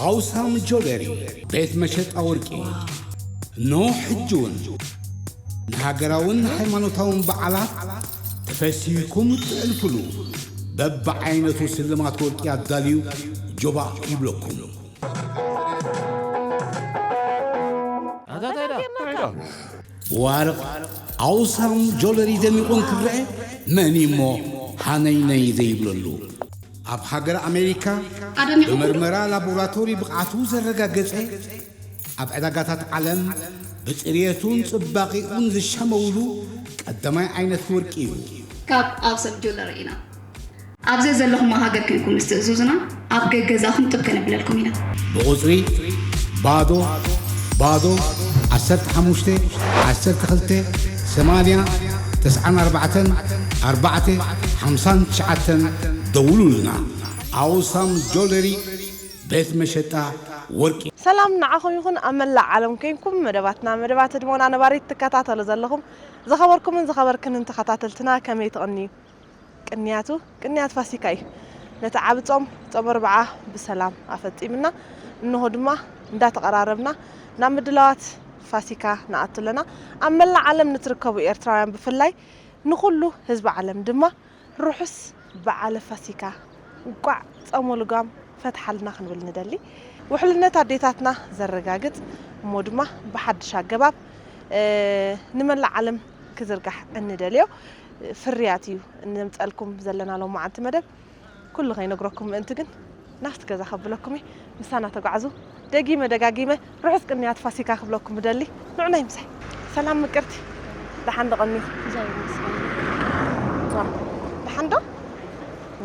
ኣውሳም ጆለሪ፣ ቤት መሸጣ ወርቂ። ኖ ሕጂ እውን ንሃገራውን ሃይማኖታውን በዓላት ተፈሲህኩም እትሕልፉሉ በብዓይነቱ ስልማት ወርቂ ኣዳልዩ ጆባእ ይብለኩም። ብዋርቕ ኣውሳም ጆለሪ ደሚቑ እንክረአ መን እሞ ሃነይነይ ዘይብለሉ? ኣብ ሃገር ኣሜሪካ ኣደሚቑ ብመርመራ ላቦራቶሪ ብቕዓቱ ዘረጋገጸ፣ ኣብ ዕዳጋታት ዓለም ብጽርየቱን ጽባቒኡን ዝሸመውሉ ቀዳማይ ዓይነት ወርቂ እዩ። ካብ ኣውሳም ጆለሪ ኢና። ኣብ ዘዘለኹሞ ሃገር ኮይንኩም ምስ ትእዝዙና ኣብ ገገዛኹም ጥብ ከነብለልኩም ኢና። ብቑጽሪ ባዶ ባዶ ዓሰርተ ሓሙሽተ ዓሰርተ ክልተ ሰማንያ ተስዓን ኣርባዕተን ኣርባዕተ ሓምሳን ትሽዓተን ደውሉልና። ኣውሳም ጆለሪ ቤት መሸጣ ወርቂ። ሰላም ንዓኹም ይኹን ኣብ መላእ ዓለም ኮይንኩም መደባትና መደባት ህድሞና ነባሪት ትከታተሉ ዘለኹም ዝኸበርኩምን ዝኸበርክንን ተኸታተልትና ከመይ ትቕንዩ? ቅንያቱ ቅንያት ፋሲካ እዩ። ነቲ ዓቢ ጾም፣ ጾም ኣርብዓ ብሰላም ኣፈጺምና፣ እንሆ ድማ እንዳተቐራረብና ናብ ምድላዋት ፋሲካ ንኣቱ ኣለና። ኣብ መላእ ዓለም ንትርከቡ ኤርትራውያን ብፍላይ ንኹሉ ህዝቢ ዓለም ድማ ርሑስ በዓለ ፋሲካ፣ እንቋዕ ጾመ ልጓም ፈትሓልና ክንብል ንደሊ። ውሕልነት ኣዴታትና ዘረጋግጽ እሞ ድማ ብሓድሽ ኣገባብ፣ እ፣ ንመላእ ዓለም ክዝርጋሕ እንደልዮ ፍርያት እዩ እነምጸልኩም ዘለና ሎማዓንቲ መደብ። ኩሉ ከይነግረኩም ምእንቲ ግን ናብቲ ገዛ ከብለኩም እየ። ምሳና ተጓዓዙ። ደጊመ ደጋጊመ ርሑስ ቅንያት ፋሲካ ክብለኩም እደሊ። ንዑናይ ምሳይ። ሰላም ምቅርቲ። ደሓን ዶ ቀኒኹ? እግዚኣብሔር ይመስገን። ዋው። ደሓን ዶ?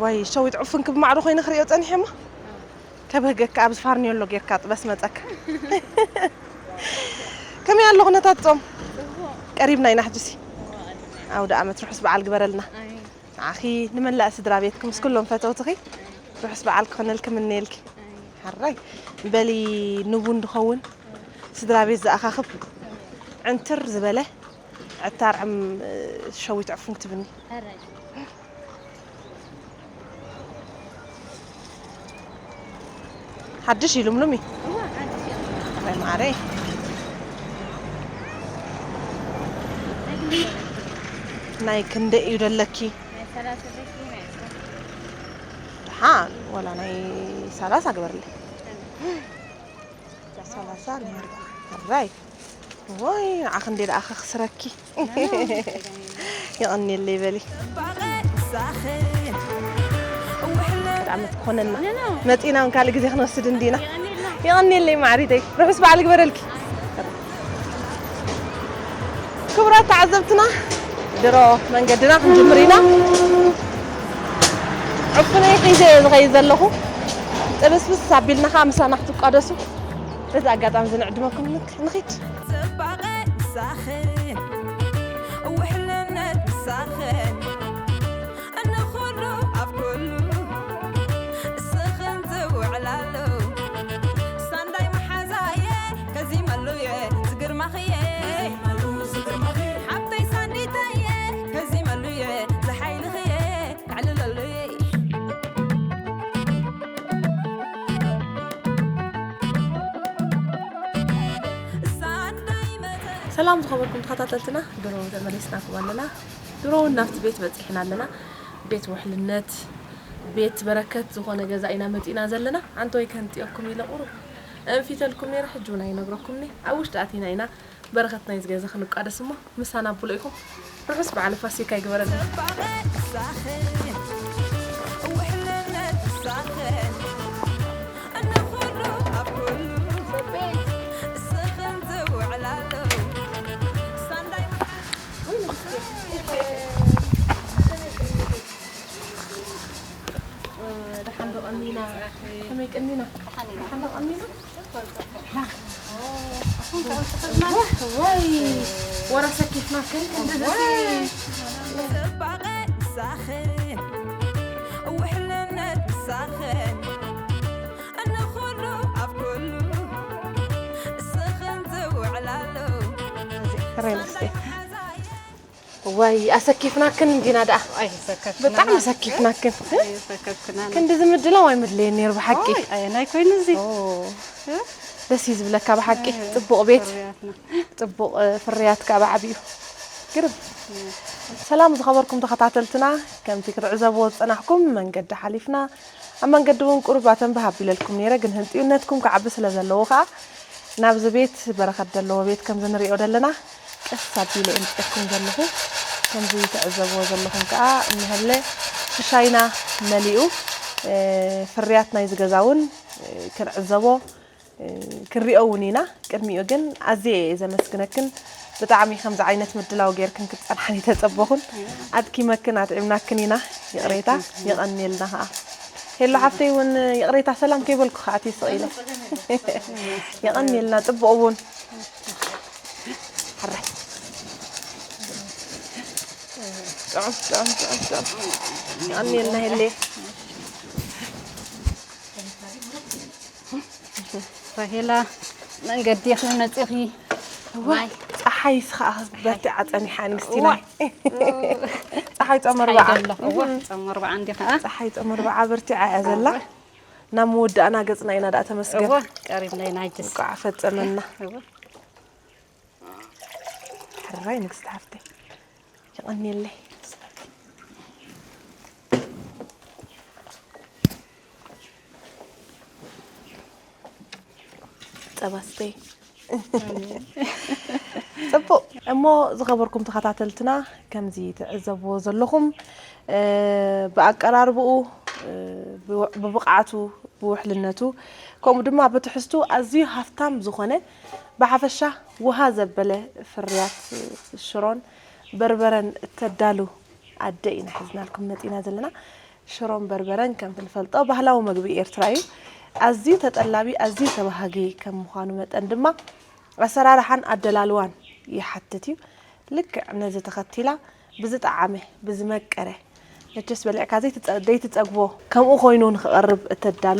ዋይ፣ ሸዊት ዕፉን ክብ ማዕዶ ኮይነ ክርእዮ ጸኒሐ እሞ። ከብህገካ ኣብዚ ፋርኔሎ ጌርካ ጥበስ መጸካ። ከመይ ኣሎ ኩነታት ጾም? ጽቡቕ። ቀሪብና ኢና ሕጂሲ። እዎ፣ ቀሪብና። ኣውደ ኣመት ርሑስ በዓል ግበረልና። ኣሜን። ንዓኺ ንመላእ ስድራ ቤትኪ ምስ ኩሎም ፈተውትኺ ርሑስ በዓል ክኾነልኪ ምነየልኪ። ሓራይ በሊ ንቡን ድኸውን ስድራ ቤት ዝኣኻኽብ ዕንትር ዝበለ ዕታር ዕም ሸዊት ዕፉን ክትብኒ። ሓራይ። ሓድሽ እዩ ልምሉም እዩ። እዋ፣ ሓድሽ እዩ። ወይ ማዓረይ። ናይ ክንደይ እዩ ደለኪ? ናይ ሰላሳ ደቂ ናይ ዕስራ። ደሓን፣ ወላ ናይ ሰላሳ ግበርለይ። ሰላሳ ናይ ኣርብዓ። ሕራይ። ወይ፣ ንዓኺ እንዴ ደኣ ከኽስረኪ። የቐንየለይ በሊ። ጽባቐ ሳኽን ውሕልነት ዓመት ክኾነና። መጺና እውን ካልእ ግዜ ክንወስድ እንዲና። የቐንየለይ ማዕሪተይ። ርሑስ በዓል ግበረልኪ። ክቡራት ተዓዘብትና፣ ድሮ መንገድና ክንጅምር ኢና። ዕፉነይ ሒዘ እየ ዝኸይድ ዘለኹ። ጥብስብስ ኣቢልና ኸዓ ምሳና ክትቋደሱ በዚ ኣጋጣሚ እዚ ንዕድመኩም። ንክ-፣ ንኺድ። ጽባቐ ምሳኽን፣ ውሕልነት ምሳኽን፣ እንኹሉ ኣብ ኩሉ እስኽን ዝውዕላሉ። ሳንዳይ መሓዛየ፣ ከዚመሉየ፣ ዝግርማኽየ። ሓብተይ ሳንዲተየ፣ ከዚመሉየ፣ ዝሓይልኽየ። ኣዕልለሉይ። ሰላም ዝኸበርኩም ተኸታተልትና፣ ድሮ ተመሊስናኩም ኣለና። ድሮ እውን ናብቲ ቤት በጺሕና ኣለና። ቤት ውሕልነት፣ ቤት በረከት ዝኾነ ገዛ ኢና መጺእና ዘለና። ኣንተ ወይ ከንጥየኩም ኢለ ቁሩብ እንፊተልኩም ነይረ፣ ሕጂ እውን ኣይነግረኩምኒ። ኣብ ውሽጢ ኣቲና ኢና በረኸት ናይዚ ገዛ ክንቋደስ እሞ ምሳና ኣብሉ ኢኹም። ርሑስ በዓል ፋሲካ ይግበረልና። ጽባቐ ሳኽን፣ ውሕልነት ሳኽን፣ እንኹሉ ኣብ ኩሉ እስኽን ዝውዕላሉ። ሳንዳይ መሓ- ደሓን ዶ ቀኒና? ከመይ ቀኒና? ደሓን ዶ ቀኒና? ወይ፣ ወረ ሰኪፍና ከን ክንድዚ። ጽባቐ ሳኽን፣ ውሕልነት ሳኽን፣ እንኹሉ ኣብ ኩሉ እስኽን ዝውዕላሉ። ሬል ስቴት። ወይ ኣሰኪፍናክን እንዲና ደኣ። ኣይሰከፍኩና ብጣዕሚ ኣሰኪፍናክን። ኣይሰከፍኩና ክንዲ ዝምድላው ኣይምድለየን ነይሩ ብሓቂ። ኣይ ናይ ኮይኑ እዚ ኦ፣ ደስ እዩ ዝብለካ ብሓቂ። ጽቡቕ ቤት፣ ጽቡቕ እ፣ ፍርያት ካብ ዓብዩ። ግርም። ሰላም ዝኸበርኩም ተኸታተልትና፣ ከምቲ ክትዕዘብዎ ዝጸናሕኩም መንገዲ ሓሊፍና ኣብ መንገዲ እውን ቁሩብ ኣተንብህ ኣቢለልኩም ነይረ፣ ግን ህንጥዩነትኩም ክዓቢ ስለ ዘለዎ ከኣ ናብዚ ቤት በረኸት ዘለዎ ቤት ከምዚ ንሪኦ ዘለና ቀስ ኣቢለ እምፀኩም ዘለኹ። ከምዚ ትዕዘብዎ ዘለኹም ከኣ እኒሀለ ሽሻይና መሊኡ እ፣ ፍርያት ናይዚ ገዛ እውን እ፣ ክንዕዘቦ እ፣ ክንሪኦ እውን ኢና። ቅድሚኡ ግን ኣዝየ እየ ዘመስግነክን። ብጣዕሚ ከምዚ ዓይነት ምድላው ጌርክን ክትጸንሓን ይተጸበኹን። ኣድኪመክን ኣትዒብናክን ኢና። ይቕሬታ። የቐንየልና ከኣ። ሄሎ ሓፍተይ እውን ይቕሬታ ሰላም ከይበልኩ ከኣ ኣትየ ስቕ ኢለ። የቐንየልና። ጽቡቕ እውን። ሕራይ። ጥዑም፣ ጥዑም፣ ጥዑም፣ ጥዑም። የቐንየልና ሄሌ። ራሄላ መንገዲ ኢኺ መፂኺ ዋይ፣ ፀሓይስ ከዓ በርቲዓ ፀኒሓ ኣንስቲና። ፀሓይ ፆም ኣርባዓ። ፆም ኣርባዓ እንዲ ከዓ ፀሓይ ፆም ኣርባዓ በርቲዓ እያ ዘላ። ናብ ምውዳእና ገፅና ኢና ደኣ ተመስገን። እወ ቀሪብና ኢና ሕጅስ እንኳዕ ፈፀመና። እወ ሕራይ ንግስቲ ሓፍተይ የቐንየለይ። ጸባስተይ ጽቡቕ። እሞ ዝኸበርኩም ተኸታተልትና ከምዚ ትዕዘብዎ ዘለኹም እ፣ ብኣቀራርብኡ እ፣ ብው- ብብቕዓቱ ብውሕልነቱ ከምኡ ድማ ብትሕዝቱ ኣዝዩ ሃፍታም ዝኾነ ብሓፈሻ ውሃ ዘበለ ፍርያት ሽሮን በርበረን እተዳሉ ኣደ ኢና ሒዝናልኩም መፂና ዘለና። ሽሮን በርበረን ከምቲ ንፈልጦ ባህላዊ መግቢ ኤርትራ እዩ። ኣዝዩ ተጠላቢ ኣዝዩ ተባሃጊ ከም ምዃኑ መጠን ድማ ኣሰራርሓን ኣደላልዋን ይሓትት እዩ። ልክዕ ነዚ ተኸቲላ ብዝጠዓመ ብዝመቀረ መቸስ በሊዕካ ዘይትጸ- ዘይትጸግቦ ከምኡ ኮይኑ ንክቐርብ እተዳሉ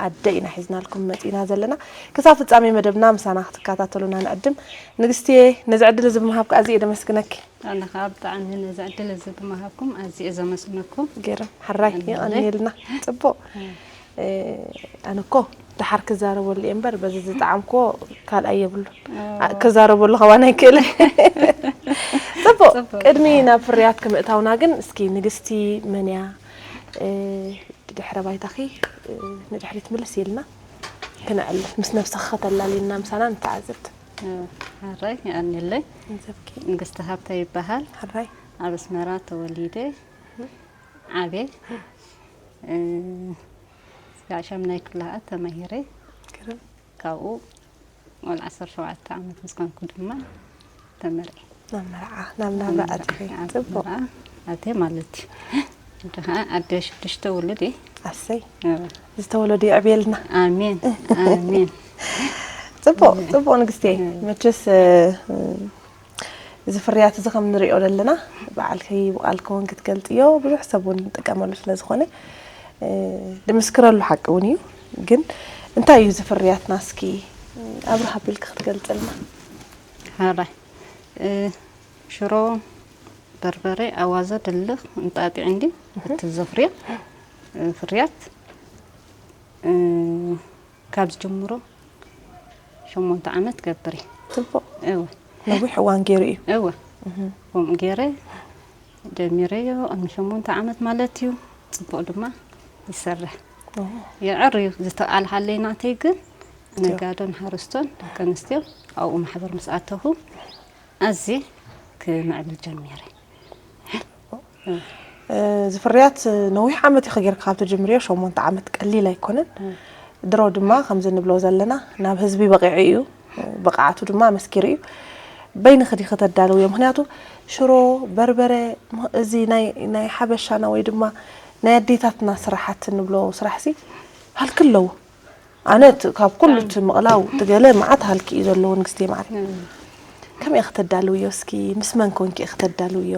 ኣደ ኢና ሒዝናልኩም መጺና ዘለና። ክሳብ ፍጻሜ መደብና ምሳና ክትከታተሉና ንዕድም። ንግስቲየ ነዚ ዕድል እዚ ብምሃብካ ኣዝየ ደመስግነኪ። ኣነ ከዓ ብጣዕሚ ነዚ ዕድል እዚ ብምሃብኩም ኣዝየ ዘመስግነኩም። ገይረ ሕራይ ይቐንየልና። ጽቡቕ። ኣነ እኮ ደሓር ክዛረበሉ እየ እምበር በዚ ዝጠዓምኮ ካልኣይ የብሉ ክዛረበሉ ከዋን ኣይክእልን። ጽቡቕ። ቅድሚ ናብ ፍርያት ክምእታውና ግን እስኪ ንግስቲ መን እያ ድሕረ ባይታኺ ንድሕሪት ምልስ ኢልና ክነዕልል ምስ ነብስኺ ከተላልይና ምሳና ንተዓዘብቲ። ሕራይ የቐንየለይ። ንግስቲ ሃብተ ይበሃል። ሕራይ ኣብ ኣስመራ ተወሊደ ዓብየ። ስጋዕ ሻምናይ ክፍለ ሃገር ተማሂረ። ግርም። ካብኡ ወላ ዓሰርተ ሸውዓተ ዓመት ምስ ኮንኩ ድማ ተመርዒ። ናብ መርዓ ናብ ናብራ ኣቲኺ። ኣብ ጽቡቕ። መርዓ ኣትየ ማለት እዩ። ሕጂ ከዓ ኣደ ሽዱሽተ ውሉድ እየ። ኣሰይ። ዝተወለዱ የዕብየልና። ኣሜን ኣሜን። ጽቡቕ ጽቡቕ ንግስቲ። መቸስ እዚ ፍርያት እዚ ከም ንሪኦ ዘለና ባዕልኪ ብቓልኪ እውን ክትገልፅዮ ብዙሕ ሰብ እውን ንጥቀመሉ ስለ ዝኾነ ድምስክረሉ ሓቂ እውን እዩ። ግን እንታይ እዩ እዚ ፍርያትና እስኪ ኣብርሃ ኣቢልኪ ክትገልፅልና? ሕራይ ሽሮ በርበረ ኣዋዘ ድልኽ እንጣጢዕ እንዲ እቲ ዘፍርዮ ፍርያት ካብ ዝጅምሮ ሸሞንተ ዓመት ገብር እዩ። ጽቡቕ። እወ። ነዊሕ እዋን ገይሩ እዩ። እወ። ከምኡ ገይረ ጀሚረዮ ቅድሚ ሸሞንተ ዓመት ማለት እዩ። ጽቡቕ ድማ ይሰርሕ። የዕር እዩ ዝተቃልሓለይ ናተይ ግን ነጋዶን ሓረስቶን ደቂ ኣንስትዮ ኣብኡ ማሕበር ምስ ኣተኹ ኣዝየ ክምዕብል ጀሚረ። እዚ ፍርያት ነዊሕ ዓመት ኢኺ ጌርካ ካብ ትጅምርዮ፣ ሸሞንተ ዓመት ቀሊል ኣይኮነን። ድሮ ድማ ከምዚ ንብሎ ዘለና ናብ ህዝቢ በቒዑ እዩ፣ ብቕዓቱ ድማ ኣመስኪሩ እዩ። በይንኺ ዲኺ ተዳልውዮ? ምኽንያቱ ሽሮ፣ በርበረ፣ እዚ ናይ ናይ ሓበሻና ወይ ድማ ናይ ኣዴታትና ስራሓት ንብሎ ስራሕሲ ሃልኪ ኣለዎ። ኣነ እቲ ካብ ኩሉ እቲ ምቕላው እቲ ገለ መዓት ሃልኪ እዩ ዘለዎ ንግስቲ ማዕረ። ከመይ ኢኺ ተዳልውዮ እስኪ? ምስ መን ኮንኪ ኢኺ ተዳልውዮ?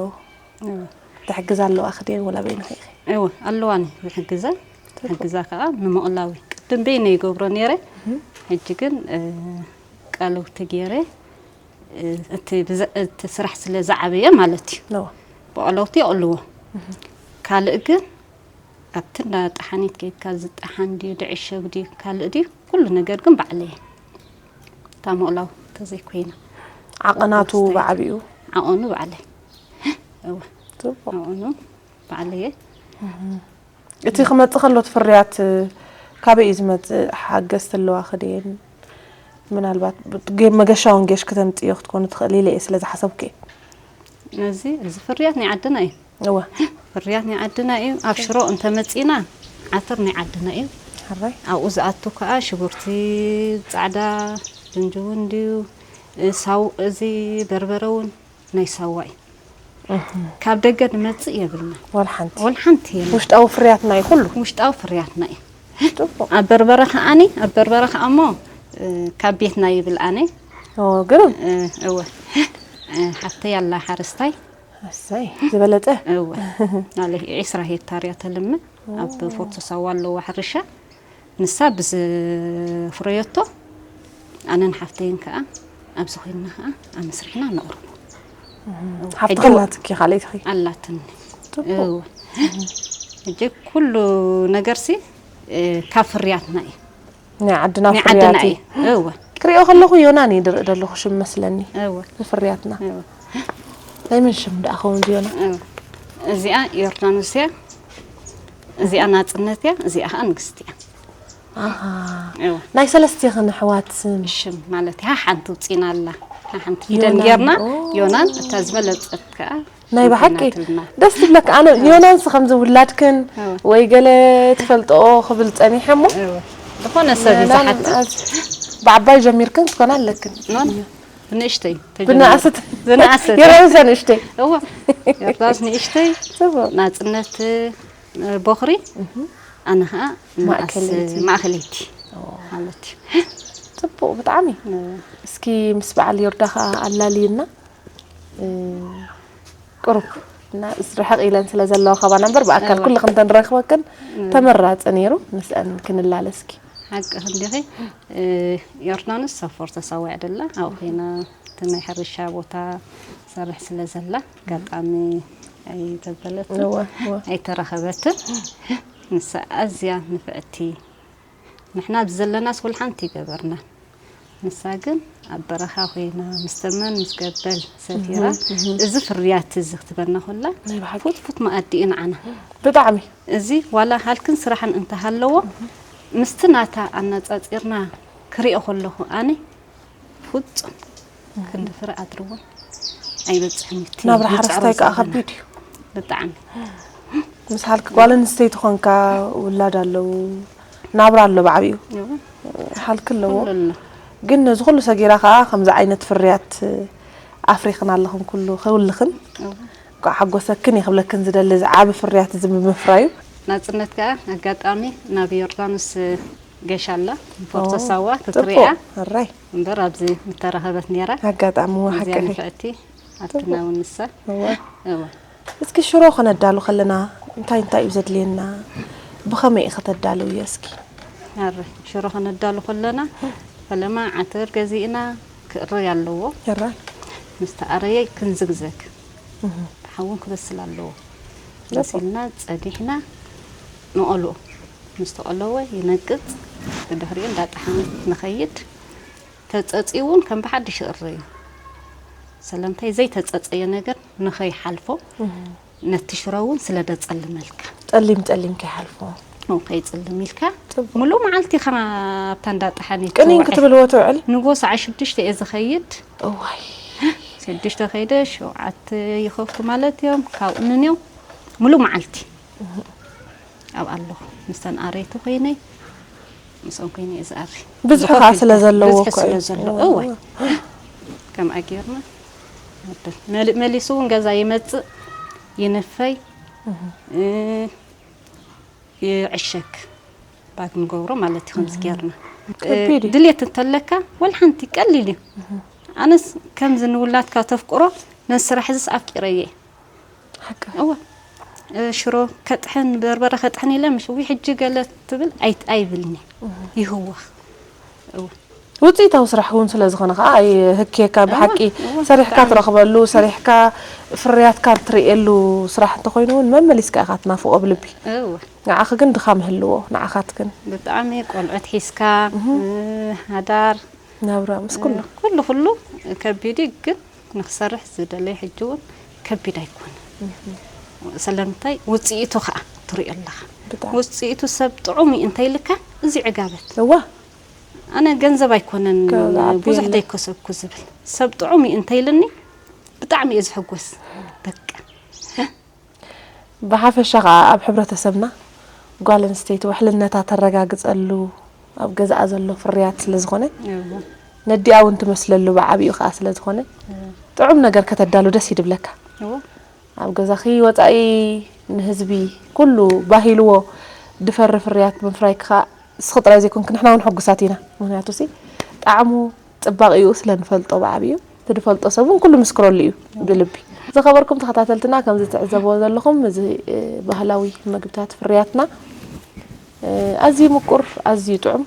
ዝሕግዛ ኣለዋኺ ድየን ወላ በይንኺ ኢኺ? እወ ኣለዋኒ ዝሕግዘ ዝሕግዛ ከዓ ንምቕላው እዩ። ቅድም በይነ ይገብሮ ነይረ። ሕጂ ግን ቃለውቲ ገይረ እቲ ብዘ- እቲ ስራሕ ስለ ዝዓበየ ማለት እዩ። ነዋ ብቐለውቲ የቕልዎ። ካልእ ግን ኣብቲ እንዳ ጠሓኒት ከይድካ ዝጠሓን ድዩ ድዕሸግ ድዩ ካልእ ድዩ ኩሉ ነገር ግን ባዕለየ። እታ ምቕላው ተዘይኮይና ዓቐናቱ ክስታይ። ብዓቢኡ ዓቐኑ ባዕለይ። እወ ጽቡቕ። ዓቐኑ ባዕለየ። እቲ ክመጽእ ከሎ እቲ ፍርያት ካበይ እዩ ዝመጽእ? ሓገዝቲ ኣለዋ ክድየን ምናልባት ጌ- መገሻውን ጌሽ ክተምጽዮ ክትኮኑ ትኽእል ኢለ እየ ስለ ዝሓሰብኩ እየ። ነዚ እዚ ፍርያት ናይ ዓድና እዩ። እወ ፍርያት ናይ ዓድና እዩ። ኣብ ሽሮ እንተመጺና ዓተር ናይ ዓድና እዩ። ሕራይ ኣብኡ ዝኣቱ ከዓ ሽጉርቲ ጻዕዳ፣ ጅንጅውን ድዩ ሳው እዚ በርበረ እውን ናይ ሳዋ እዩ። ካብ ደገ ንመጽእ የብልና ዋላ ሓንቲ ወላ ሓንቲ የለን። ውሽጣዊ ፍርያትና እዩ ኩሉ። ውሽጣዊ ፍርያትና እዩ። ጽቡቕ። ኣብ በርበረ ከዓኒ ኣብ በርበረ ከዓሞ እ፣ ካብ ቤትና ይብል ኣነ ኦ፣ ግርም። እ፣ እወ እ፣ ሓፍተይ ኣላ ሓረስታይ ኣሰይ ዝበለጸ። እወ ማለት ዒስራ ሄክታር እያ ተልምዕ ኣብ ፎርቶ ሳዋ ኣለዋ ሕርሻ። ንሳ ብዝፍረየቶ ኣነን ሓፍተይን ከዓ ኣብዚ ኮይንና ከዓ ኣመስሪሕና ነቕርቦ። ሓፍቲ ከላትኪ ካልኣይትኺ ኣላትኒ። ጽቡቕ። እወ ሕጂ ኩሉ ነገርሲ እ፣ ካብ ፍርያትና እዩ። ናይ ዓድና ናይ ዓድና ፍርያት እዩ። እዩ። እወ ክሪኦ ከለኹ ዮናን እዩ ድርኢ ዘለኹ ሽም መስለኒ እወ ንፍርያትና። እወ ናይ መን ሽም ደኣ ኸውን ዝዮና? እወ እዚኣ ዮርዳኖስ እያ። እዚኣ ናጽነት እያ። እዚኣ ከዓ ንግስቲ እያ። ኣሃ እወ ናይ ሰለስቴኽን ኣሕዋት ስም ሽም ማለት እያ ሓንቲ ውፂና ኣላ። ሓንቲ ፊደል ዮናን፣ ጌርና ኦ። ዮናን እታ ዝበለጸት ከዓ ናይ ብሓቂ ናትልና። ደስ ትብለካ። ኣነ ዮናንስ ከምዚ ውላድክን እወ። ወይ ገለ ትፈልጥኦ ክብል ጸኒሐ እሞ እወ ዝኾነ ሰብ እዩ ዮናን ዝሓትት። ኣዝ- ብዓባይ ጀሚርክን ትኮና ኣለክን ኖን ብንእሽተይ ተጀሚሩ። ብነኣሰት ዝነኣሰት የረብሰ ንእሽተይ እወ ዮርዳኖስ ንእሽተይ ጽቡቕ። ናጽነት እ፣ ቦኽሪ ኣነ ከዓ ማእከለይቲ። ማእከለይቲ ማለት እዩ። ጽቡቕ ብጣዕሚ። እስኪ ምስ በዓል ዮርዳ ከዓ ኣላልይና እ፣ ቅሩብ እና ርሕቕ ኢለን ስለ ዘለዋ ካባና እምበር ብኣካል እወ። ኩሉ ክንተንረክበክን ተመራፂ ነይሩ። ምስአን ክንላለ እስኪ ሓቂ ክንዲኺ እ፣ ዮርዳኖስ ሰፈር ተሳዊዕ ደላ ኣብኡ ኮይና እቲ ናይ ሕርሻ ቦታ ሰርሕ ስለ ዘላ ኣጋጣሚ ኣይተበለትን እወ፣ እወ። ኣይተረኸበትን። ንሳ ኣዝያ ንፍዕቲ ንሕና ብዘለናስ ኩሉ ሓንቲ ይገበርና። ንሳ ግን ኣብ በረኻ ኮይና ምስ ተመን ምስ ገበል ሰፊራ እዚ ፍርያት እዚ ክትበና ኩላ ናይ ብሓቂ። ፉትፉት መኣዲ እዩ ንዓና። ብጣዕሚ እዚ ዋላ ሃልክን ስራሕን እንተሃለዎ ምስቲ ናታ ኣነጻጺርና ክሪኦ ከለኹ ኣነ ፍጹም ክንዲ ፍረ ኣድርዎ ኣይበጽሕን እዩ። እቲ ናብራ ንጽዕሮ ሓረስታይ ከዓ ዘለና። ከቢድ እዩ። ብጣዕሚ ምስ ሃልክ ጓል ኣንስተይቲ ኮንካ ውላድ ኣለዉ ናብራ ኣሎ ብዓብዩ እወ፣ ሃልክ ኣለዎ። ኩሉ ኣሎ። ግን ነዚ ኩሉ ሰጊራ ከዓ ከምዚ ዓይነት ፍርያት ኣፍሪኽን ኣለኽን ኩሉ ከውልኽን እወ። እንኳዕ ሓጎሰክን እየ ክብለክን ዝደሊ እዚ ዓቢ ፍርያት እዚ ብምፍራዩ። ናጽነት ከዓ ኣጋጣሚ ናብ ዮርዳኖስ ገሻ ኣላ ፎርቶ ኦ፣ ሳዋ ጽቡቕ። ክትሪኣ ኣራይ እምበር ኣብዚ ምተረኸበት ነይራ። ኣጋጣሚ እዚኣ ሓቂ ንፍዕቲ ኣብትና እውን ንሳ እወ። እወ እስኪ ሽሮ ከነዳሉ ከለና እንታይ እንታይ እዩ ዘድልየና? ብኸመይ ኢኸ ተዳልውዮ እስኪ? ኣረ ሽሮ ከነዳሉ ከለና ፈለማ ዓተር ገዚእና ክእረይ ኣለዎ። ኣራይ ምስ ተኣረየ ክንዝግዘግ ብሓውን ክበስል ኣለዎ። በሲልና ጸዲሕና ንቐልኦ። ምስ ተቐለወ ይነቅጽ። ብድሕሪኡ እንዳጠሓን ንኸይድ። ተጸጽዩ እውን ከም ብሓድሽ ይእረዩ። ሰለምታይ ዘይተጸጸየ ነገር ንኸይሓልፎ ነቲ ሽሮ እውን ስለ ደጸልመልካ ጸሊም ጸሊም ከይሓልፎ። ኦ፣ ከይጽልም ኢልካ ሙሉእ መዓልቲ ኢኻ ኣብታ እንዳጠሓኒት ቅኒን ትውዕል። ክትብልዎ ትውዕል? ንጎ ሰዓ ሽዱሽተ እየ ዝኸይድ። እዋይ ሽዱሽተ ከይደ ሸውዓተ ይኸፍቱ ማለት እዮም። ካብኡ ንንዮም ሙሉእ መዓልቲ ኣብ ኣለኹ። ምስተን ኣረይቲ ኮይነ ምስኦም ኮይነ እየ ዝኣሪ። ብዙሕ ዝኸፍት ከዓ ኢልካ ስለ ዘለዎ ብዙሕ እኮ ስለ እዩ። ዘሎ እወ። እወ። ከምኣ ጌርና ነብል። መሊ- መሊሱ እውን ገዛ ይመጽእ ይንፈይ እ፣ ይዕሸግ ባግ ንገብሮ ማለት እዩ። ከምዚ ጌርና ከቢድ እዩ። ድሌት እንተለካ ወላ ሓንቲ ቀሊል እዩ። ኣነስ ከምዚ ንውላድካ ተፍቅሮ ነዚ ስራሕ እዚስ ኣፍቂረየ ሓቂ እወ እ፣ ሽሮ ከጥሕን በርበረ ከጥሕን ኢለ ምሽ ዊ ሕጂ ገለ ትብል ኣይ- ኣይብልኒ ይህወኽ እወ ውፅኢታዊ ስራሕ እውን ስለ ዝኾነ ከዓ ይህክየካ። ብሓቂ እወ፣ ሰሪሕካ ብጣዕሚ። ትረኽበሉ፣ ሰሪሕካ ፍርያትካ ትርእየሉ ስራሕ እንተኾይኑ እውን መመሊስካ ኢኻ ትናፍቆ ብልቢ። እወ ንዓኺ ግን ድኻም ይህልዎ፣ ንዓኻት ግን ብጣዕሚ ቆልዑት ሒዝካ እ፣ ሓዳር ናብራ ምስ ኩሉ ኩሉ ኩሉ ከቢድ እዩ። ግን ንክሰርሕ ዝደለየ ሕጂ እውን ከቢድ ኣይኮነ። ስለምንታይ ውፅኢቱ ከዓ ትሪኦ ኣለኻ። ብጣዕሚ ውፅኢቱ ሰብ ጥዑም እዩ እንተይልካ እዚ ዕጋበት እዋ ኣነ ገንዘብ ኣይኮነን ካብ ዝዓቢ ብዙሕ የለን። ዘይከሰብኩ ዝብል ሰብ ጥዑም እዩ እንተይልኒ ብጣዕሚ እየ ዝሕጎስ። በቃ ብሓፈሻ ከዓ ኣብ ሕብረተሰብና ጓል ኣንስተይቲ ውሕልነታ ተረጋግፀሉ ኣብ ገዛኣ ዘሎ ፍርያት ስለ ዝኾነ እዎ። ነዲኣ እውን ትመስለሉ ብዓብኡ ከዓ ስለ ዝኾነ ጥዑም ነገር ከተዳሉ ደስ ይድብለካ። እዎ። ኣብ ገዛኺ ወፃኢ ንህዝቢ ኩሉ ባሂልዎ ድፈሪ ፍርያት ምፍራይኪ ከዓ እስኺ ጥራይ ዘይኮንኪ ንሕና እውን ሕጉሳት ኢና። ምክንያቱ ሲ ጣዕሙ ፅባቂኡ ስለ ንፈልጦ ብዓብኡ እቲ ድፈልጦ ሰብ እውን ኩሉ ምስክረሉ እዩ ብልቢ። ዝኸበርኩም ተኸታተልትና ከምዚ ትዕዘብዎ ዘለኹም እዚ እ፣ ባህላዊ መግብታት ፍርያትና እ፣ ኣዝዩ ምቁር ኣዝዩ ጥዑም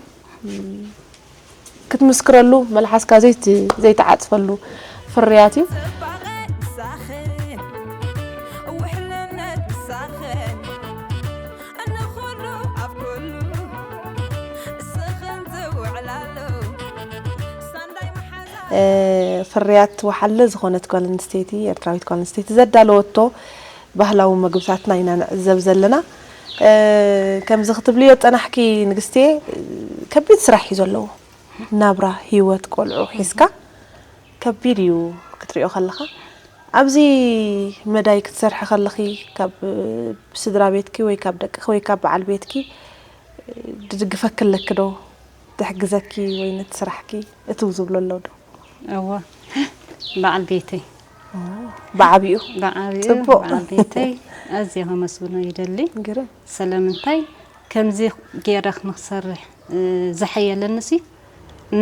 ክትምስክረሉ መልሓስካ ዘይት- ዘይትዓፅፈሉ ፍርያት እዩ። ጽባቐ ምሳኽን ውሕልነት ምሳኽን ንኹሉ ኣብ ኩሉ እስኽን ዝውዕላሉ ሳንዳይ መሓዛ እ፣ ፍርያት ወሓለ ዝኾነት ጓል ኣንስተይቲ ኤርትራዊት ጓል ኣንስተይቲ ዘዳለወቶ ባህላዊ መግብታትና ኢና ንዕዘብ ዘለና። እ፣ ከምዚ ክትብልዮ ዝጸናሕኪ ንግስቴ ከቢድ ስራሕ እዩ ዘለዎ። ናብራ ህይወት ቆልዑ ሒዝካ ከቢድ እዩ ክትሪኦ ከለኻ። ኣብዚ መዳይ ክትሰርሒ ከለኺ ካብ ስድራ ቤትኪ ወይ ካብ ደቅኺ ወይ ካብ በዓል ቤትኪ ድድግፈኪ ኣለኪ ዶ? ትሕግዘኪ ወይ ነቲ ስራሕኪ እትው ዝብሎ ኣሎ ዶ? እወ በዓል ቤተይ ብዓቢኡ ብዓቢኡ ጽቡቕ። በዓል ቤተይ ኣዝየ ከመስግኖ ይደሊ። ግርም። ስለምንታይ ከምዚ ገይረ ንክሰርሕ እ፣ ዘሐየለኒ ሲ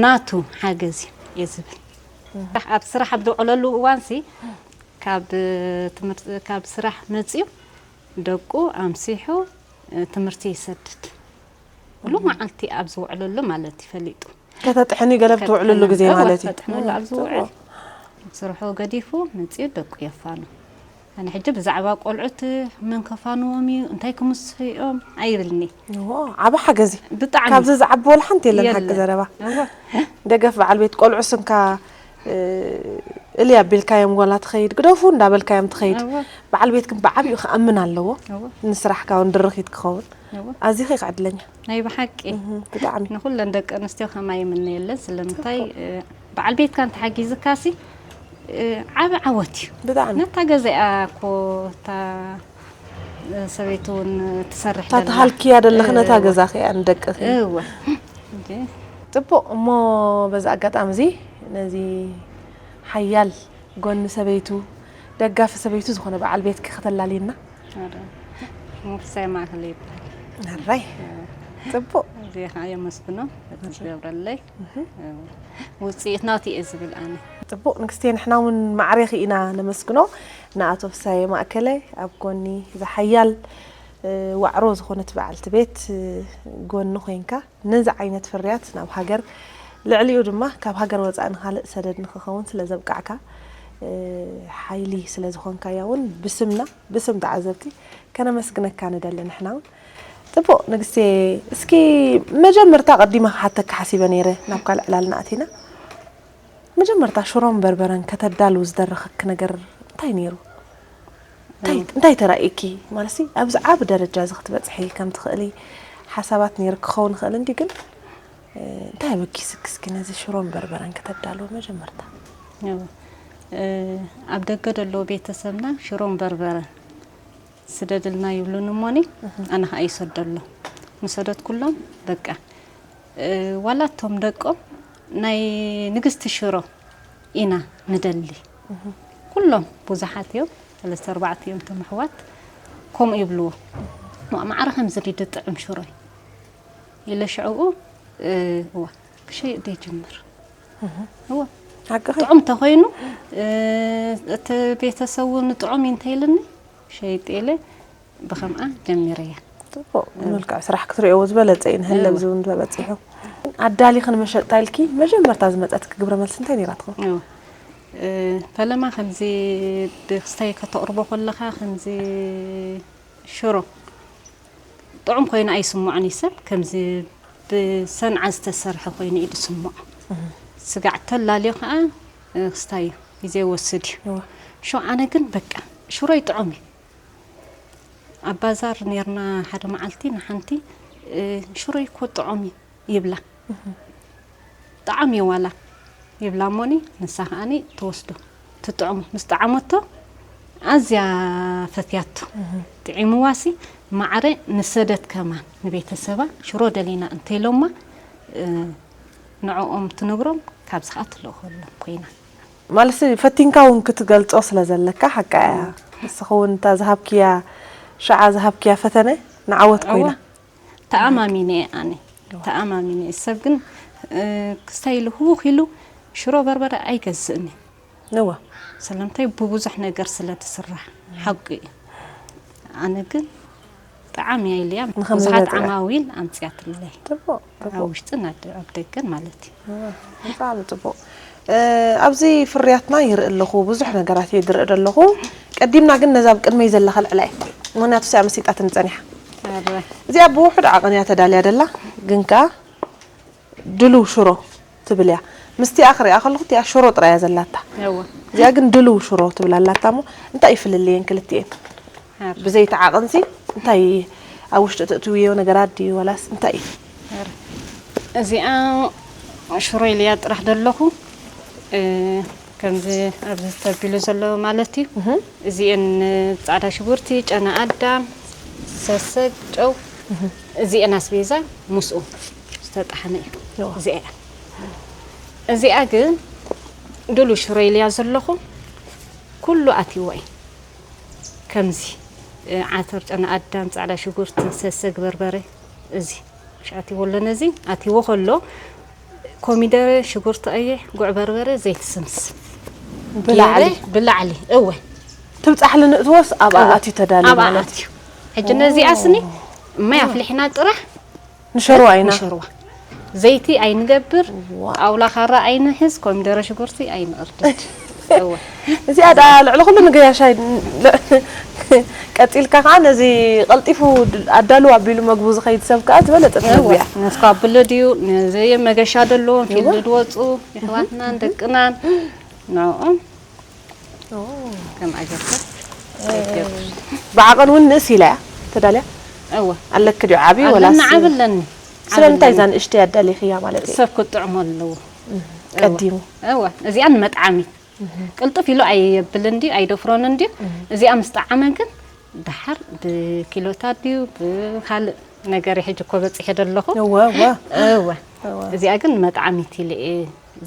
ናቱ ሓገዝ እዩ እየ ዝብል። ኣብ ስራሕ ኣብ ዝውዕለሉ እዋን ሲ ካብ ትምህርቲ ካብ ስራሕ መፅዩ ደቁ ኣምሲሑ እ፣ ትምህርቲ ይሰድድ። ኩሉ መዓልቲ ኣብ ዝውዕለሉ ማለት እዩ ፈሊጡ። ከተጥሕኒ ገለ ትውዕልሉ ግዜ እወ፣ ማለት እዩ። ተጥሕነሉ ኣብ ዝውዕል ስርሑ ገዲፉ መፅዩ ደቁ የፋኑ። ኣነ ሕጂ ብዛዕባ ቆልዑት መን ከፋንዎም እዩ እንታይ ክምስኦም ኣይብልኒ። እዎ፣ ዓቢ ሓገዝ እዩ። ብጣዕሚ ካብዚ ዝዓቢ ወላ ሓንቲ የለን። ሓቂ የለን። ዘረባ እወ፣ ደገፍ በዓል ቤት ቆልዑ ስንካ እ፣ እልይ ኣቢልካዮም ጓላ ትኸይድ ግደፉ እንዳበልካዮም ትኸይድ። እወ፣ በዓል ቤት ግን ብዓቢኡ ክኣምን ኣለዎ። እወ፣ ንስራሕካ እውን ድርኺት ክኸውን እወ። ኣዚኺ ኢኻ ዕድለኛ። ናይ ብሓቂ እህ፣ ብጣዕሚ ንኩለን ደቂ ኣንስትዮ ከማይ የምነየለን። ስለምንታይ እ፣ በዓል ቤትካ እንተሓጊዝካሲ እ፣ ዓቢ ዓወት እዩ። ብጣዕሚ ነታ ገዛኣ እኮ እታ እ፣ ሰበይቲ እውን ትሰርሕ እታ ዘላ። ትሃልክያ ዘለኺ ነታ እወ። ገዛኺ ንደቅኺ እወ እንጂ ጽቡቕ። እሞ በዚ ኣጋጣሚ እዚ ነዚ ሓያል ጎኒ ሰበይቱ ደጋፊ ሰበይቱ ዝኾነ በዓል ቤትኪ ከተላልየና። ኧረ፣ ሙፍሳይ ማእከል ይበሃል። ሕራይ ጽቡቕ። እዚኣ ከዓ የመስግኖ እቲ ዝገብረለይ ውፅኢት ናቱ እየ ዝብል ኣነ። ጽቡቕ ንግስቴ፣ ንሕና እውን ማዕሬኺ ኢና ነመስግኖ። ንኣቶ ፍሳየ ማእከለ ኣብ ጎኒ ዝሓያል እ፣ ዋዕሮ ዝኾነት በዓልቲ ቤት እ፣ ጎኒ ኮይንካ ነዚ ዓይነት ፍርያት ናብ ሃገር ልዕሊኡ ድማ ካብ ሃገር ወፃኢ ንኻልእ ሰደድ ንክኸውን ስለ ዘብቃዕካ እ፣ ሓይሊ ስለ ዝኾንካያ እውን ብስምና ብስም ተዓዘብቲ ከነመስግነካ ንደሊ። ንሕና እውን ጽቡቕ ንግስቴ፣ እስኪ መጀመርታ ቀዲመ ክሓተካ ሓሲበ ነይረ ናብ ካልእ ዕላልና ኣቲና። መጀመርታ ሽሮን በርበረን ከተዳልው ዝደረኸኪ ነገር እንታይ ነይሩ? እንታይ እንታይ ተራእይኪ? ማለት ኣብዚ ዓቢ ደረጃ እዚ ክትበጽሒ ከም ትኽእሊ ሓሳባት ነይሩ ክኸውን ይኽእል እንዲ ግን እ፣ እንታይ ኣበጊስኪ እስኪ ነዚ ሽሮን በርበረን ከተዳልው መጀመርታ? ያው፣ እ፣ ኣብ ደገ ደለዉ ቤተሰብና ሽሮን በርበረን ስደድልና ይብሉኒ እሞኒ ኣነ ከዓ ይሰደሎም። ምሰደድኩሎም በቃ እ፣ ዋላ እቶም ደቆም ናይ ንግስቲ ሽሮ ኢና ንደሊ። ኩሎም ብዙሓት እዮም፣ ሰለስተ ኣርባዕተ እዮም እቶም ኣሕዋት ከምኡ ይብልዎ። ማ- ማዕረ ከምዚ ድዩ ጥዕም ሽሮ እዩ ኢለ ሽዕኡ እ፣ እዋ ክሸይጥ ዶ ይጅምር። እዋ ሓቅኺ ጥዑም ተኾይኑ እ፣ እቲ ቤተሰብ እውን ጥዑም እዩ እንተይልኒ ሸይጥ ኢለ ብኸምኣ ጀሚረያ። ጽቡቕ። መልክዕ ስራሕ ክትሪእዎ ዝበለጸ እዩ ንህለብ እወ። ዝውን ተበጺሑ። ኣዳሊኺ ንመሸጣ ኢልኪ መጀመርታ ዝመጸትኪ ግብረ መልሲ እንታይ ነይራ ትኸውን? እዎ። እ፣ ፈለማ ከምዚ ብክስታይ ከተቕርቦ ከለኻ ከምዚ ሽሮ ጥዑም ኮይኑ ኣይስምዖን እዩ ሰብ፣ ከምዚ ብሰንዓ ዝተሰርሐ ኮይኑ እዩ ዝስምዖ። ስጋዕ ተላልዮ ከዓ፣ እ፣ ክስታይ እዩ ግዜ ይወስድ እዩ። እወ። ሾ ኣነ ግን በቃ ሽሮይ ጥዑም እዩ። ኣብ ባዛር ነርና ሓደ መዓልቲ ንሓንቲ፣ እ፣ ሽሮይ እኮ ጥዑም እዩ ይብላ። ጥዓም እዩ ዋላ ይብላ እሞኒ፣ ንሳ ከዓኒ ትወስዶ ትጥዕሞ። ምስ ጠዓመቶ ኣዝያ ፈትያቶ። ጥዒምዋሲ ማዕረ ንሰደት ከማን ንቤተሰባ ሽሮ ደሊና እንተይሎማ፣ እ፣ ንዕኦም ትነግሮም፣ ካብዚ ከዓ ትልእኸሎም ኮይና። ማለት ፈቲንካ እውን ክትገልጾ ስለ ዘለካ ሓቃ እያ። ንስኺ እውን እታ ዝሃብክያ ሽዓ ዝሃብክያ ፈተነ ንዓወት ኮይና። ተኣማሚነ እየ ኣነ። ተኣማሚነ እየ። ሰብ ግን፣ እ፣ ክስታይ ኢሉ ህውኽ ኢሉ ሽሮ በርበረ ኣይገዝእን እየ። እወ። ስለምንታይ ብብዙሕ ነገር ስለ ትስራሕ ሓቂ እዩ። ኣነ ግን ጠዓም እያ ኢለያ ንኸም ብዙሓት ዝበጽሐ። ዓማዊል ኣምፅያትለይ። ጽቡቕ፣ ጽቡቕ። ኣብ ውሽጥን ኣብ ደ-፣ ኣብ ደገን ማለት እዩ። እወ፣ ብጣዕሚ ጽቡቕ። እ፣ ኣብዚ ፍርያትና ይርኢ ኣለኹ፣ ብዙሕ ነገራት እየ ዝርኢ ዘለኹ። ቀዲምና ግን ነዛ ኣብ ቅድመይ ዘላ ከልዕላ እየ። ምኽንያቱ እዚኣ መሲጣትኒ ጸኒሓ። ኣረ፣ እዚኣ ብውሑድ ዓቐን እያ ተዳልያ ደላ፣ ግን ከኣ ድሉው ሽሮ ትብል እያ። ምስቲኣ ክሪኣ ከለኹ እቲኣ ሽሮ ጥራይ እያ ዘላታ። እወ። እዚኣ ግን ድሉው ሽሮ ትብል ኣላታ እሞ እንታይ እዩ ፍልልየን ክልቲኤን? ኣረ። ብዘይቲ ዓቐንሲ እንታይ ኣብ ውሽጢ ተእትውዮ ነገራት ድዩ ዋላስ እንታይ እዩ? እዚኣ ሽሮ ኢልያ ጥራሕ ደለኹ፣ እ፣ ከምዚ ኣብዚ ተቢሉ ዘሎ ማለት እዩ። እዚኤን ጻዕዳ ሽጉርቲ፣ ጨና ኣዳም፣ ሰሰግ፣ ጨው፣ እዚኤን ኣስቤዛ ምስኡ ዝተጣሕነ እዩ። እዋ። እዚኣ እያ። እዚኣ ግን ድሉ ሽሮ ኢልያ ዘለኹ ኩሉ ኣትይዎ እዩ። ከምዚ፣ እ፣ ዓተር፣ ጨና ኣዳም፣ ጻዕዳ ሽጉርቲ፣ ሰሰግ፣ በርበረ፣ እዚ ሽኣትይዎ ኣሎ። ነዚ ኣትይዎ ከሎ ኮሚደረ፣ ሽጉርቲ ቀይሕ፣ ጉዕ በርበረ፣ ዘይቲ ስምስ ብላዕሊ? ገይረ ብላዕሊ፣ እወ። ትብጻሕ ልንእትዎስ ኣብኣ እወ። ኣትዩ ተዳልዩ ኣብኣ ማለት እዩ? ኣትዩ። ሕጂ ነዚኣ ስኒ ማይ ኣፍሊሕና ጥራሕ ንሸርዋ ኢና። ንሸርዋ። ዘይቲ ኣይንገብር፣ ዋው። ጣውላ ካራ ኣይንሕዝ፣ ኮሚደረ ሽጉርቲ ኣይንቕርድድ። እወ። እዚኣ ደኣ ልዕሊ ኩሉ ንገያሻይ ቀጺልካ ከዓ ነዚ ቀልጢፉ ኣዳልው ኣቢሉ መግቡ ዝኸይድ ሰብ ከዓ ዝበለጸት መግቢ እያ። ነስኳ ብሎ ድዩ፣ ነዚ መገሻ ደለዎም ፊልድ ድወፁ፣ የሕዋትናን ደቅናን፣ ንዕኦም ከም ኣገርካ። ብዓቐን እውን ንእስ ኢላ እያ ተዳልያ? እወ። ኣለክ ድዩ ዓብዪ ወላ ኣለና ዓቢ ኣለኒ። ስለምንታይ ዓቢ እዛ ኣለኒ። ንእሽተይ ኣዳሊኽያ ማለት እዩ? ሰብ ክጥዕሞ ኣለዎ። ቀዲሙ። እወ፣ እዚኣ ንመጥዓሚ። ቅልጥፍ ኢሉ ኣየብልን ድዩ፣ ኣይደፍሮን እንድዩ። እዚኣ ምስ ጠዓመን ግን ደሓር ብኪሎታት ድዩ፣ ብካልእ ነገር ሕጂ እኮ በፂሐ ደለኹ። እወ፣ እወ። እወ። እወ። እዚኣ ግን መጥዓሚት ኢለ እየ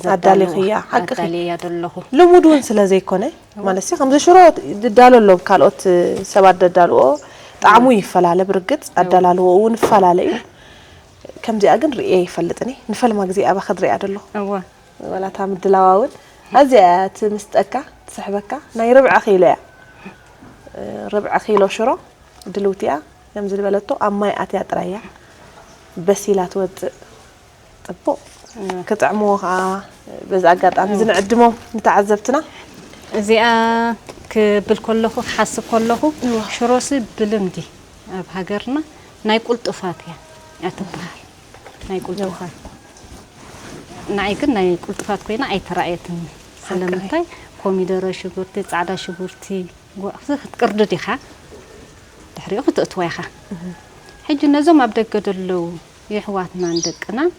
ዘዳልዋ። ኣዳሊኽያ፣ ሓቅኺ። ኣዳልያ ደለኹ። ልሙድ እውን ስለ ዘይኮነ፣ ማለት ሲ፣ ከምዚ ሽሮ ዝዳሎ ኣሎ፣ ካልኦት ሰባት ዘዳልዎ ጣዕሙ ይፈላለ፣ ብርግጽ ኣዳላልዎ እውን ይፈላለ እዩ። ከምዚኣ ግን ርእየ ይፈልጥኒ። ንፈልማ ግዜ ኣባኺ ዝሪኣ ደለኹ። እወ። ዋላ እታ ምድላዋ እውን ኣዝያ እያ ትምስጠካ፣ ትስሕበካ። ናይ ርብዒ ኪሎ እያ። ርብዒ ኪሎ ሽሮ ድልውቲ እያ። ከምዚ ዝበለቶ ኣብ ማይ ኣትያ ጥራይ እያ በሲላ ትወፅእ። ጽቡቕ። እወ። ክጥዕምዎ ከዓ በዚ ኣጋጣሚ እዚ ንዕድሞም ንተዓዘብትና። እዚኣ ክብል ከለኹ፣ ክሓስብ ከለኹ፣ ሽሮሲ ብልምዲ ኣብ ሃገርና ናይ ቁልጡፋት እያ እያ ትበሃል። ናይ ቁልጡፋት። ንዓይ ግን ናይ ቁልጡፋት ኮይና ኣይተራእየትኒ። ስለምንታይ? ኮሚደረ፣ ሽጉርቲ፣ ጻዕዳ ሽጉርቲ፣ ጓዕዚ ክትቅርድድ ኢኻ፣ ድሕሪኡ ክትእትዋ ኢኻ። ሕጂ ነዞም ኣብ ደገ ዘለዉ የሕዋትናን ደቅናን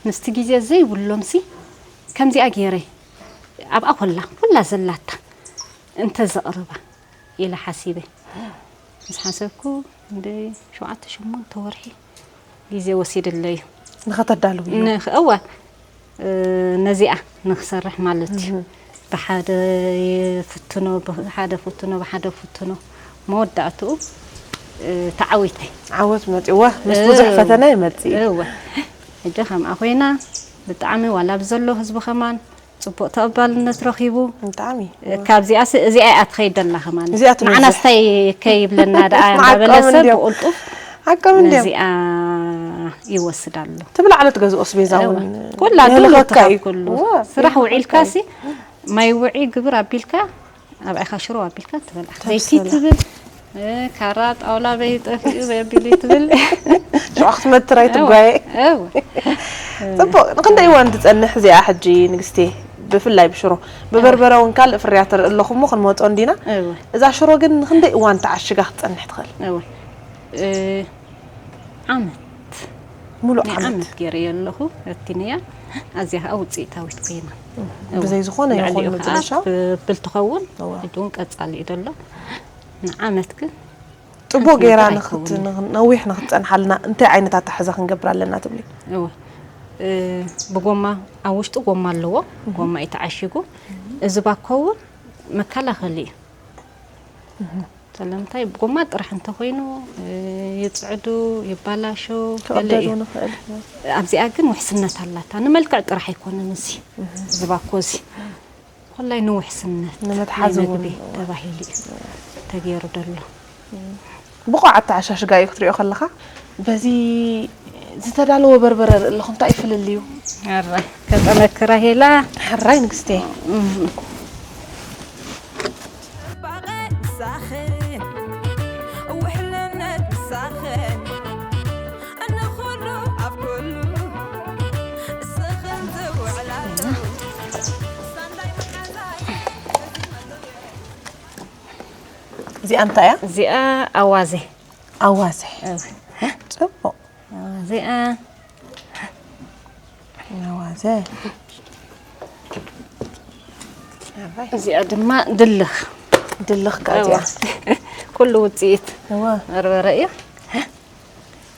ምስቲ ግዜ ዘይብሎምሲ ከምዚኣ ገይረ ኣብኣ ኮላ፣ ኩላ ዘላታ እንተ ዘቕርባ ኢለ ሓሲበ። ምስ ሓሰብኩ እንደ ሸውዓተ ሸሞንተ ወርሒ ግዜ ወሲድለይ እዩ። ንኸተዳልውዮ? ንኽ-፣ እወ፣ እ፣ ነዚኣ ንኽሰርሕ ማለት እዩ። ብሓደ ይፍትኖ፣ ብሓደ ፍትኖ፣ ብሓደ ፍትኖ። መወዳእትኡ፣ እ፣ ተዓዊተ። ዓወት መፂእዎ። ምስ ብዙሕ ፈተነ ይመፅእ እዩ። እወ። ሕጂ ከምኣ ኮይና ብጣዕሚ ዋላ ብዘሎ ህዝቢ ከማን ፅቡቕ ተቐባልነት ረኺቡ። ብጣዕሚ። ካብዚኣስ እዚኣ እያ ትኸይድ ደላ ከማን። እዚኣ ትበዝሕ። ንዓናስ እንታይ ከይብለና ደኣ ንዓቆም እንዳበለ ሰብ እንድዮም። ብቕልጡፍ ዓቆም እንድዮም። ነዚኣ ይወስድ ኣሎ። ትብል ዓለት ገዝኦ ኣስቤዛ እውን ኩላ የህልኸካ ዱሉትኻ እዩ። ኩሉ እወ፣ ስራሕ የህልኸካ ውዒልካሲ እዩ። ማይ ውዒ ግብር ኣቢልካ ኣብ ዓይኻ ሽሮ ኣቢልካ ትበልዓ። ዘይቲ ተብሰላ። ትብል እ፣ ካራ ጣውላ በይጠፍኡ በቢሉ ትብል። ሽዑ ክትመትር ኣይትጓየ። እወ። ጽቡቅ። ንክንደይ እዋን ትጸንሕ እዚኣ ሕጂ ንግስቲ? ብፍላይ ብሽሮ ብበርበረ እውን ካልእ ፍርያት ትርኢ ኣለኹ እሞ ክንመጾ እንዲና። እወ። እዛ ሽሮ ግን ንክንደይ እዋን ተዓሽጋ ክትጸንሕ ትኽእል? እወ። እ፣ ዓመት ሙሉእ ናይ ዓመት ዓመት ገይረዮ ኣለኹ። ፈቲነያ። ኣዝያ ከዓ ውፅኢታዊት ኮይና። ብዘይ ዝኾነ ልዕሊኡ ይኹን ከዓ ምጥርሻ ብ- ብል ትኸውን። እወ። ሕጂ እውን ቀፃሊ እዩ ዘሎ። ንዓመት ግን ጽቡቅ ሓንቲ ገይራ ነገር ንክት- ኣይከውንን። ንኽ- ነዊሕ ንክትጸንሓልና እንታይ ዓይነት ኣተሓዛ ክንገብራ ኣለና ትብሊ? እወ። እ፣ ብጎማ ኣብ ውሽጡ ጎማ ኣለዎ። ጎማ እዩ ተዓሺጉ። እዚ ባኮ እውን መከላኸሊ እዩ። ስለምንታይ ጎማ ጥራሕ እንተኮይኑ እ፣ ይፅዕዱ፣ ይባላሸው፣ ገለ ክቕደዱ እዩ። ንኽእል። ኣብዚኣ ግን ውሕስነት ኣላታ። ንመልክዕ ጥራሕ ኣይኮነን እዚ ዝባኮ እዚ። ኮላይ ንውሕስነት ንመትሓዚ ናይ እውን። መግቢ ተባሂሉ እዩ ተገይሩ ዘሎ። ብቑዕ ኣተዓሻሽጋ እዩ ክትሪኦ ከለኻ። በዚ ዝተዳለወ በርበረ ርኢ ኣለኹ። እንታይ እዩ ፍልልዩ? ሕራይ ከጠነክራ ሄላ። ሕራይ ንግስቴ። እም። ጽባቐ ምሳኽን ውሕልነት ምሳኽን ንኹሉ ኣብ ኩሉ እስኽን ትውዕላሉ ሳንዳይ መሓዛይ እዚኣ እንታይ እያ? እዚኣ ኣዋዜ። ኣዋዜ። እወ። ጽቡቕ። ኣዋዜኣ ኣዋዜ። እዚኣ ድማ ድልኽ። ድልኽ ከኣ እዚኣ። ኩሉ ውፅኢት እወ። በርበረ እዩ።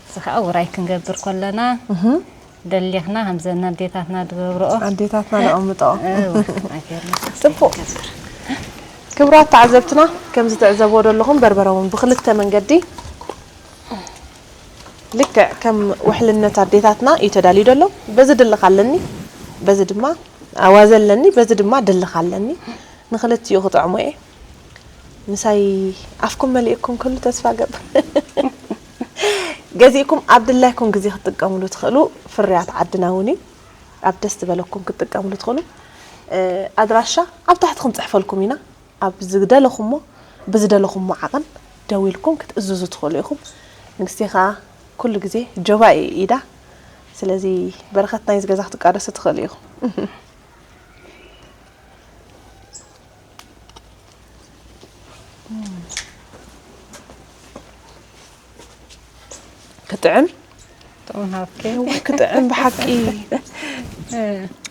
እዚ ከዓ ውራይ ክንገብር ከለና እህ። ደሊኽና ከምዘን ኣዴታትና ዝገብርኦ ኣዴታትና ዘቐምጥኦ። እወ፣ ኣገርና ጽቡቕ። ክቡራት ተዓዘብትና፣ ከምዚ ትዕዘብዎ ዘለኹም በርበረ እውን ብክልተ መንገዲ ልክዕ ከም ውሕልነት ኣዴታትና እዩ ተዳልዩ ዘሎ። በዚ ድልኽ ኣለኒ፣ በዚ ድማ ኣዋዘ ኣለኒ፣ በዚ ድማ ድልኽ ኣለኒ። ንክልቲኡ ክጥዕሞ እየ። ምሳይ ኣፍኩም መሊእኩም ክህሉ ተስፋ ገብር። ገዚእኩም ኣብ ድላይኩም ግዜ ክትጥቀምሉ ትኽእሉ ፍርያት ዓድና እውን እዩ። ኣብ ደስ ዝበለኩም ክትጥቀምሉ ትኽእሉ። እ፣ ኣድራሻ ኣብ ታሕቲ ክንጽሕፈልኩም ኢና። ኣብ ዝደለኹሞ ብዝደለኹሞ ዓቐን ደዊልኩም ክትእዝዙ ትኽእሉ ኢኹም። ንግስቲ ኸኣ ኩሉ ግዜ ጆባ እዩ ኢዳ። ስለዚ በረኸት ናይዚ ገዛ ክትቃደሱ ትኽእሉ ኢኹም። ክጥዕም ጥዑም ሃብኪ እወ፣ ክጥዕም ብሓቂ።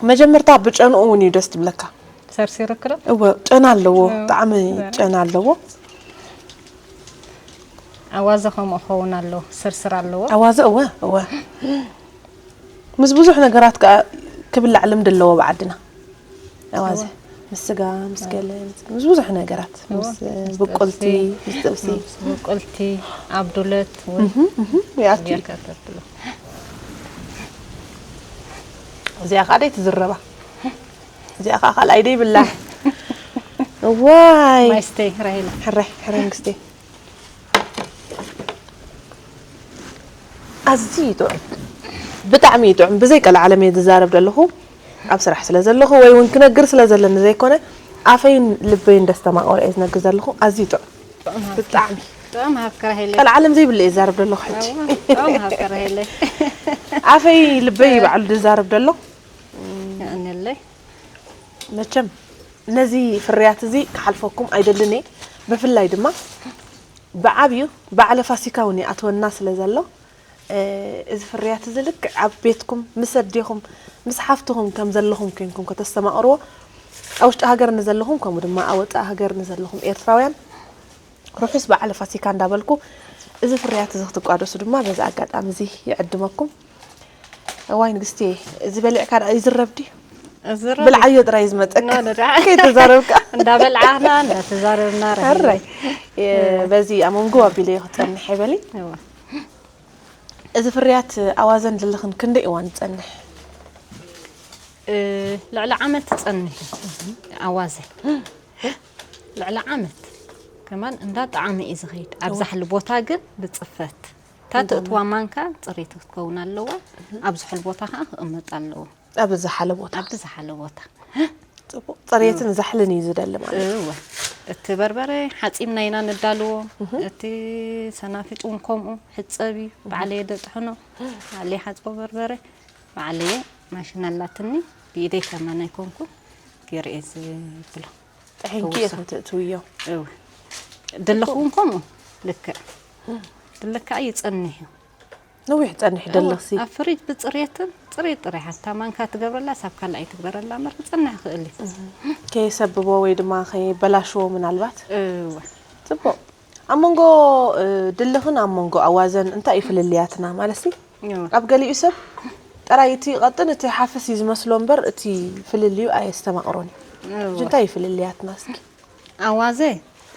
መጀመርታ ብጨንኡ እውን እዩ ደስ ትብለካ። ሰርሲሩ ክሎ እወ፣ ጨና ኣለዎ፣ እወ። ጣዕሚ ጨና ኣለዎ። ኣዋዘ ከምኡ ክኸውን ኣለዎ፣ ስርስር ኣለዎ። ኣዋዘ እወ እወ። ምስ ብዙሕ ነገራት ከዓ ክብላዕ ልምዲ ኣለዎ ብዓድና። ኣዋዘ ምስ ስጋ፣ ምስ ገለ፣ ምስ ብዙሕ ነገራት፣ ምስ ብቁልቲ፣ ምስ ጥብሲ። ብቁልቲ ኣብ ዱለት እውን እህ፣ እህ፣ ይኣቱ እዩ። ጌርካ ተብሎ። እዚኣ ከዓ ደይ ትዝረባ። እዚኣ ከዓ ካልኣይ ደይ ብላ። እዋይ። ማይስተይ ራሄላ ሕራይ ሕራይ ንግስቲ። ኣዝዩ እዩ ጥዑም። ብጣዕሚ እዩ ጥዑም። ብዘይ ቀልዓለም እየ ዝዛረብ ዘለኹ። ኣብ ስራሕ ስለ ዘለኹ ወይ እውን ክነግር ስለ ዘለኒ ዘይኮነ ኣፈይን ልበይን ደስተማቐሩ እየ ዝነግር ዘለኹ። ኣዝዩ ጥዑም። ብጣዕሚ። ጥዑም ሃብከ ራሄላ ቀልዓለም ዘይብሉ እየ ዝዛረብ ዘለኹ ሕጂ። ጥዑም ሃብከ ራሄላ ኣፈይ ልበይ ባዕሉ ዝዛረብ ዘሎ። የቐንየለይ መቸም ነዚ ፍርያት እዚ ክሓልፈኩም ኣይደልን እየ። ብፍላይ ድማ ብዓብዩ በዓለ ፋሲካ እውን ይኣትወና ስለ ዘሎ፣ እ፣ እዚ ፍርያት እዚ ልክዕ ኣብ ቤትኩም ምስ ኣዴኹም ምስ ሓፍትኹም ከም ዘለኹም ኮይንኩም ከተስተማቕርዎ፣ ኣብ ውሽጢ ሃገር ንዘለኹም ከምኡ ድማ ኣብ ወፃኢ ሃገር ንዘለኹም ኤርትራውያን ርሑስ በዓለ ፋሲካ እንዳበልኩ፣ እዚ ፍርያት እዚ ክትቋደሱ ድማ በዚ ኣጋጣሚ እዚ ይዕድመኩም። እዋይ ንግስቲ፣ እዚ በሊዕካ ደኣ ይዝረብ ድዩ? እዝረብ ብልዓዮ ጥራይ እዩ ዝመፀካ። ኖ፣ ኖ፣ ደኣ። ከይተዛረብካ። እንዳበልዓና እንዳተዛረብና ረኺብና። ሕራይ። እ፣ በዚ ኣብ መንጎ ኣቢለዮ ክፀንሕ ይበሊ። እዋ። እዚ ፍርያት ኣዋዘን ድልኽን ክንደይ እዋን ይፀንሕ? እ፣ ልዕሊ ዓመት ትጸንሕ እዩ ኣዋዘ። ልዕሊ ዓመት ከማን እንዳ ጣዕሚ እዩ ዝኸይድ። ኣብ ዛሕሊ ቦታ ግን ብጽፈት እታ ትእትዋ ማንካ ጽሬት ክትከውን ኣለዋ። ኣብ ዝሑል ቦታ ከዓ ክቕመጥ ኣለዎ። ኣብ ዝሓለ ቦታ ኣብ ዝሓለ ቦታ። ጽቡቕ። ጽሬትን ዛሕልን እዩ ዝደሊ ማለት እዩ። እወ። እቲ በርበረ ሓጺምና ኢና ነዳልዎ። እቲ ሰናፍጭ እውን ከምኡ ሕጸብ እዩ። ባዕለየ ደጥሕኖ፣ ባዕለየ ሓጽቦ በርበረ፣ ባዕለየ ማሽን ኣላትኒ። ብኢደይ ከማን ኣይኮንኩን ገይረ እየ ዝብሎ። ጥሒንኪ ኢኺ ትእትውዮ። እወ። ድልኽ እውን ከምኡ ልክዕ። ድልኽ ከዓ ይጸንሕ እዩ። ነዊሕ ጸንሕ ደለኽሲ። ኣብ ፍሪጅ ብጽሬትን ጽሬት ጥራሕ ሓታ ማንካ ትገብረላ ሳብ ካልኣይ ትግበረላ እምበር ክጸንሕ ይኽእል እዩ። ከየሰብቦ ወይ ድማ ከየበላሽዎ ምናልባት። እወ። ጽቡቕ። ኣብ መንጎ እ፣ ድልኽን ኣብ መንጎ ኣዋዘን እንታይ እዩ ፍልልያትና ማለትሲ? እወ። ኣብ ገሊኡ ሰብ ጥራይ እቲ ቀጥን እቲ ሓፍስ እዩ ዝመስሎ እምበር እቲ ፍልልዩ ኣየስተማቕሮን እዩ። እወ። ሕጂ እንታይ እዩ ፍልልያትና እስኪ? ኣዋዘ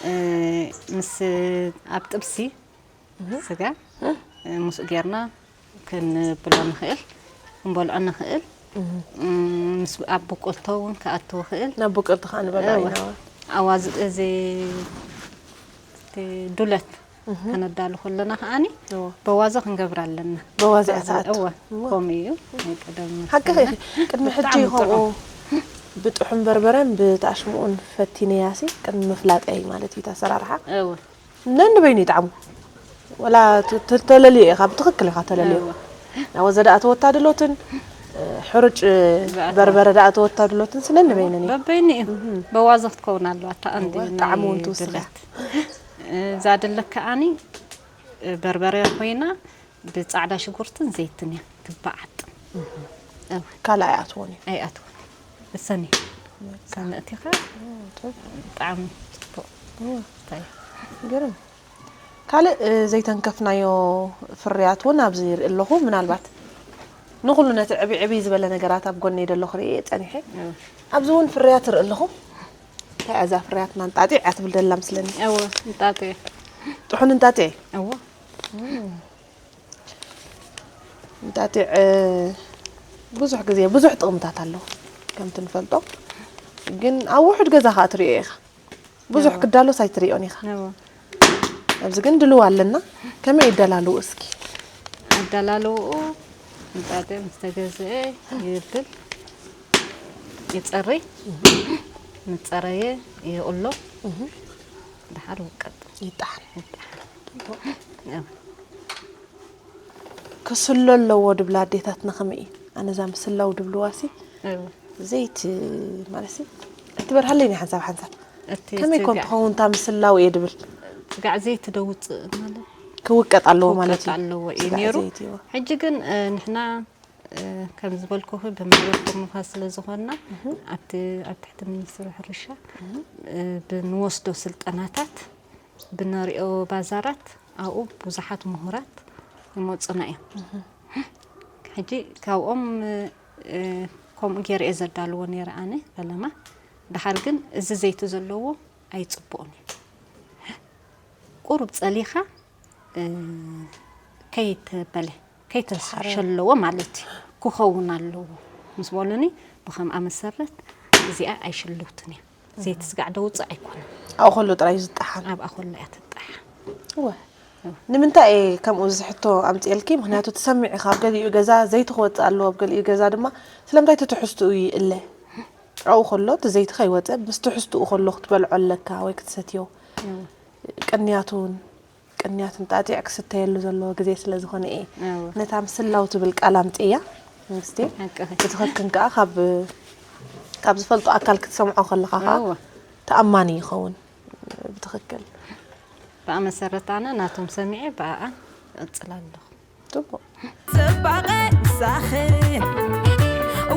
እ፣ ምስ ኣብ ጥብሲ ስጋ እ፣ ምስኡ ጌርና ክንብሎ ንኽእል፣ ክንበልዖ ንኽእል። እ፣ ምስ ኣብ ብቁልቶ እውን ክኣትው ይኽእል። ናብ ብቁልቲ ከዓ ንበልዖ እወ። ኢና። ኣዋዝ እዚ እቲ ዱለት ከነዳሉ ከለና ከዓኒ እወ። በዋዘ ክንገብር ኣለና። በዋዘ እያ ትኣቱ። እወ፣ እወ። ከምኡ እዩ። ናይ ቀደም ሓቂ መሰልና። ኢኺ። ቅድሚ ሕጂ ብጣዕሚ ከምኡ ጥዑም። ብጥዑም በርበረን ብጣዕሚ ሽምኡን ፈቲነያሲ ቅድሚ ምፍላጠይ ማለት እዩ እቲ ኣሰራርሓ። እወ። ነንበይኑ ይጥዓሙ። ወላ ት-፣ ት-፣ ተለልዮ ኢኻ፣ ብትኽክል ኢኻ ተለልዮ። እወ። ኣዋዘ ደኣ ተወታድሎትን እ፣ ሕሩጭ ብኣተወ- በርበረ ደኣ ተወታድሎትን ስለንበይነን እዩ። በበይኑ እዩ። በዋዘ ክትከውን ኣለዋ። እታ ቀንዲ እወ፣ ናይ ጣዕሚ እውን ትውስኽ እያ። ድለት። እዛ ድለት ከዓኒ በርበረ ኮይና ብጻዕዳ ሽጉርትን ዘይትን እያ ትበዓጥ። እወ። ካልእ ኣይኣትዎን እዩ። ኣይኣትወን። እሰኒ ሰምእቲኻ ብጣዕሚ ጽቡቕ። እንታይ? ግርም። ካልእ እ፣ ዘይተንከፍናዮ ፍርያት እውን ኣብዚ ይርኢ ኣለኹ። ምናልባት ንኹሉ ነቲ ዕብይ ዕብይ ዝበለ ነገራት ኣብ ጎነይ ደሎ ክርኢ እየ ጸኒሐ። እወ። ኣብዚ እውን ፍርያት ይርኢ ኣለኹ። እንታይ እያ እዛ ፍርያትና? እንጣጢዕ እያ ትብል ደላ ምስለኒ። እወ፣ እንጣጢዕ። ጥሑን እንጣጢዕ። እወ። እንጣጢዕ እ፣ ብዙሕ ግዜ ብዙሕ ጥቕምታት ኣለዎ ከምቲ ንፈልጦ። ግን ኣብ ውሑድ ገዛ ከዓ ትሪኦ ኢኻ። ብዙሕ እወ። ክዳሎስ ኣይትሪኦን ኢኻ። እወ። ኣብዚ ግን ድልው ኣለና። ከመይ ይደላልው እስኪ? ኣደላልውኡ እንጣጢዕ ምስ ተገዝአ ይብል፣ ይጸሪ፣ ምስ ጸረየ ይቕሎ፣ ድሓር ይውቀጥ። ይጠሓን። እወ። ክስሎ ኣለዎ ድብላ ኣዴታትና ከመይ እዩ? ኣነ እዛ ምስላው ድብልዋሲ እወ። ዘይት ማለት ሲ እቲ በርሃለይ ናይ ሓንሳብ ሓንሳብ እቲ ከመይ ኮን ስጋዕ- ትኸውን እታ ምስላው እየ ድብል ስጋዕ ዘይቲ ደውፅእ ማለት ክውቀጥ ኣለዎ ማለት ክውቀጥ እዩ። ኣለዎ እዩ ስጋዕ ነይሩ። ዘይቲ እዎ። ሕጂ ግን እ፣ ንሕና እ፣ ከም ዝበልኩኺ ብማሕበር ኮሙኻ ስለ ዝኾንና ኣብቲ ኣብ ትሕቲ ሚኒስትሪ ሕርሻ እ፣ ብንወስዶ ስልጠናታት ብነሪኦ ባዛራት ኣብኡ ብዙሓት ምሁራት ይመፁና እዮም። ሕጂ ካብኦም እ፣ ከምኡ ገይረ እየ ዘዳልዎ ነይረ ኣነ ፈለማ። ድሓር ግን እዚ ዘይቲ ዘለዎ ኣይፅቡቕን እዩ። ቁሩብ ፀሊኻ እ፣ ከይተበለ ከይተሸለዎ ማለት እዩ ክኸውን ኣለዎ ምስ በሉኒ፣ ብኸምኣ መሰረት እዚኣ ኣይሽልውትን እያ። ዘይቲ ስጋዕ ደውፅእ ኣይኮነን። ኣብኡ ከሎ ጥራይ እዩ ዝጠሓን። ኣብኣ ከሎ እያ ትጠሓን። እወ። ንምንታይ እየ ከምኡ እዚ ሕቶ ኣምፅኤልኪ? ምክንያቱ ትሰምዒ ኢኻ፣ ኣብ ገሊኡ ገዛ ዘይቲ ክወፅእ ኣለዎ፣ ኣብ ገሊኡ ገዛ ድማ ስለምንታይ እቲ ትሕዝትኡ ይእለ? ኣብኡ ከሎ እቲ ዘይቲ ከይወፀ ምስ ትሕዝትኡ ከሎ ክትበልዖ ኣለካ ወይ ክትሰትዮ። ቅንያት እውን ቅንያት እንጣጢዕ ክስተየሉ ዘለዎ ግዜ ስለ ዝኾነ እየ እወ። ነታ ምስላው ትብል ቃል ኣምፅእያ። መንግስቲ ሓቅኺ። ብትኽክል ከዓ ካብ ካብ ዝፈልጦ ኣካል ክትሰምዖ ከለኻ ከዓ እወ። ተኣማኒ ይኸውን። ብትኽክል ብኣ መሰረት ኣነ ናቶም ሰሚዐ ብኣኣ እቕፅል ኣለኹ። ጽቡቕ። ጽባቐ ምሳኽን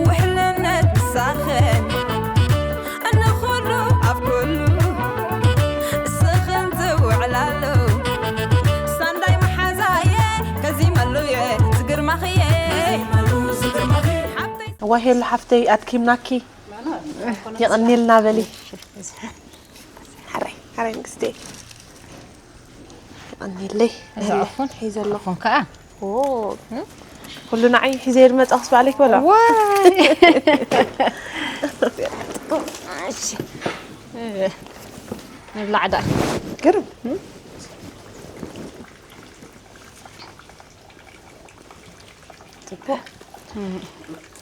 ውሕልነት ምሳኽን እንኹሉ ኣብ ኩሉ እስኽን ዝውዕላሉ ሳንዳይ መሓዛየ ከዚመሉየ ዝግርማኽየ ሓብተይ እዋ ሄሉ ሓፍተይ ኣድኪምናኪ። የቐንየልና በሊ። ሓራይ ሓራይ ንግስቲ። የቐንየለይ። እዚ እህለ ዕፉን? ሒዘ ኣለኹ። ዕፉን ከዓ? ኦ፣ ኩሉ ንዓይ ሒዘ እየ ዝመጻኹስ ባዕለይ ክበልዖ። ዋይ! እሺ። ንብላዕ ደኣ። ግርም።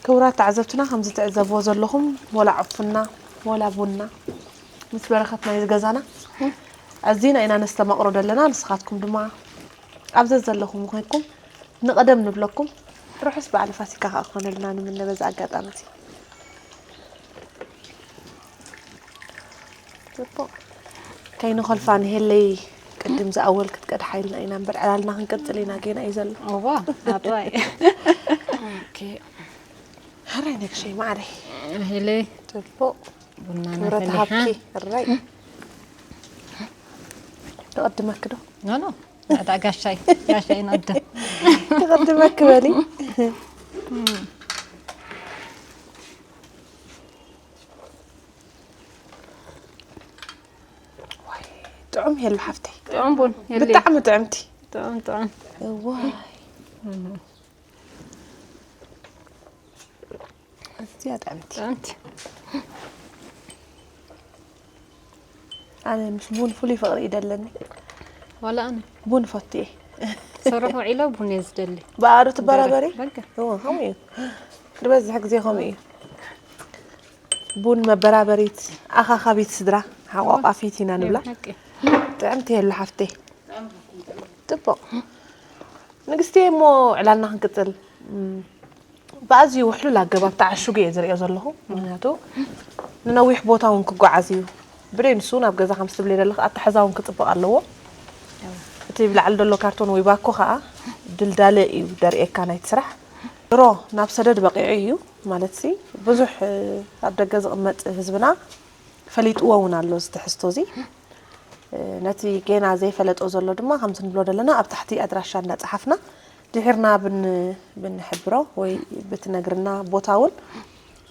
ክቡራት ተዓዘብትና፣ ከምዚ ትዕዘብዎ ዘለኹም፣ ወላ ዕፉና ወላ ቡና ምስ በረኸት ናይ ገዛና ኣዚና ኢና ነስተማቕሮ ዘለና። ንስኻትኩም ድማ ኣብ ዘዘለኹም ኮይንኩም ንቐደም ንብለኩም። ርሑስ በዓል ፋሲካ ከኣ ክኾነልና ንምነ በዚ ኣጋጣሚ እዚ። ጽቡቕ። ከይንኾልፋ ንሄለይ ቅድም ዝኣወል ክትቀድሓ ኢልና ኢና እምበር፣ ዕላልና ክንቅጽል ኢና፣ ጌና እዩ ዘሎ። እዋ፣ ኣጥዋይ። ኦኬ። ሕራይ ነግሸይ ማዕረይ። ሄለይ። ጽቡቕ። ቡናና ክብረት ፈሊሓ። ሃብኪ፣ ሕራይ። ትቐድመኪ ዶ? ኖ፣ ኖ። ንዕዳ ጋሻይ፣ ጋሻይ ንቕድም። ትቐድመኪ በሊ። ዋይ፣ ጥዑም ሄሉ ሓፍተይ። ጥዑም ቡን፣ ሄሉ። ብጣዕሚ ጥዕምቲ። ጥዑም፣ ጥዑም። እዋይ። እም። ኣዝያ ጥዕምቲ። ጥዕምቲ። ኣነ ምስ ቡን ፍሉይ ፍቕሪ እዩ ደለኒ። ዋላ ኣነ። ቡን ፈቱ እየ። ሰርሕ ውዒለ ቡን እየ ዝደሊ። ብኣሩ ትበራበሪ? በቃ። እዎ፣ ከምኡ እዩ። ዝበዝሕ ግዜ ከምኡ እዩ። ቡን መበራበሪት፣ ኣኻኻቢት ስድራ፣ ሓቋቋፊት ኢና ንብላ። ብሓቂ። ጥዕምቲ ሄሉ ሓፍተይ። ጽቡቕ። ንግስቲ እሞ ዕላልና ክንቅጽል። እም፣ ብኣዝዩ ውሕሉል ኣገባብ ተዓሽጉ እየ ዝርእዮ ዘለኹ። ምኽንያቱ ንነዊሕ ቦታ እውን ክጓዓዝ እዩ። ብደይ ንሱ ናብ ገዛ ከም ትብሊ ዘለኺ ኣተሓዛ እውን ክጽብቕ ኣለዎ። እቲ ብላዕሊ ዘሎ ካርቶን ወይ ባኮ ኸኣ ድልዳለ እዩ ደርእየካ ናይቲ ስራሕ። ድሮ ናብ ሰደድ በቒዑ እዩ ማለትሲ ብዙሕ፣ እ፣ ኣብ ደገ ዝቕመጥ ህዝብና ፈሊጥዎ እውን ኣሎ እዚ ትሕዝቶ እዚ። እ፣ ነቲ ጌና ዘይፈለጦ ዘሎ ድማ ከምቲ ንብሎ ዘለና ኣብ ታሕቲ ኣድራሻ እንዳጸሓፍና ድሒርና ብን-፣ ብንሕብሮ ወይ ብትነግርና ቦታ እውን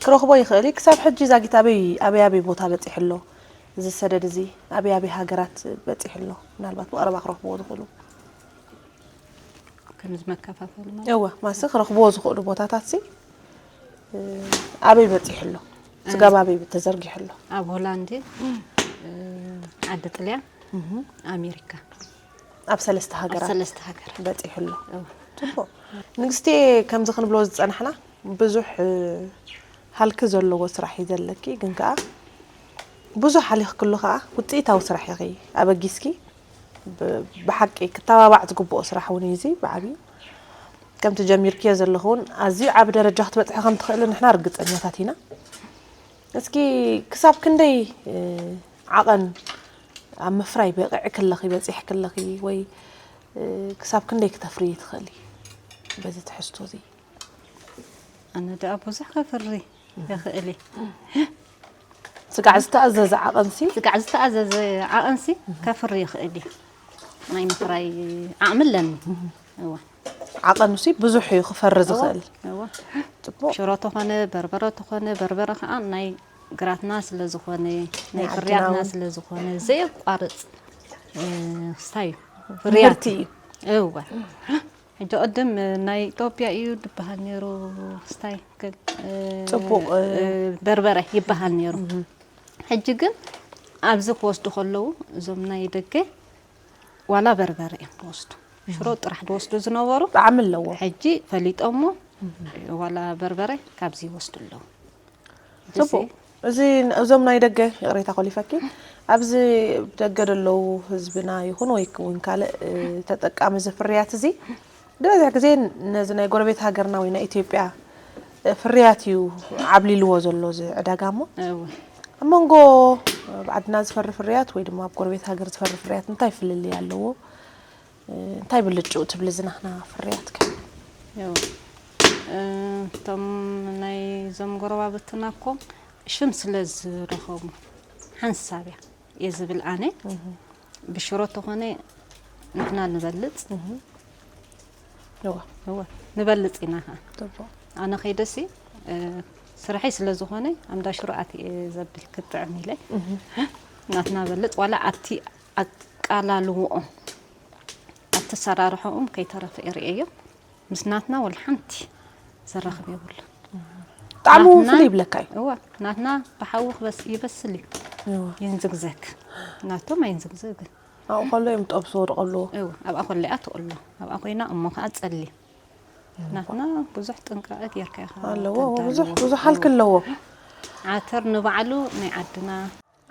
ክረኽቦ ይኽእል እዩ። ክሳብ ሕጂ ዛጊት ኣበይ፣ ኣበይ ኣበይ ቦታ በጺሑ ኣሎ? እዚ ሰደድ እዚ ኣበይ ኣበይ ሃገራት በጺሑ ኣሎ? ምናልባት ብቐረባ ክረኽብዎ ዝኽእሉ። ከምዚ መከፋፈሊ ማለት? እወ፣ ማሲ ክረኽብዎ ዝኽእሉ ቦታታት ሲ፣ እ፣ ኣበይ በጺሑ ኣሎ? ስጋብ ኣበይ ተዘርጊሑ ኣሎ? ኣብ ሆላንድ፣ እ፣ ዓዲ ጥልያን፣ እህ። ኣሜሪካ። ኣብ ሰለስተ ኣብ ሃገራት ሰለስተ ሃገራት። በጺሑ ኣሎ። እወ። ጽቡቕ። ንግስቲ፣ ከምዚ ክንብሎ ዝጸናሕና፣ ብዙሕ፣ እ፣ ሃልኪ ዘለዎ ስራሕ እዩ ዘለኪ፣ ግን ከኣ ብዙሕ ሃሊኽክሉ ከኣ ውጽኢታዊ ስራሕ ኢኺ ኣበጊስኪ። ብ-፣ ብሓቂ ክተባባዕ ዝግብኦ ስራሕ እውን እዩ እዚ ብዓብዩ። ከምቲ ጀሚርክዮ ዘለኹ እውን ኣዝዩ ዓቢ ደረጃ ክትበጽሒ ከም ትኽእሊ ንሕና ርግጸኛታት ኢና። እስኪ ክሳብ ክንደይ፣ እ፣ ዓቐን ኣብ ምፍራይ በቒዕኪ ኣለኺ፣ በጺሕኪ ኣለኺ ወይ፣ እ፣ ክሳብ ክንደይ ክተፍርዪ ትኽእሊ በዚ ትሕዝቶ እዚ? ኣነ ደኣ ብዙሕ ከፍሪ ይኽእል እየ። ስጋዕ ዝተኣዘዘ ዓቐንሲ? ስጋዕ ዝተኣዘዘ ዓቐንሲ ከፍሪ ይኽእል እዩ። ናይ ምፍራይ ዓቕሚ ኣለኒ። እወ። ዓቐኑሲ ብዙሕ እዩ ክፈሪ ዝኽእል። እወ። ጽቡቕ። ሽሮ ተኾነ፣ በርበረ ተኾነ፣ በርበረ ኸዓ ናይ ግራትና ስለ ዝኾነ፣ ናይ ናይ ፍርያትና ዓድና እውን። ስለ ዝኾነ፣ ዘየቋርጽ፣ እ፣ ክስታይ እዩ። ምህርቲ ፍርያት እዩ። እወ። ሕጂ ቅድም ናይ ኢትዮጵያ እዩ ዝበሃል ነይሩ፣ ክስታይ፣ እ፣ ጽቡቕ፣ እ፣ እ፣ በርበረ ይበሃል ነይሩ። እህ። ሕጂ ግን ኣብዚ ክወስዱ ከለዉ፣ እዞም ናይ ደገ ዋላ በርበረ እዮም ዝወስዱ። ሽሮ ጥራሕ ዝወስዱ ዝነበሩ፣ ጣዕሚ ኣለዎ። ሕጂ ፈሊጦሞ፣ ዋላ በርበረ ካብዚ ይወስዱ ኣለዉ። ጽቡቕ። እዚ ን-፣ እዞም ናይ ደገ፣ ይቕሬታ ኮሊፈኪ፣ ኣብዚ ደገ ዘለዉ ህዝብና ይኹን ወይ እውን ካልእ፣ እ፣ ተጠቃሚ እዚ ፍርያት እዚ፣ ዝበዝሕ ግዜ ነዚ ናይ ጎረቤት ሃገርና ወይ ናይ ኢትዮጵያ፣ እ፣ ፍርያት እዩ ዓብሊልዎ ዘሎ እዚ ዕዳጋ እሞ፣ እወ። ኣብ መንጎ ኣብ ዓድና ዝፈሪ ፍርያት ወይ ድማ ኣብ ጎረቤት ሃገር ዝፈሪ ፍርያት እንታይ ፍልልይ ኣለዎ? እ፣ እንታይ ብልጭኡ ትብሊ እዚ ናህና ፍርያት ከ? ያው፣ እ፣ እቶም ናይ እዞም ጎረባብትና እኮ ሽም ስለ ዝረኸቡ ሓንሳብ እያ እየ ዝብል ኣነ። እህ። ብሽሮ ተኾነ ንሕና ንበልጽ። እህ። እወ። እወ፣ ንበልጽ ኢና ኸዓ። ጽቡቕ። ኣነ ኸይደሲ፣ እ፣ ስርሐይ ስለ ዝኾነ፣ ኣምዳ ሽሮ ኣትየ ዘብል ክጥዕም ኢለ። እህ። ናትና በልጽ፣ ዋላ ኣብቲ ኣቃላልውኦም፣ ኣብቲ ኣሰራርሖኦም ከይተረፈ እርእየዮ። ምስ ናትና ወላ ሓንቲ ዘራኽብ የብሉን። ጣዕሙ ናትና ፍልይ ይብለካ እዩ። እወ፣ ናትና ብሓዊ ክበስ-፣ ይበስል እዩ። እወ። ይንዝግዘግ። ናቶም ኣይንዝግዘግን። ኣብኡ ከሎ እዮም ጠብሱ ወድቐሉ። እወ፣ ኣብኣ ከሎ እያ ትቕሎ። ኣብኣ ኮይና እሞ ኸዓ ጸሊ። ናትና ብዙሕ ጥንቃቐ ጌርካ ኢኻ ኣለዎ ተዳልዎ። ብዙሕ ብዙሕ ሃልክ ኣለዎ። ዓተር ንባዕሉ ናይ ዓድና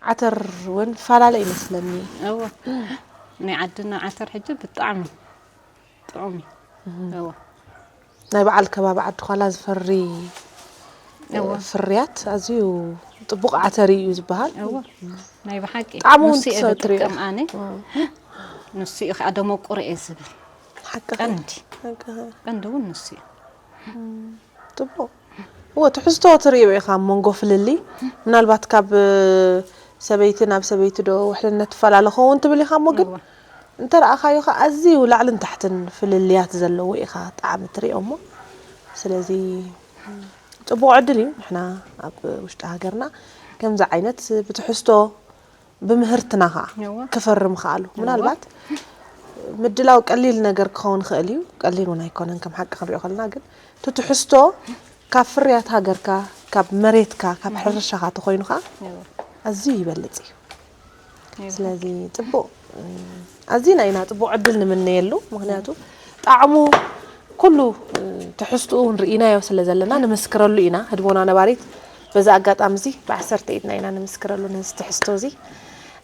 ዓተር እውን ፈላለ ይመስለኒ። እወ ናይ ዓድና ዓተር ሕጂ ብጣዕሚ ጥዑም እዩ። እወ ናይ በዓል ከባቢ ዓዲ ኳላ ዝፈሪ እወ ፍርያት ኣዝዩ ጥቡቕ ዓተር እዩ ዝበሃል። እወ ናይ ብሓቂ ጣዕሙ እውን ንሱ እየ ትሰ- ትሪኦ። ዝጥቀም ኣነ። ንሱ እዩ ከዓ ደመቁር እየ ዝብል። ሓቂ ቀንዲ ሓቂ። ቀንዲ እውን ንሱ እዩ። ጥቡቕ እወ ትሕዝቶ ትርእዮ ኢኻ ኣብ መንጎ ፍልልይ ምናልባት ካብ ሰበይቲ ናብ ሰበይቲ ዶ ውሕልነት ትፈላለ ኸውን ትብል ኢኻ እሞ ግን እወ እንተ ረኣኻዮ ኸ ኣዝዩ ላዕልን ታሕትን ፍልልያት ዘለዎ ኢኻ ጣዕሚ ትርእዮ እሞ ስለዚ ጽቡቕ ዕድል እዩ ንሕና ኣብ ውሽጢ ሃገርና ከምዚ ዓይነት ብትሕዝቶ ብምህርትና ኸዓ እወ ክፈርም ኸኣሉ ምናልባት ምድላው ቀሊል ነገር ክኸውን ይኽእል እዩ ቀሊል እውን ኣይኮነን ከም ሓቂ ክንሪኦ ከለና ግን እቲ ትሕዝቶ ካብ ፍርያት ሃገርካ ካብ መሬትካ ካብ ሕርሻኻ ተኾይኑ ኸዓ እወ ኣዝዩ ይበልፅ እዩ እወ ስለዚ ፅቡቅ ኣዚና ኢና ፅቡቅ ዕድል ንምነየሉ ምክንያቱ ጣዕሙ ኩሉ ትሕዝትኡ እውን ርኢናዮ ስለ ዘለና ንምስክረሉ ኢና ህድሞና ነባሪት በዚ ኣጋጣሚ እዚ ብዓሰርተ ኢድና ኢና ንምስክረሉ ነዚ ትሕዝቶ እዚ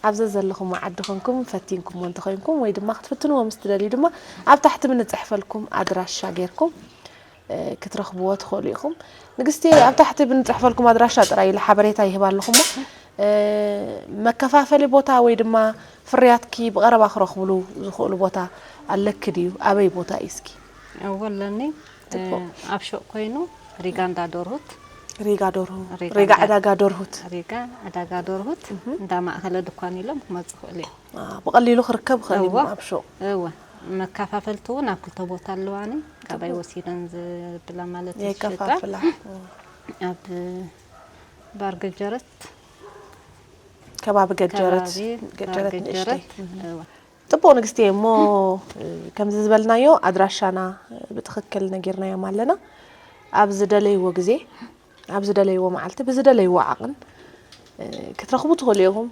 ኣብ ዘዘለኹም ዓዲ ኮንኩም ፈቲንኩምዎ እንተኾይንኩም ወይ ድማ ክትፍትንዎ ምስ ትደልዩ ድማ ኣብ ታሕቲ ብንፅሕፈልኩም ኣድራሻ ጌርኩም ክትረኽብዎ ትኽእሉ ኢኹም። ንግስቲ ኣብ ታሕቲ ብንፅሕፈልኩም ኣድራሻ ጥራይ ኢለ ሓበሬታ ይህብ ኣለኹ እሞ መከፋፈሊ ቦታ ወይ ድማ ፍርያትኪ ብቐረባ ክረኽብሉ ዝኽእሉ ቦታ ኣለኪ ድዩ? ኣበይ ቦታ እዩ እስኪ? እወ ኣለኒ። ኣብ ሹቕ ኮይኑ ሪጋ እንዳ ደርሁት ሪጋ ደርሁ ሪጋ ሪጋ ዕዳጋ- ዕዳጋ ደርሁት ሪጋ ዕዳጋ ደርሁት እንዳ ማእኸለ ድኳን ኢሎም ክመፁ ይኽእሉ እዮም። አ፣ ብቐሊሉ ክርከብ ይኽእል እዩ እወ። ኣብ ሹቕ እወ መከፋፈልቲ እውን ኣብ ክልተ ቦታ ኣለዋኒ። ካባይ ወሲደን ዝብላ ማለት እዩ ዝሸጣ። የከፋፍላ። ኣብ ባር ገጀረት ከባቢ ገጀረት ከባቢ ባር ገጀረት ንእሽተይ ገጀረት እወ። ጥቡቕ ንግስቲ እሞ ከምዚ ዝበልናዮ ኣድራሻና ብትኽክል ነጊርናዮም ኣለና ኣብ ዝደለይዎ ግዜ ኣብ ዝደለይዎ መዓልቲ ብዝደለይዎ ዓቕን ክትረኽቡ ትኽእሉ ኢኹም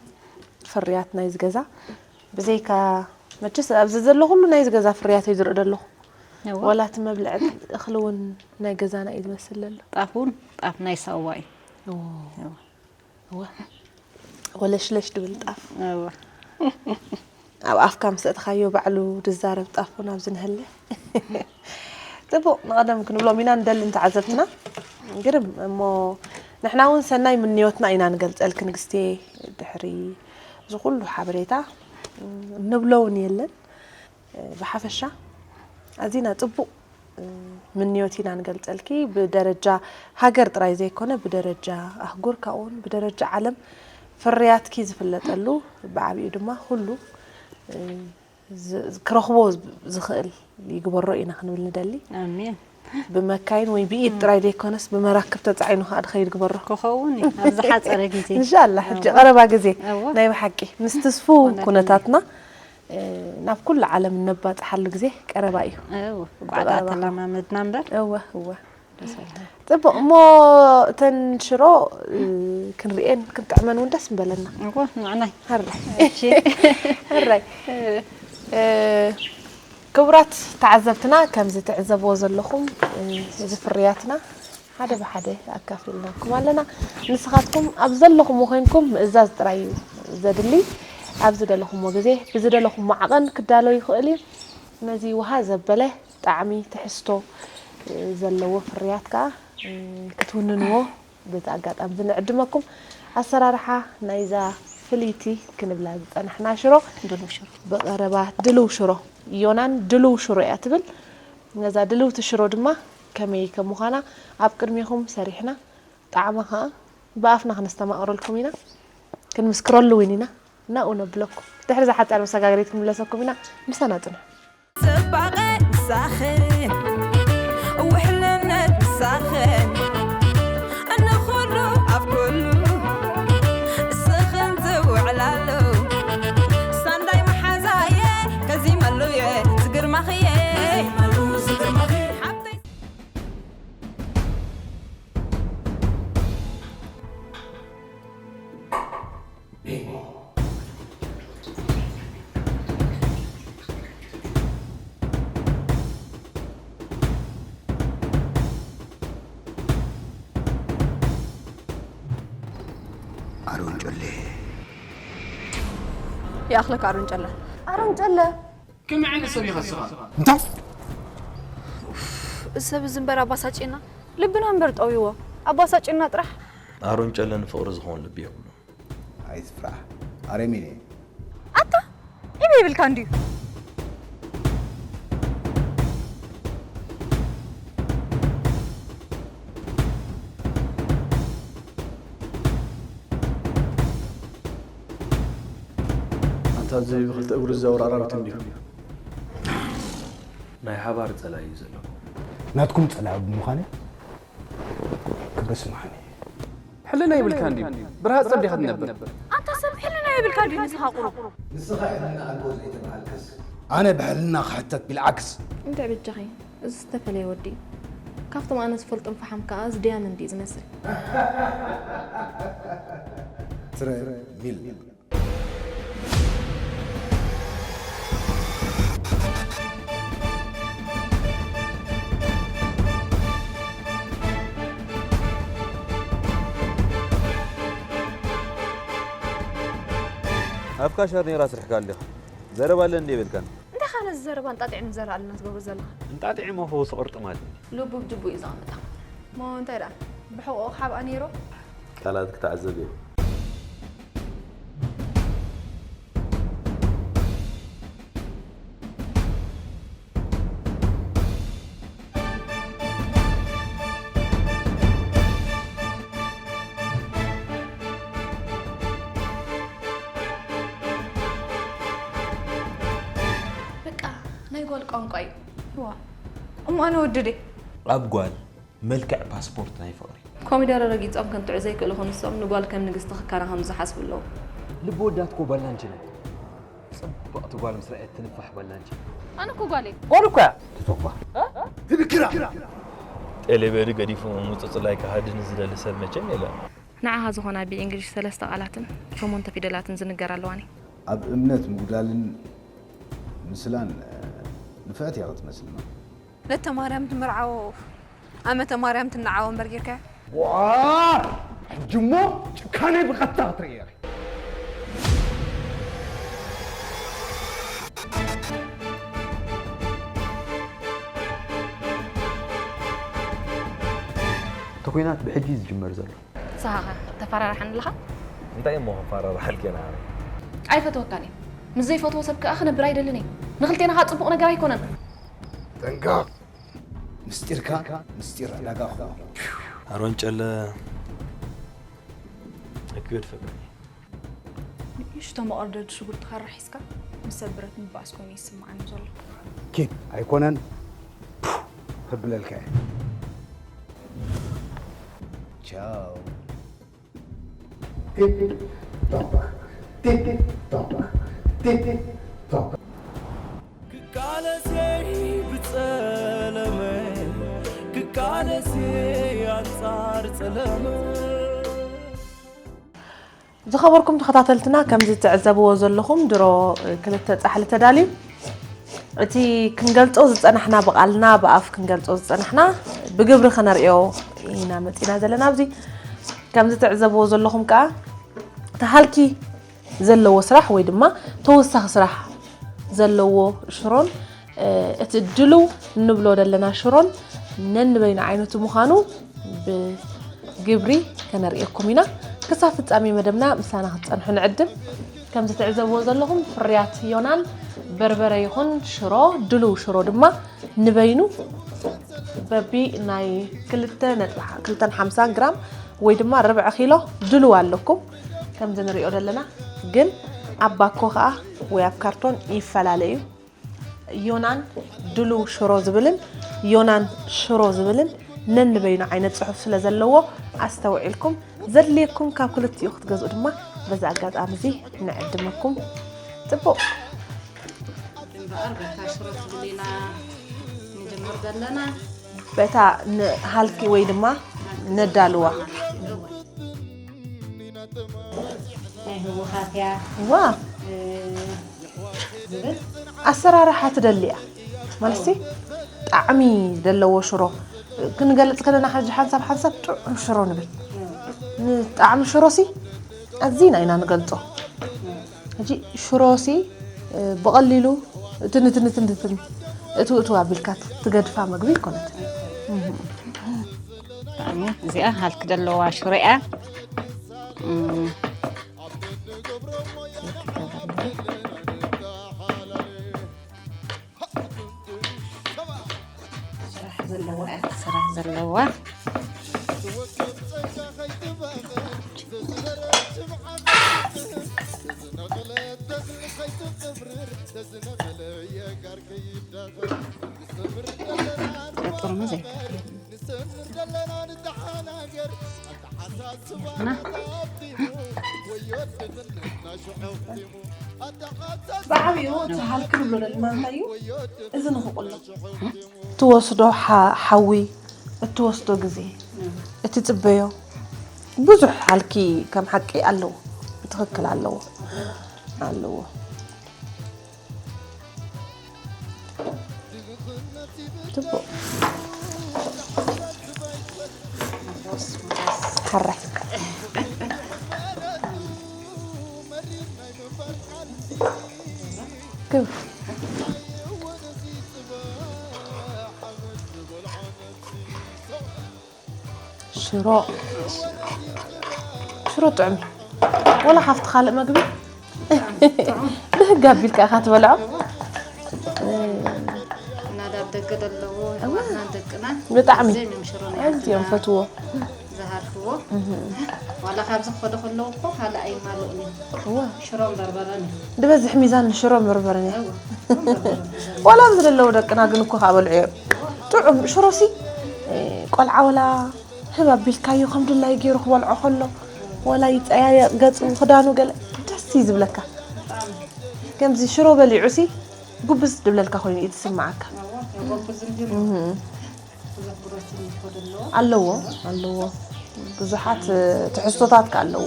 ፍርያት ናይ ዝገዛ ብዘይካ መችስ ኣብዚ ዘሎ ኩሉ ናይ ዝገዛ ፍርያት እዩ ዝርኢ ዘለኹ እወ። ወላ እቲ መብልዒ እኽሊ እውን ናይ ገዛና እዩ ዝመስል ዘሎ ጣፍ እውን ጣፍ ናይ ሳዋ እዩ። እወ። እወ ወለሽለሽ ድብል ጣፍ እወ። ኣብ ኣፍካ ምስ ኣእትኻዮ ባዕሉ ድዛረብ ጣፍ እውን ኣብዚ ንሀለ ፅቡቕ ንቐደም ክንብሎም ኢና ንደሊ ንተዓዘብትና ግርም እሞ ንሕና እውን ሰናይ ምንዮትና ኢና ንገልፀልኪ ንግስቴ ድሕሪ እዚ ኩሉ ሓበሬታ ንብሎ እውን የለን ብሓፈሻ ኣዚና ፅቡቕ ምንዮት ኢና ንገልፀልኪ ብደረጃ ሃገር ጥራይ ዘይኮነ ብደረጃ ኣህጉር ካብኡውን ብደረጃ ዓለም ፍርያትኪ ዝፍለጠሉ ብዓብኡ ድማ ኩሉ ዝ- ክረኽቦ ዝኽእል ይግበሮ ኢና ክንብል ንደሊ ኣሜን። ብመካይን ወይ ብኢድ ጥራይ ዘይኮነስ ብመራክብ ተፃዒኑ ከዓ ድኸይድ ግበሮ ክኸውን እዩ ኣብ ዝሓፀረ ግዜ። እንሻላ ሕጂ ቀረባ ግዜ እወ። ናይ ብሓቂ ምስ ትስፉ ኩነታትና እ፣ ናብ ኩሉ ዓለም እነባፅሓሉ ግዜ ቀረባ እዩ እወ፣ ብዓዳ ተላማመድና እምበር እወ እወ ፅቡቅ እሞ እተን ሽሮ እ፣ ክንርእየን ክንጥዕመን እውን ደስ ምበለና እወ ንዕናይ ሃራይ እሺ ሃራይ እ፣ ክቡራት ተዓዘብትና ከምዚ ትዕዘብዎ ዘለኹም እ፣ እዚ ፍርያትና ሓደ ብሓደ ኣካፊልናኩም ኣለና ንስኻትኩም ኣብ ዘለኹም ኮይንኩም ምእዛዝ ጥራይ እዩ ዘድሊ ኣብ ዝደለኹሞ ግዜ ብዝደለኹም ማዕቐን ክዳሎ ይኽእል እዩ ነዚ ውሃ ዘበለ ጣዕሚ ትሕዝቶ ዘለዎ ፍርያት ከዓ ክትውንንዎ በዚ ኣጋጣሚ እዚ ንዕድመኩም ኣሰራርሓ ናይዛ ፍልይቲ ክንብላ ዝፀናሕና ሽሮ ድሉው ሽሮ ብቐረባ ድልው ሽሮ ዮናን ድልው ሽሮ እያ ትብል ነዛ ድልውቲ ሽሮ ድማ ከመይ ከም ምዃና ኣብ ቅድሜኹም ሰሪሕና ጣዕማ ከዓ ብኣፍና ክነስተማቕረልኩም ኢና ክንምስክረሉ እውን ኢና ናብኡ ነብለኩም ድሕሪ ዝሓፃር መሰጋገሪት ክንምለሰኩም ኢና ምሳና ፅንሑ ጽባቐ ንሳኽን ውሕልነት ንሳኽን ንኹሉ ኣብ ኩሉ ንስኽን ዝውዕላሉ ሳንዳይ መሓዛየ ከዚመሉየ ዝግርማኽየ ሓብተይ ይኣኽለካ ኣሮን ጨለ። ኣሮን ጨለ። ከመይ ዓይነት ሰብ ኢኻ ንስኻ? እንታይ? እዚ ሰብ እዚ እምበር ኣባሳጭና ልብና እምበር ጠውይዎ ኣባሳጭና ጥራሕ። ኣሮን ጨለ ንፍቕሪ ዝኸውን ልቢ የብሉን። ኣይትፍራሕ ኣረሚን እየ። ኣታ ኢበ ይብልካ እንድዩ። ኣንታ እዚ ብክልተ እግሩ ዝዛወር ኣራዊት እንድዩ። ናይ ሓባር ጸላኢ እዩ ዘለኩም። ናትኩም ጸላኢ ብምዃነ ክብሪ ስምዓኒ። ሕልና ይብልካ እንድዩ። ብርሃጽ ጸዲኻ ትነብር። ኣንታ ሰብ ሕልና ይብልካ እንድዩ ንስኻ ቁሩብ። ንስኻ ሕልና ኣልቦ ዘይተባሃልካስ ኣነ ብሕልና ክሕተት ቢልዓክስ። እንታይ በጃኺ እዚ ዝተፈለየ ወዲ ካብቶም ኣነ ዝፈልጦም ፈሓም ከኣ እዚ ዲያመንድ እዩ ዝመስል። ትረ ሚል ኣብ ካሻር ነይራ ስርሕካ ኣለኻ። ዘረባ ኣለ እንዴ በልካን? እንታይ ኻነ ዝዘረባ እንጣጢዕም ዘላኣልና ትገብሮ ዘለኻ? እንጣጢዕሞ ፈውሲ ቁርጥማት እዩ። ልቡ ብጅቡ እዩ ዘቐምጣ። ሞ እንታይ ደኣ ብሕቑኡ ክሓብኣ ነይሩ? ቃላት ክተዓዘብ እየ። በቃ ናይ ጓል ቋንቋ እዩ። ዋ እሞ ኣነ ወዲ ድየ? ኣብ ጓል መልክዕ ፓስፖርት ናይ ፍቕሪ። ኮሚደረ ረጊጾም ከንትዑ ዘይክእሉ ክንሶም ንጓል ከም ንግስቲ ክካና ከም ዝሓስቡ ኣለዉ። ልቢ ወዳት እኮ ባላንቺ ናት። ጽብቕቲ ጓል ምስ ረኣየት ትንፋሕ ባላንቺ። ኣነ እኮ ጓል እየ። ጓል እኮ እያ። ትተኳ። ትብክራ ጤሌበሪ ገዲፉ ምጽጽላይ ክሃድን ዝደሊ ሰብ መቸም የለን። ንዓኻ ዝኾና ብእንግሊሽ ሰለስተ ቃላትን ሸሞንተ ፊደላትን ዝንገር ኣለዋኒ። ኣብ እምነት ምጉዳልን ምስላን ንፍዕቲ እያ ክትመስልና። ለተ ማርያም ትምርዓዎ ኣመተ ማርያም ትንዓዎ እምበር ጌርካዮ። ዋ ሕጂ እሞ ጭካነይ ብቐጥታ ክትርኢ ኢኺ። እቲ ኲናት ብሕጂ እዩ ዝጅመር ዘሎ። ንስኻ ኸ ተፈራርሓኒ ኣለኻ? እንታይ እሞ ከፈራርሓልኪ ኣነ? ኣይፈትወካን እየ። ምስ ዘይፈትዎ ሰብ ከኣ ክነብር ኣይደልን እየ። ንኽልቴና ኸኣ ጽቡቕ ነገር ኣይኮነን። ጠንቀቕ! ምስጢርካ ምስጢር ዕዳጋ ክኸውን እዩ። ኣሮን ጨለ ኣክብድ ፍቅሪ። ንእሽቶ መቐርደድ ሽጉርቲ ካራ ሒዝካ ምስ ሰብ ብረት ምብኣስ ኮይኑ ይስምዓኒ ዘሎ። ኪድ ኣይኮነን ፑ ከብለልካ እየ። ቻው። ቲክ ቶክ ቲክ ቶክ ቲክ ቶክ። ክቃለስ እየ ብጸለመ ክቃለስ እየ ኣንጻር ጸለመ። ዝኸበርኩም ተኸታተልትና ከምዚ ትዕዘብዎ ዘለኹም ድሮ ክልተ ጻሕሊ ተዳልዩ እቲ ክንገልጾ ዝጸናሕና ብቓልና ብኣፍ ክንገልጾ ዝጸናሕና ብግብሪ ከነርእዮ ኢና መጺና ዘለና ኣብዚ ከምዚ ትዕዘብዎ ዘለኹም ከኣ ተሃልኪ ዘለዎ ስራሕ ወይ ድማ ተወሳኺ ስራሕ ዘለዎ ሽሮን እቲ ድልው እንብሎ ዘለና ሽሮን ነንበይኑ ዓይነቱ ምዃኑ ብግብሪ ከነርእየኩም ኢና። ክሳብ ፍጻሜ መደብና ምሳና ክትጸንሑ ንዕድም። ከምዚ ትዕዘብዎ ዘለኹም ፍርያት ዮናን በርበረ ይኹን ሽሮ ድልው ሽሮ ድማ ንበይኑ በቢ ናይ ክልተ ነጥቢ ክልተን ሓምሳን ግራም ወይ ድማ ርብዒ ኪሎ ድልው ኣለኩም። ከምዚ ንሪኦ ዘለና ግን ኣብ ባኮ ከኣ ወይ ኣብ ካርቶን ይፈላለ እዩ። ዮናን ድሉው ሽሮ ዝብልን ዮናን ሽሮ ዝብልን ነንበይኑ ዓይነት ጽሑፍ ስለ ዘለዎ ኣስተውዒልኩም ዘድልየኩም ካብ ክልቲኡ ክትገዝኡ ድማ በዚ ኣጋጣሚ እዚ ንዕድመኩም። ጽቡቕ። እምበኣር በታ ሽሮ ትብል ኢና ንጅምር ዘለና። በታ ንሃልኪ ወይ ድማ ነዳልዋ። ናይ ህወሓት እያ ዋ ዝብል ኣሰራርሓ ትደሊ እያ ማለትሲ ጣዕሚ ዘለዎ ሽሮ ክንገልፅ ከለና ሕጂ ሓንሳብ ሓንሳብ ጥዑም ሽሮ ንብል ንጣዕሚ ሽሮ ሲ ኣዚና ኢና ንገልፆ ሕጂ ሽሮሲ ብቐሊሉ ትንትንትንትን እትው እትው ኣቢልካ ትገድፋ መግቢ ኣይኮነትን። ብጣዕሚ እዚኣ ሃልክ ዘለዋ ሽሮ እያ። ስራሕ ዘለዋ እያ ክትስራሕ ዘለዋ። ጥርሙዝ ኣይከፍልን። ብዓብኡ እቲ ሃልክ ንብሎ ዘለና እንታይ እዩ? እዚ ንኽቕሎ ትወስዶ ሓ- ሓዊ፣ እትወስዶ ግዜ፣ እትፅበዮ ብዙሕ ሃልኪ ከም ሓቂ ኣለዎ። ብትኽክል ኣለዎ። ኣለዎ። ጽቡቕ። ሕራይ። ግብ። ሽሮ ሽሮ ጥዑም እዩ። ወላ ካብቲ ካልእ መግቢ ብህግ ኣቢልካ ኢኻ ትበልዖ። ናዳ ኣብ ደገ ዘለዉ ኣሕዋትና ደቅና ብጣዕሚ ዘም እዮም ሽሮ ናይ ኣዝዮም ፈትዎ። ዝሃርፍዎ ዋላ ካብዚ ክኸዱ ከለዉ እኮ ካልእ ኣይማልኡን እዮም። እወ ሽሮን በርበረን እዩ። ዝበዝሕ ሚዛን ንሽሮ መርበርን እያ። እወ ዋላ ኣብዚ ዘለዉ ደቅና ግን እኮ ካበልዑ እዮም። ጥዑም ሽሮሲ ቆልዓ ወላ ህብ ኣቢልካዮ ከም ድላይ ገይሩ ክበልዖ ከሎ ወላ ይፀያየቕ ገፁ ክዳኑ ገለ ደስ እዩ ዝብለካ። ከምዚ ሽሮ በሊዑሲ ጉብዝ ድብለልካ ኮይኑ እዩ ዝስምዓካ። ኣለዎ ኣለዎ ብዙሓት ትሕዝቶታት ከ ኣለዎ።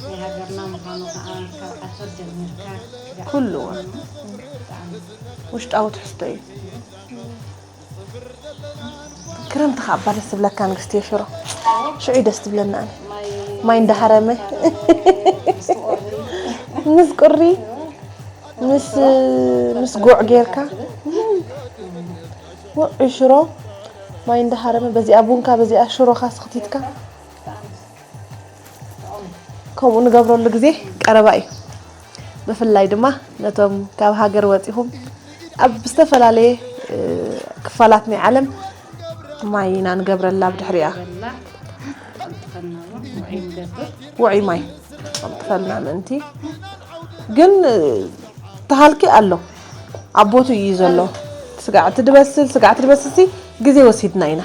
ናይ ሃገርና ምዃኑ ከዓ ካብ ዓተር ጀሚርካ ኩሉ ውሽጣዊ ትሕዝቶ እዩ። ክረምቲ ከዓ እባ ደስ ትብለካ ንግስቲ ሽሮ ሽዑ ደስ ትብለና ኣነ ማይ እንዳሃረመ ምስ ቁሪ ምስ ምስ ጉዕ ጌርካ ውዑይ ሽሮ ማይ እንዳሃረመ በዚኣ ቡንካ በዚኣ ሽሮኻ ስኽቲትካ ከምኡ ንገብረሉ ግዜ ቀረባ እዩ። ብፍላይ ድማ ነቶም ካብ ሃገር ወፂኹም ኣብ ዝተፈላለየ ክፋላት ናይ ዓለም ማይ ኢና ንገብረላ ብድሕሪኣ ውዑይ ማይ ክፈልና ምእንቲ ግን ተሃልኪ ኣሎ ኣብ ቦቱ እዩ ዘሎ። ስጋዕ ትድበስል ስጋዕ ትድበስል ሲ ግዜ ወሲድና ኢና።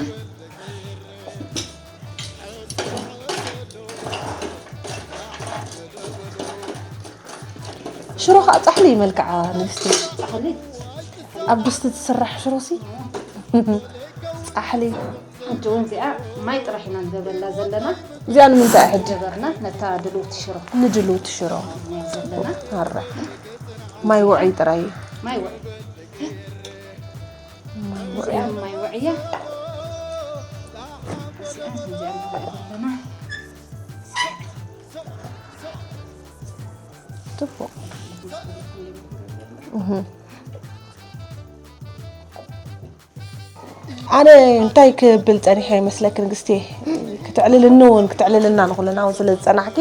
ሽሮ ከዓ ፃሕሊ እዩ መልክዓ ንግስቲ። ኣብ ድስቲ ትስራሕ ሽሮ ሲ ፃሕሊ። ሓንቲ እውን እዚኣ ማይ ጥራሕ ኢና ንገበላ ዘለና። እዚኣ ንምንታይ ሕጂ ገበርና ነታ ድልውቲ ሽሮ ንድልውቲ ሽሮ እያ ዘለና። ኣረ ማይ ውዑይ ጥራይ እዩ። ማይ ውዕ እዚኣ ማይ ውዕያ እዚኣ እዚኣ ንሪኣ ዘለና። ጽቡቕ ኣነ እንታይ ክብል ጸኒሐ ይመስለኪ ንግስቲ ክትዕልልኒ እውን ክትዕልልና ንኩልና እውን ስለ ዝጸናሕኪ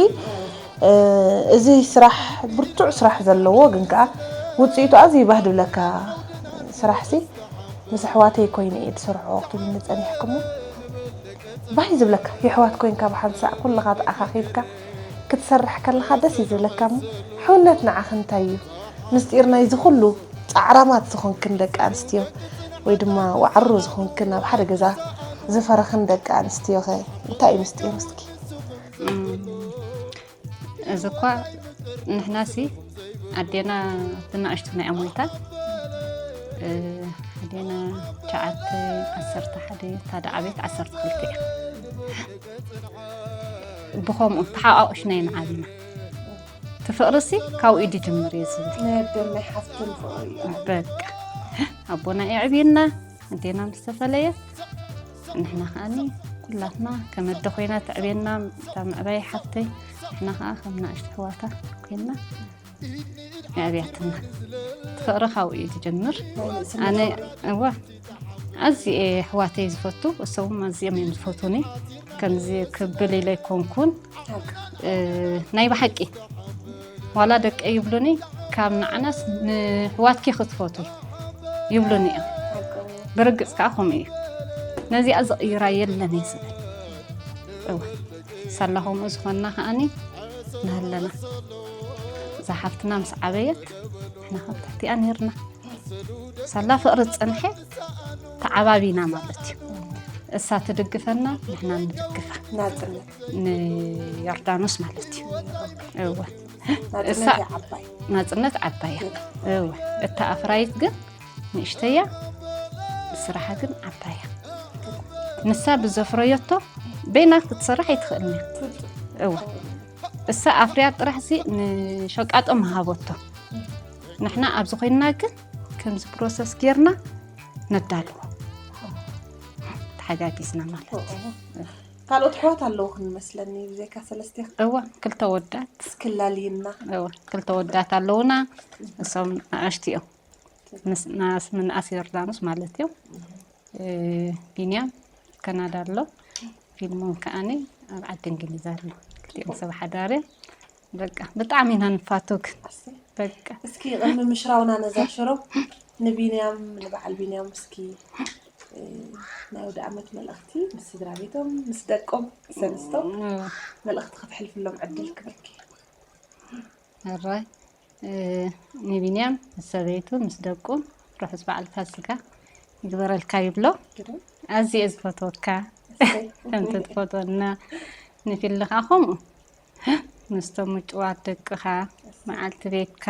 እዚ ስራሕ ብርቱዕ ስራሕ ዘለዎ ግን ከዓ ውፅኢቱ ኣዝዩ ባህ ድብለካ ስራሕ ሲ ምስ ኣሕዋተይ ኮይነ እየ ዝሰርሖ ክትብልኒ ፀኒሕክሞ ባህ እዩ ዝብለካ የሕዋት ኮይንካ ብሓንሳእ ኩልኻ ተኣኻኺብካ ክትሰርሕ ከለኻ ደስ እዩ ዝብለካ እሞ ሕውነት ንዓኺ እንታይ እዩ ምስጢር ናይዚ ኩሉ ፃዕራማት ዝኾንክን ደቂ ኣንስትዮ ወይ ድማ ዋዕሮ ዝኾንክን ኣብ ሓደ ገዛ ዝፈረኽን ደቂ ኣንስትዮ ኸ እንታይ እዩ ምስጢሩ እስኪ እዚ እኳ ንሕናሲ ኣዴና ትናእሽቱ ናይ ኣሞይታ ኣዴና ትሽዓተ ዓሰርተ ሓደ እታ ደዓቤት ዓሰርተ ክልተ እያ ብኸምኡ ተሓቋቑሽና ኢና ዓቢና እቲ ፍቕርሲ ካብኡ እዩ ድጅምር እየ ዝብል ናይ ኣደን ናይ ሓፍትን ፍቕሪ እዩ በቃ ኣቦና የዕብየና ኣዴና ምስ ተፈለየ ንሕና ከዓኒ ኣላትና፣ ከም ኣደ ኮይና ተዕብየና፣ እታ ምዕባይ ሓፍተይ፣ ንሕና ኸዓ ከም ንኣሽቱ ኣሕዋታ ኮይና የዕብያትና። እቲ ፍቕሪ ካብኡ እዩ ዝጅምር። ናይ ንእስነት ኣነ፣ ፍቕሪ። እዋ፣ ኣዝየ እየ ኣሕዋተይ ዝፈቱ፣ እሶም ኣዝዮም እዮም ዝፈቱኒ። ከምዚ ክብል ኢለ ኣይኮንኩን። ሓቂ። እ፣ ናይ ብሓቂ ዋላ ደቀይ ይብሉኒ፣ ካብ ንዓናስ ንሕዋትኪ ክትፈቱ ይብሉኒ እዮም። ሓቂ። ብርግጽ ከኣ ከምኡ እዩ። ነዚኣ ዝቕይራ የለን እየ ዝብል። እወ፣ ሳላ ከምኡ ዝኾንና ከኣኒ ንሃለና። እዛ ሓፍትና ምስ ዓበየት፣ ንሕና ካብ ትሕቲኣ ነይርና። ሳላ ፍቕሪ ዝጸንሐ ተዓባቢና ማለት እዩ። እሳ ትድግፈና፣ ንሕና ንድግፋ። ናጽነት። ንዮርዳኖስ ማለት እዩ። እወ። ናጽነት እሳ እያ ዓባይ። ናጽነት ዓባይ እያ። እወ። እታ ኣፍራይት ግን ንእሽተያ፣ ብስራሓ ግን ዓባያ። ንሳ ብዘፍረየቶ በይና ክትሰርሕ ኣይትኽእልን እያ። እወ። እሳ ኣፍርያ ጥራሕ ሲ ንሸቃጦ ምሃበቶ። ንሕና ኣብዚ ኮይንና ግን ከምዚ ፕሮሰስ ጌርና ነዳልዎ። ተሓጋጊዝና ማለት እዩ። እወ። ካልኦት ኣሕዋት ኣለውኽን መስለኒ፣ ብዘይካ ሰለስቴኽን? እወ፣ ክልተ ወዳት። እስኪ ላልይና። እወ፣ ክልተ ወዳት ኣለውና። እሶም ንኣሽቱ እዮም። ምስ-፣ ናስ-፣ ምንኣስ ዮርዳኖስ ማለት እዩ። እ፣ ቢንያም ካናዳ ኣሎ። ፊልሞን ከኣኒ ኣብ ዓዲ እንግሊዝ ኣሎ። ክልቲኦም ሰብ ሓዳር እዮም። በቃ፣ ብጣዕሚ ኢና ንፋቱክ። ኣሰይ። በቃ። እስኪ ቅድሚ ምሽራውና ነዛ ሽሮ፣ ንቢንያም፣ ንበዓል ቢንያም እስኪ፣ እ፣ ናይ ኣውደ ዓመት መልእኽቲ ምስ ስድራ ቤቶም፣ ምስ ደቆም፣ ሰለስቶም እም። መልእኽቲ ከተሕልፍሎም ዕድል ክህበኪ። ሕራይ፣ እ፣ ንቢንያም ምስ ሰበይቱ፣ ምስ ደቁ፣ ርሑስ በዓል ፋሲካ ይግበረልካ ይብሎ። ግርም። ኣዝየ ዝፈትወካ። እሰይ። ከምቲ ትፈትወና፣ ንፊሊ ከኣ ከምኡ። ምስቶም ምጭዋት ደቅኻ፣ መዓልቲ ቤትካ፣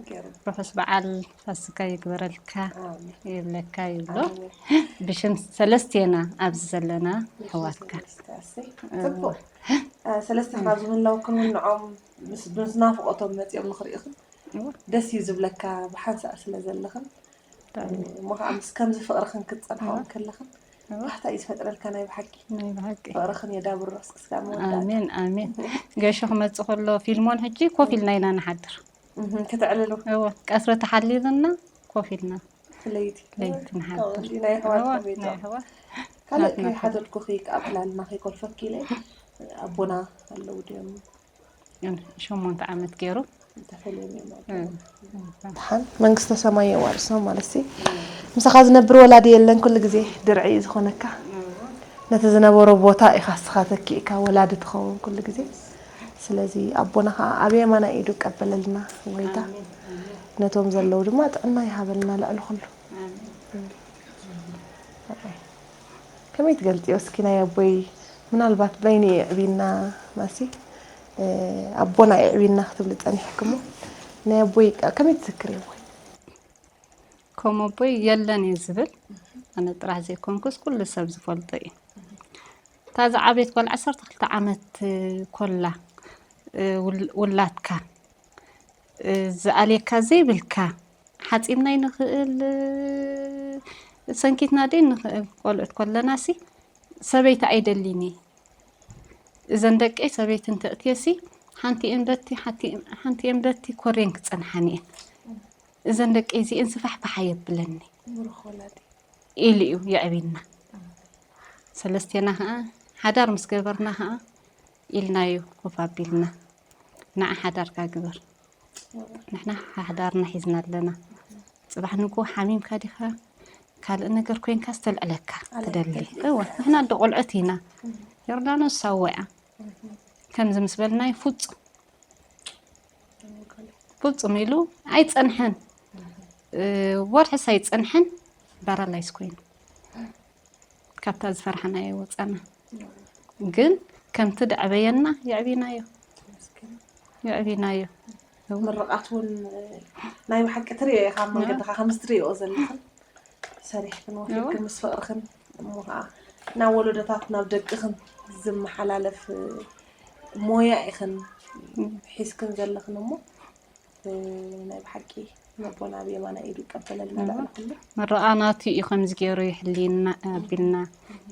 ገይሩ። ርሑስ በዓል ፋሲካ ይግበረልካ ኣሜን። ይብለካ ይብሎ። ኣሜን። ብሽም ሰለስቴና ኣብዚ ዘለና ኣሕዋትካ። ሰለስተ፣ ኣሰይ። እወ። ጽቡቕ። እ፣ ሰለስተ ካብ ዝምህላውክን እውን ንዖም ምስ፣ ምስ ናፍቖቶም መጺኦም ንኽርእዩኽን እወ። ደስ እዩ ዝብለካ፣ ብሓንሳእ ስለ ዘለኽን። ብጣዕሚ። እሞ ኸዓ ምስ ከምዚ ፍቕርኽን ክትጸንሓ እውን እወ። ከለኽን እወ። ባህታ እዩ ዝፈጥረልካ ናይ ብሓቂ። ናይ ብሓቂ። ፍቕርኽን የዳብሮ እስኪ ስጋብ መወዳእታ። ኣሜን፣ ኣሜን። ገሹ ክመጽእ ከሎ ፊልሞን ሕጂ ኮፍ ኢልና ኢና ንሓድር። እህ፣ ከተዕልሉ። እወ፣ ቀትሪ ተሓሊልና ኮፍ ኢልና። ለይቲ። ለይቲ ንሓድር። ከምኡ ናይ ኣሕዋት እወ፣ ኮሜታ። ናይ ኣሕዋት። ካልእ ናትና ከይሓደርኩኺ ክኣክላልና ከይኮልፈኪ ኢለ ኣቦና ኣለዉ ድዮም? ሸሞንተ ዓመት ገይሩ። ተፈልዮም እዮም። እ፣ እ። ደሓን መንግስተ ሰማይ የዋርሶም ማለት ሲ። ምሳኻ ዝነብር ወላዲ የለን፣ ኩሉ ግዜ ድርዒ እዩ ዝኾነካ። ነቲ ዝነበሮ ቦታ ኢኻ እስኻ ተኪእካ ወላዲ ትኸውን ኩሉ ግዜ። ስለዚ ኣቦና ኸዓ ኣብ የማናይ ኢዱ ቀበለልና ጎይታ። ኣሜን፣ ኣሜን። ነቶም ዘለዉ ድማ ጥዕና ይሃበልና ልዕሊ ኩሉ። ኣሜን። ከመይ ትገልጽዮ እስኪ ናይ ኣቦይ? ምናልባት በይኑ የዕቢና ማሲ፣ እ፣ ኣቦና የዕቢና ክትብሊ ጸኒሕክሞ፣ ናይ ኣቦይ ከ-፣ ከመይ ትዝክርዮ ኣቦይ? ከም ኣቦይ የለን እየ ዝብል፣ ኣነ ጥራሕ ዘይኮንኩስ ኩሉ ሰብ ዝፈልጦ እዩ። እታ ዝዓበየት ጓል ዓሰርተ ክልተ ዓመት ኮላ፣ እ፣ ውል-፣ ውላድካ፣ እ፣ ዝኣልየካ ዘይብልካ፣ ሓጺብና ኣይንኽእል፣ እ፣ ሰንኪትና ደይ ንኽእል። ቆልዑት ኮለናሲ ሰበይቲ ኣይደሊን እየ። እዘን ደቀይ ሰበይቲ እንተእትየሲ፣ ሓንቲኤን በቲ፣ ሓንቲ-፣ ሓንቲኤን በቲ ኮሬን ክጸንሓኒ እየን። እዘን ደቀይ እዚኤን ስፋሕፋሕ ኣየብለኒ። ብሩኽ ወላዲ። ኢሉ እዩ የዕቢና። ሰለስቴና ኸዓ ሓዳር ምስ ገበርና ኸዓ ኢልናዮ ኮፍ ኣቢልና፣ "ንዓ ሓዳርካ ግበር፣ ንሕና ሓዳርና ሒዝና ኣለና። ጽባሕ ንግሆ ሓሚምካ ዲኻ ካልእ ነገር ኮይንካ ዝተልዕለካ ኣለካ። ትደሊ?" እወ፣ ንሕና ኣደ ቆልዑት ኢና። ዮርዳኖስ ሳወያ ከምዚ ምስ በልናዮ ፍጹም ፍጹም ኢሉ ኣይጸንሐን። እ፣ ወርሕስ ኣይጸንሐን፣ ባራላይዝ ኮይኑ። ካብታ ዝፈራሕናዮ ወጻና። ግን ከምቲ ደዕበየና የዕቢናዮ። የዕቢናዮ። ምርቓት እውን ናይ ብሓቂ ትርእዮ ኢኻ ኣብ መንገድኻ፣ ከምዚ ትርእዮ ዘለኽን። ሰሪሕክን ወፊርክን እወ። ምስ ፍቕርኽን እሞ ኸዓ ናብ ወለዶታት ናብ ደቅኽን ዝመሓላለፍ ሞያ ኢኽን እም። ሒዝክን ዘለኽን እሞ፣ እ፣ ናይ ብሓቂ ኣቦና ብየማናይ ኢዱ ይቀበለልና። ልዕሊ ኩሉ ምርቓ ናቱ እዩ ከምዚ ገይሩ ይሕልየና ኣቢልና፣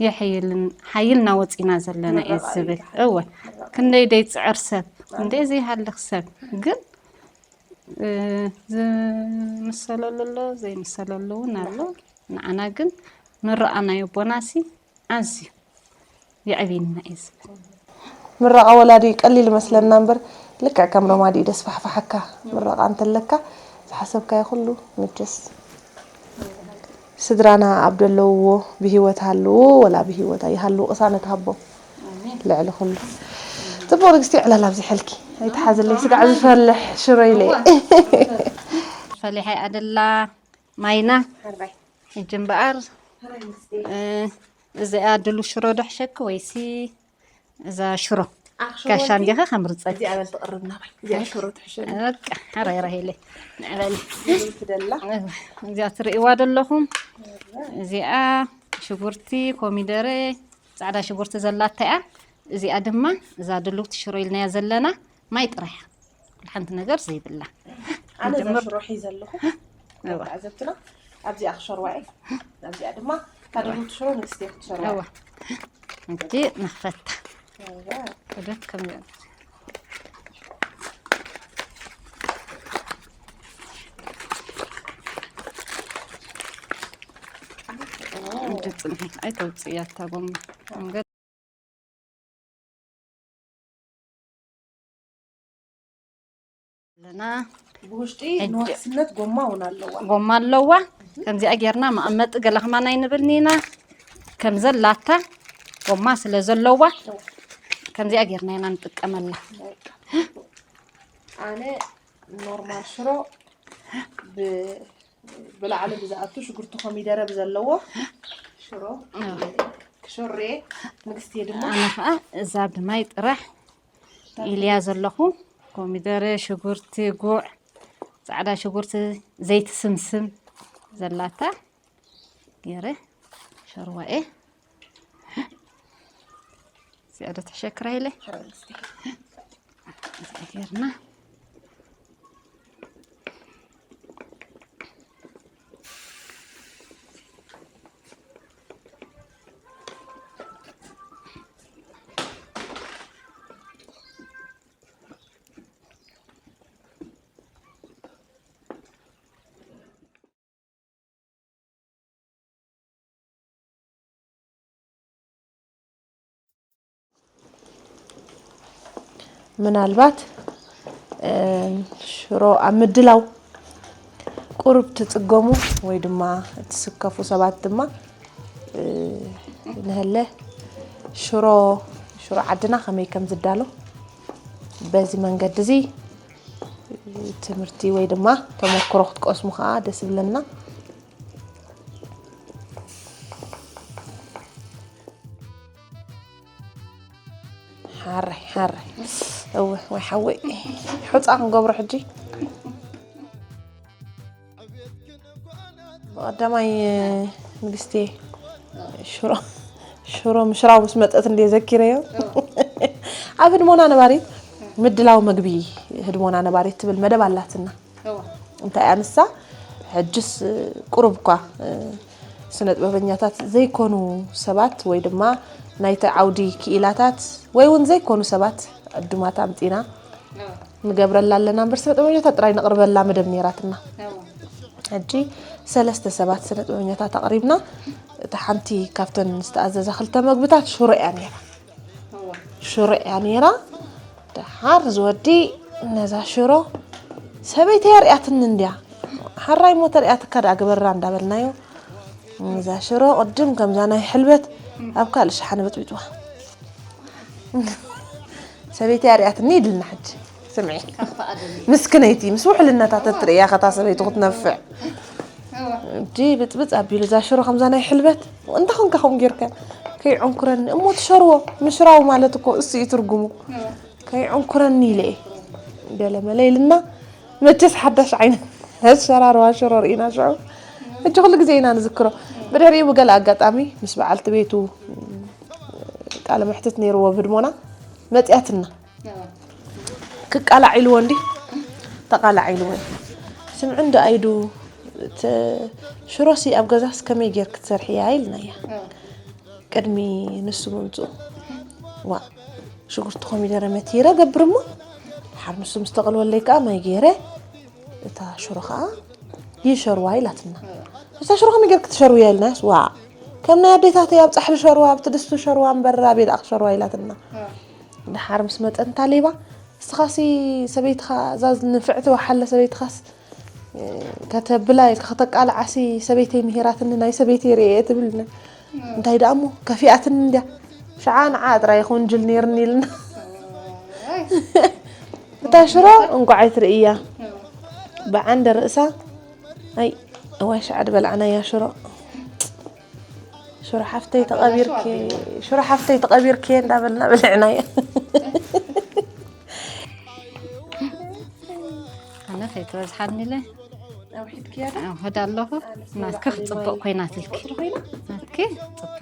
የሐይልን ሓይልና ወፂና ዘለና እየ ዝብል። እወ፣ ክንደይ ደይ ፅዕር ሰብ፣ ክንደይ ዘይሃልኽ ሰብ ግን እ፣ ዝምሰለሉ ኣሎ፣ ዘይምሰለሉ እውን ኣሎ። ንዓና ግን ምርቓ ናይ ኣቦናሲ ኣዝዩ የዕብየና እዩ ዝብል። ምረቓ ወላዲ ቀሊል ይመስለና እምበር፣ ልክዕ ከም ሮማዲ እዩ ደስፋሕፋሓካ። ምረቓ እንተለካ ዝሓሰብካዮ ኩሉ ምችስ። ስድራና ኣብ ደለውዎ ብህይወት ሃልዉ ወላ ብህይወት ኣይሃልዉ ቅሳነት ሃቦም። ኣሜን። ልዕሊ ኩሉ። ጽቡቕ ንግስቲ፣ ዕላል ኣብዚሐልኪ። ኣይትሓዝለይ፣ ስጋዕ ዝፈልሕ ሽሮ ኢለ። ፈሊሐ ኣደላ ማይና። ሕራይ። ሕጂ እምበኣር፣ ሕራይ ንግስቲ። እ፣ እዚኣ ድሉ ሽሮ ዶ ሕሸኪ ወይሲ እዛ ሽሮ? ኣኽ፣ ሽሮ ጋሻ ወልፊ? እንዲኻ ከምርጸኪ። እዚኣ በል ትቕርብ ናባይ። እዚኣ ሽሮ ትሕሸኒ። በቃ፣ ሕራይ ራሄለይ። ንዕበሊ። ትደላ። እዚኣ ትርእይዋ ደለኹም። እዚኣ ሽጉርቲ፣ ኮሚደረ፣ ጻዕዳ ሽጉርቲ ዘላታ እያ። እዚኣ ድማ እዛ ድልውቲ ሽሮ ኢልናያ ዘለና ማይ ጥራሕ እያ። ሓንቲ ነገር ዘይብላ። ኣነ እዛ ንጀምር። ሽሮ ሒዘ ኣለኹ። እዋ። ተዓዘብትና፣ ኣብዚኣ ክሸርዋ እየ። ኣብዚኣ ድማ እታ ድልውቲ ሽሮ ንግስቲ ክትሸርዋ እዋ። እያ። እንጂ ንኽፈታ። እዋ። ክደት ከም እንጂ ጽንሒ ኣይተውጽእያ እታ ጎማ። ኣለና። ብውሽጢ ሕጂ ንዋሕስነት ጎማ እውን ኣለዋ። ጎማ ኣለዋ። ከምዚኣ ጌርና መቐመጢ ገለ ከማን ኣይንብልን ኢና። ከም ዘላታ ጎማ ስለ ዘለዋ፣ ከምዚኣ ጌርና ኢና ንጥቀመላ። ኣነ ኖርማል ሽሮ ብ-፣ ብላዕሊ ብዝኣቱ ሽጉርቲ ኮሚደረ ብዘለዎ ሽሮ ኣዎ። ክሾሬ ንግስቲ ድማ ኣነ ኸዓ እዛ ብማይ ጥራሕ ኢልያ ዘለኹ። ኮሚደረ፣ ሽጉርቲ፣ ጉዕ፣ ጻዕዳ ሽጉርቲ፣ ዘይቲ ስምስም ዘላታ ገይረ ሸርዋኤ። እዚኣ ዶ ትሕሸክራ ኢለ? እዚኣ ገይርና። ምናልባት፣ እ፣ ሽሮ ኣብ ምድላው ቁሩብ ትጽገሙ ወይ ድማ ትስከፉ ሰባት ድማ፣ እ፣ ንሀለ ሽሮ፣ ሽሮ ዓድና ከመይ ከም ዝዳሎ በዚ መንገዲ እዚ ትምህርቲ ወይ ድማ ተመክሮ ክትቀስሙ ከዓ ደስ ይብለና። ሓራይ፣ ሓራይ። እወ፣ ወይ ሓወይ። ሑፃ ክንገብሮ ሕጂ። ብቐዳማይ፣ ንግስቲ፣ ሽሮ፣ ሽሮ ምሽራው ምስ መጠት እንደ ዘኪረዮ። ኣብ ህድሞና ነባሪት ምድላው መግቢ ህድሞና ነባሪት ትብል መደብ ኣላትና። እዋ። እንታይ እያ ንሳ? ሕጅስ ቁሩብ እኳ፣ እ፣ ስነ ጥበበኛታት ዘይኮኑ ሰባት ወይ ድማ ናይቲ ዓውዲ ክኢላታት ወይ እውን ዘይኮኑ ሰባት ዕዱማት ኣምጺና እዋ። ንገብረላ ኣለና እምበር ስነ ጥበበኛታት ጥራይ ነቕርበላ መደብ ነይራትና። እዋ። ሕጂ ሰለስተ ሰባት ስነ ጥበበኛታት ኣቕሪብና፣ እታ ሓንቲ ካብተን ዝተኣዘዛ ክልተ መግብታት ሽሮ እያ ነይራ። እዋ። ሽሮ እያ ነይራ። ደሓር ዝወዲ ነዛ ሽሮ ሰበይተይ ኣርያትኒ እንድያ። ሓራይ እሞ ተርያትካ ደኣ ግበራ እንዳበልናዮ፣ ነዛ ሽሮ ቅድም ከምዛ ናይ ሕልበት ኣብ ካልእ ሸሓነ በጥቢጥዋ። ሰበይተይ ኣርያትኒ ኢድልና ሕጂ። ስምዒ። ምስክነይቲ፣ ምስ ውሕልነታ ተትርእያ ከታ ሰበይቱ ክትነፍዕ። እጂ ብጥብጥ ኣቢሉ እዛ ሽሮ ከምዛ ናይ ሕልበት። እንታይ ኾንካ ከምኡ ጌርካ? ከይዕንኩረኒ። እሞ ትሸርዎ፣ ምሽራው ማለት እኮ እሱ እዩ ትርጉሙ። ከይዕንኩረኒ ኢለ እየ። ገለ መለ ኢልና፣ መቸስ ሓዳሽ ዓይነት ኣሰራርዋ ሽሮ ርኢና ሽዑ። ሕጂ ኩሉ ግዜ ኢና ንዝክሮ። ብድሕሪኡ ብገለ ኣጋጣሚ ምስ በዓልቲ ቤቱ ቃለ መሕትት ነይርዎ ብህድሞና መጽያትና። ክቃላዕ ኢልዎ እንዲ ተቃላዕ ኢልዎ። ስምዒ እንዶ ኣይዱ፣ ሽሮሲ ኣብ ገዛስ ከመይ ጌርክ ትሰርሕያ ኢልናያ። ቅድሚ ንሱ ምምፅኡ፣ ዋ፣ ሽጉርቲ ኮሚደረ መቲረ ገብር እሞ፣ ሓር ንሱ ምስ ተቐልወለይ ከዓ ማይ ገይረ፣ እታ ሽሮ ከዓ ይሸርዋ ኢላትና። እታ ሽሮ ከመይ ጌርክ ትሸርውያ ኢልናያስ፣ ዋ፣ ከም ናይ ኣዴታተይ ኣብ ፃሕሊ ሸርዋ፣ ኣብቲ ድስቱ ሸርዋ እምበር ኣበይ ደኣ ክሸርዋ ኢላትና። ድሓር ምስ መጠንታ ሌባ፣ እስኻሲ ሰበይትኻ፣ እዛ ንፍዕቲ ወሓለ ሰበይትኻስ፣ ከተብላ፣ ከተቃልዓሲ ሰበይተይ ምሂራትኒ፣ ናይ ሰበይተይ ርእየ ትብልና። እንታይ ደኣ እሞ፣ ከፊኣትኒ እንድያ። ሽዓ ንዓ ጥራይ ይኹን ጅል ነይርኒ ኢልና። እታ ሽሮ እንቋዕ ኣይትርእያ። ብዓንደ ርእሳ፣ ኣይ፣ እዋይ፣ ሽዓ ድበላዕናያ ሽሮ። ሽሮ ሓፍተይ ተቐቢርኪ፣ ሽሮ ሓፍተይ ተቐቢርኪ እንዳበልና በልዕናያ። ኣነ ከይትበዝሓኒ ኢለ ኣውሒድክያ ዶ? ኣውሕድ ኣለኹ። ኣነስ ናትኪ ባዕለይ ክጽብቕ ማይ ኮይናትልኪ። ቁጽሪ ኮይና? ናትኪ ጽብቕ።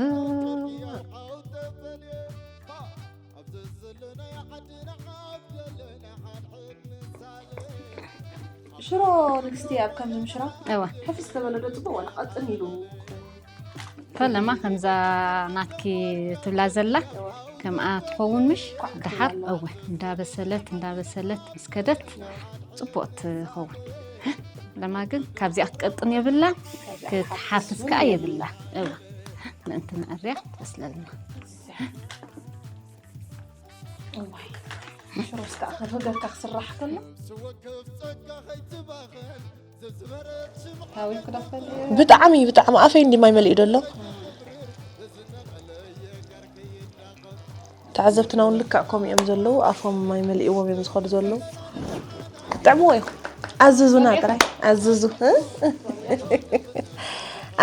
ሽሮ ንግስቲ ኣብ ከምዚ ምሽራ እዋ። ሕፍስ ተበለ ዶ ጽቡቕ ዋላ ቀጥን ኢሉ? ፈለማ ከምዛ ናትኪ ትብላ ዘላ እዋ። ከምኣ ትኸውን ምሽ? ኳዕ ክትብል ደሓር ኣለዋ። እወ፣ እንዳበሰለት፣ እንዳበሰለት ምስ ከደት እዋ። ጽቡቕ ትኸውን። ለማ ግን ካብዚኣ ክትቀጥን የብላ፣ ካብዚኣ ክትሓፍስ ክትሓፍስ ከኣ እውን የብላ። እወ። ምእንቲ ንዕርያ ትበስለልና። እዋይ፣ ሽሮስ ከኣ ከብህገካ ክስራሕ ከሎ። ታዊክ ዶ ክፈልጥ? ብጣዕሚ፣ ብጣዕሚ ኣፈይ እንዲ ማይ መሊኡ ደሎ። ተዓዘብትና እውን ልክዕ ከምኡ እዮም ዘለዉ፣ ኣፎም ማይ መሊእዎም እዮም ዝኸዱ ዘለዉ። ክትጥዕምዎ ኢኹም። ኣዝዙና ጥራይ፣ ኣዝዙ።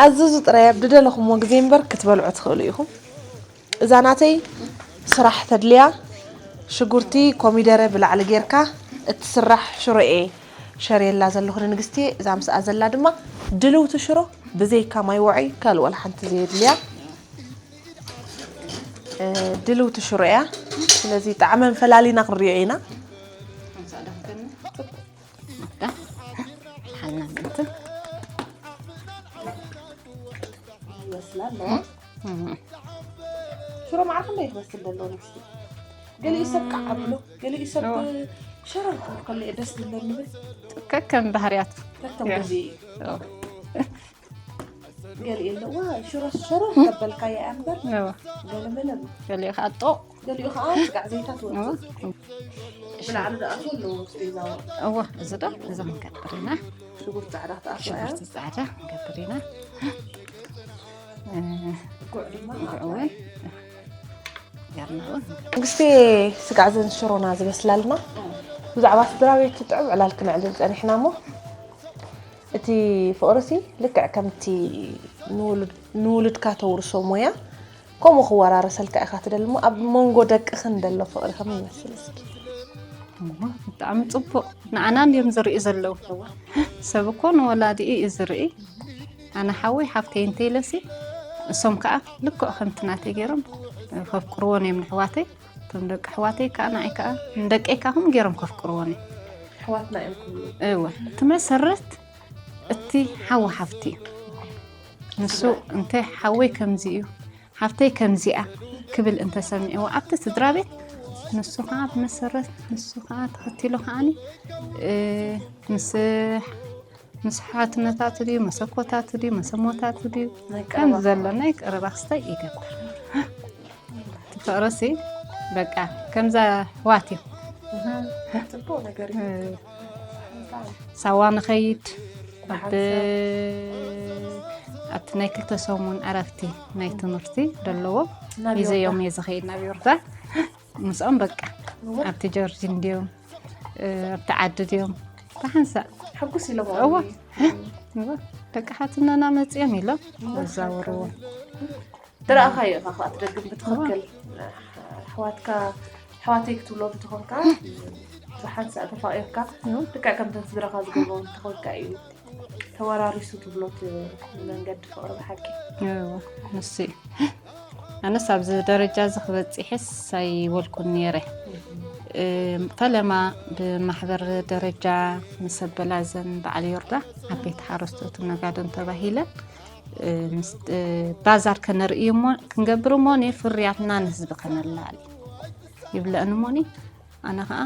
ኣዝዙ ጥራይ፣ ኣብ ድደለኹምዎ ግዜ እምበር ክትበልዑ ትኽእሉ ኢኹም። እዛ ናተይ ስራሕ ተድልያ፣ ሽጉርቲ፣ ኮሚደረ ብላዕሊ ጌርካ እትስራሕ ሽሮ እየ ሸርየላ ዘለኹ ንንግስቲ። እዛ ምስኣ ዘላ ድማ ድልውቲ ሽሮ፣ ብዘይካ ማይ ውዑይ ካልእ ዋላ ሓንቲ ዘየድልያ፣ እ፣ ድልውቲ ሽሮ እያ። ስለዚ ጣዕመን ፈላሊና ክንሪኦ ኢና። ሓልና ምእንቲ ይመስላ ኣለዋ። እም። ሽሮ ማዕረ ክንደይ ትመስል ዘሎ ንግስቲ? ገሊኡ ሰብ ቃዕ ኣብሎ፣ ገሊኡ ሰብ እዎ። ሸረር ክብል ከሎ እየ ደስ ዝብለኒ ብል። ከከም ባህርያቱ። ከከም ያ። ግዜ እዩ። እዎ። ገሊኡ ኣለዋ፣ ሽሮ ሽሮ ተበልካያ እያ እምበር፣ እዎ። ገለመለ እሞ። ገሊኡ ከዓ ጦቕ። ገሊኡ ከዓ ስጋዕ ዘይታ ትወፅእ። እዎ። ብላዕሊ ዝኣትዉ ኣለዉ፣ ስፔዛ እውን። እዎ፣ እዚ ዶ፣ እዚ ክንገብር ኢና። ሽጉርቲ ጻዕዳ ክትኣትዋ እያ። ሽጉርቲ ጻዕዳ ክንገብር ኢና። እ፣ ጉዕ ድማ ጉዕ እውን። ጌርና እውን። መንግስቲ ስጋዕ ዘን ሽሮና ዝበስላልና። ብዛዕባ ስድራ ቤት ጥዑም ዕላል ክነዕልል ጸኒሕና እሞ፣ እቲ ፍቕርሲ ልክዕ ከምቲ ንውሉድ-፣ ንውሉድካ ተውርሶ ሞያ፣ ከምኡ ክወራረሰልካ ኢኻ ትደሊ እሞ፣ ኣብ መንጎ ደቅኽን ዘሎ ፍቕሪ ከመይ ይመስል እስኪ? እሞ፣ ብጣዕሚ ጽቡቕ። ንዓና እንድዮም ዝርእዩ ዘለዉ። ሰብ እኮ ንወላዲኡ እዩ ዝርኢ። ኣነ ሓወይ ሓፍተይ እንተኢለሲ፣ እሶም ከኣ ልክዕ ከምቲ ናተይ ገይሮም ከፍቅርዎን እዮም ንሕዋተይ። እቶም ደቂ ኣሕዋተይ ከኣ ንዓይ ከኣ፣ ንደቀይ ከኣ ከምኡ ገይሮም ከፍቅርዎን እዮም። ኣሕዋትና እዮም ክብሉ። እወ፣ እቲ መሰረት እቲ ሓው ሓፍቲ እዩ። ንሱ እንተ ሓወይ ከምዚ እዩ፣ ሓፍተይ ከምዚኣ ክብል እንተሰሚዕዎ ኣብቲ ስድራ ቤት፣ ንሱ ኸዓ ብመሰረት፣ ንሱ ኸዓ ተኸቲሉ ኸዓኒ፣ እ፣ ምስ፣ ምስ ሓትነታቱ ድዩ፣ መሰኮታቱ ድዩ፣ መሰሞታቱ ድዩ፣ ናይ ከም ቀረባ ዘሎ ናይ ቀረባ ክስታይ ይገብር። እቲ ፍቕርሲ በቃ ከምዛ ኣሕዋት እዩ። እህ፣ ጽቡቕ ነገር እዩ። እ፣ ሳዋ ንኸይድ፣ ኣብ፣ ብሓንሳብ። ኣብቲ ናይ ክልተ ሰሙን ዕረፍቲ ናይ ትምህርቲ ደለዎ፣ ናብ ሒዘዮም ዮርዳ። እየ ዝኸይድ ናብ ዮርዳ። ምስኦም በቃ እወ። ኣብቲ ጆርጅ እንድዮም፣ እ፣ ኣብቲ ዓዲ ድዮም፣ ብሓንሳእ። ሕጉስ ኢሎም እወ። እዮም። እወ። ደቂ ሓትነና መጺኦም ኢሎም እወ። ዘዛውርዎ። ዝረኣኻዮ ኢኻ፣ ካብ ትደግም ብትኽክል። እወ። ኣሕዋትካ፣ ኣሕዋተይ ክትብሎ እንተኾንካ፣ ብሓንሳእ ተፋቒርካ፣ እወ። ልክዕ ከምተን ስድራኻ ዝገብሮ እንተኾንካ እዩ ተወራሪሱ ትብሎ እቲ መንገዲ ፍቕሪ ብሓቂ። እወ፣ ንሱ እዩ። ኣነስ ኣብዚ ደረጃ እዚ ክበጽሕስ ኣይበልኩን ነይረ። ፈለማ ብማሕበር ደረጃ ምስ ኣበላዘን በዓል ዮርዳ ዓበይቲ ሓረስቶትን ነጋዶን ተባሂለን ባዛር ከነርኢ እሞ ክንገብር እሞ ንፍርያትና ንህዝቢ ከነላል ይብለእን እሞኒ። ኣነ ከዓ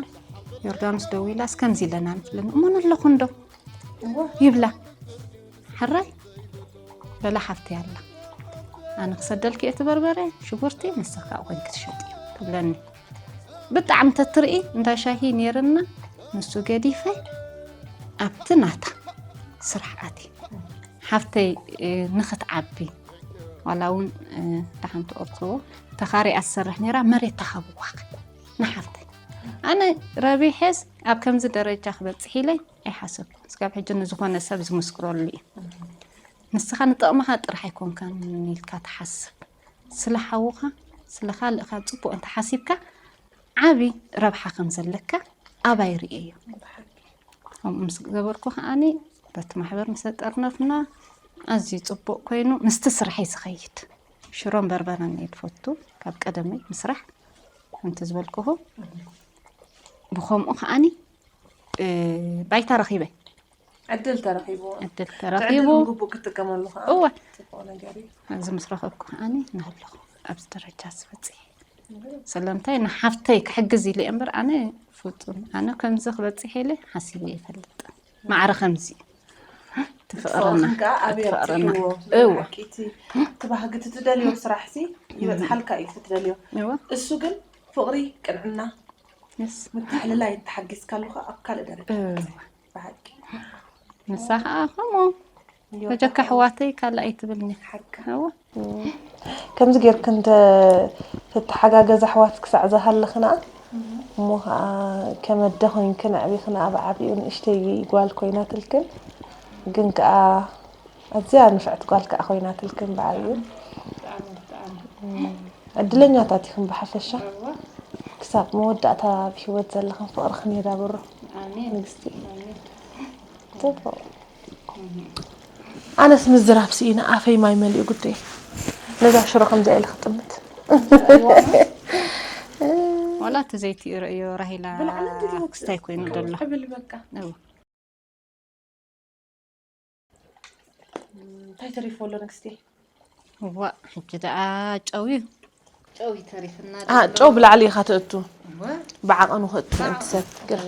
ዮርዳኖስ ደዊላስ ከምዚ ኢለና ንፍለን እሞ ነለኹ እንዶ ይብላ። ሕራይ በላ ሓፍቲ ኣላ፣ ኣነ ክሰደልኪ እቲ በርበረ ሽጉርቲ ንስኻ ኮይን ክትሸጥ እዩ ትብለኒ። ብጣዕሚ ተትርኢ እንዳ ሻሂ ነይርና፣ ንሱ ገዲፈ ኣብቲ ናታ ስራሕ ኣቲ ሓፍተይ ንክትዓቢ ዋላ እውን ደሓን ትቆርፅዎ ተኻሪኣ ትሰርሕ ነይራ። መሬት ተሃብዋ ንሓፍተይ። ኣነ ረቢሐስ ኣብ ከምዚ ደረጃ ክበፅሕ ኢለ ኣይሓሰብኩን። ስጋብ ሕጂ ንዝኾነ ሰብ ዝምስክረሉ እዩ። ንስኻ ንጥቕምኻ ጥራሕ ኣይኮንካን ኢልካ ትሓስብ። ስለ ሓውኻ ስለ ካልእኻ ፅቡቅ እንተሓሲብካ ዓብዪ ረብሓ ከም ዘለካ ኣባይ ርእየዮ። ከምኡ ምስ ገበርኩ ከዓኒ በቲ ማሕበር ምስ ኣጠርነፍና ኣዝዩ ፅቡቅ ኮይኑ ምስቲ ስራሐይ ዝኸይድ ሽሮን በርበረን እየ ዝፈቱ ካብ ቀደመይ ምስራሕ ከምቲ ዝበልኩኹ ብከምኡ ከዓኒ ባይታ ረኺበ። ዕድል ተረኺቡ። ዕድል ተረኺቡ። ግቡእ ክትጥቀመሉ ከዓ እወ። ጽቡቕ ነገር እዩ። ኣብዚ ምስ ረኸብኩ ከዓኒ ናሃለኹ ኣብዚ ደረጃ ዝበፅሐ። ስለምንታይ ንሓፍተይ ክሕግዝ ኢለ እምበር ኣነ ፍጹም ኣነ ከምዚ ክበፅሕ ኢለ ሓሲበ ይፈልጥ። ማዕረ ከምዚ ትፍቕረና ትፍቕርኽን ከዓ ኣብያ ትፍቕረና ትብልዎ እወ ሓቂ እቲ እቲ ባህጊ እቲ ትደልዮ ስራሕ ሲ ይበፅሓልካ እዩ እቲ ትደልዮ። እወ እሱ ግን ፍቕሪ፣ ቅንዕና፣ የስ ምትሕልላይ እንተሓጊዝካሉ ከዓ ኣብ ካልእ ደረጃ እወ ብሓቂ ንሳ ከዓ ከምኡ በጀካ ኣሕዋተይ ካልእ ኣይትብልኒ። ሓቂ እወ ከምዚ ጌርክን ተተሓጋገዝ ኣሕዋት ክሳዕ ዝሃለኽና እሞ ከዓ ከም ኣደ ኮይንክን ኣዕቢኽን ኣብ ዓብኡ ንእሽተይ ጓል ኮይናትልክን ግን ከዓ ኣዝያ ንፍዕቲ ጓል ከዓ ኮይናትልክን ብዓብኡ ዕድለኛታት ኢኽን ብሓፈሻ ክሳብ መወዳእታ ኣብ ሂወት ዘለኽን ፍቕርኽን የዳብሮ ንግስቲ ጽቡቕ ኣነስ ምዝራብ ስኢነ ኣፈይ ማይ መሊኡ ጉደይ ነዛ ሽሮ ከምዚኣ ኢለ ክጥምት ዋላ እቲ ዘይቲ ርእዮ ራሂላ ክስታይ ኮይኑ ዘሎ ብል በቃ እወ እንታይ ተሪፎ ኣሎ ንግስቲ ዋ ሕጂ ደኣ ጨው እዩ ጨው ይተሪፍና አ ጨው ብላዕሊ ኢኻ ተእቱ ብዓቐኑ ከእቱ ምእንቲ ሰብ ግር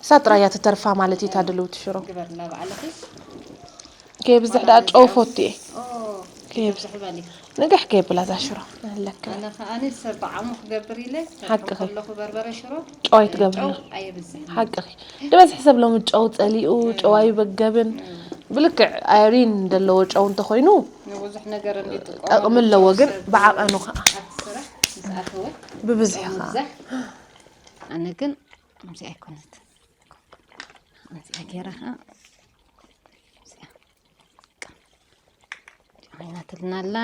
እሳ ጥራያ ትተርፋ ማለት እዩ ታደለውቲ ሽሮ ግበርላ ባዕልኺ ከየብዝሕ ደኣ ጨው ፈቱ እየ ከየብዝሕ ዝሕበል እዩ ንግሕ ከየብላ እዛ ሽሮ ኣለካ ኣነ ከኣኒ ሰብ ብዓሙ ክገብር ኢለ ሓቅኺ። ከለኹ በርበረ ሽሮ ጨው ኣይትገብርላ ኣየብዝሕ ሓቅኺ ድበዝሒ ሰብ ሎሚ ጨው ፀሊኡ ጨው ኣይበገብን ብልክዕ ኣዮዲን ዘለዎ ጨው እንተኮይኑ ንብዙሕ ነገር እንጥቀም ጠቕሚ ኣለዎ ግን ብዓቐኑ ከዓ ኣብቲ ስራሕ ምስ ኣተወ ብብዝሒ ከዓ ምብዛሕ ኣነ ግን ከምዚ ኣይኮነት እዚኣ ገይራ ከዓ እዚኣ ኮይናትልና ኣላ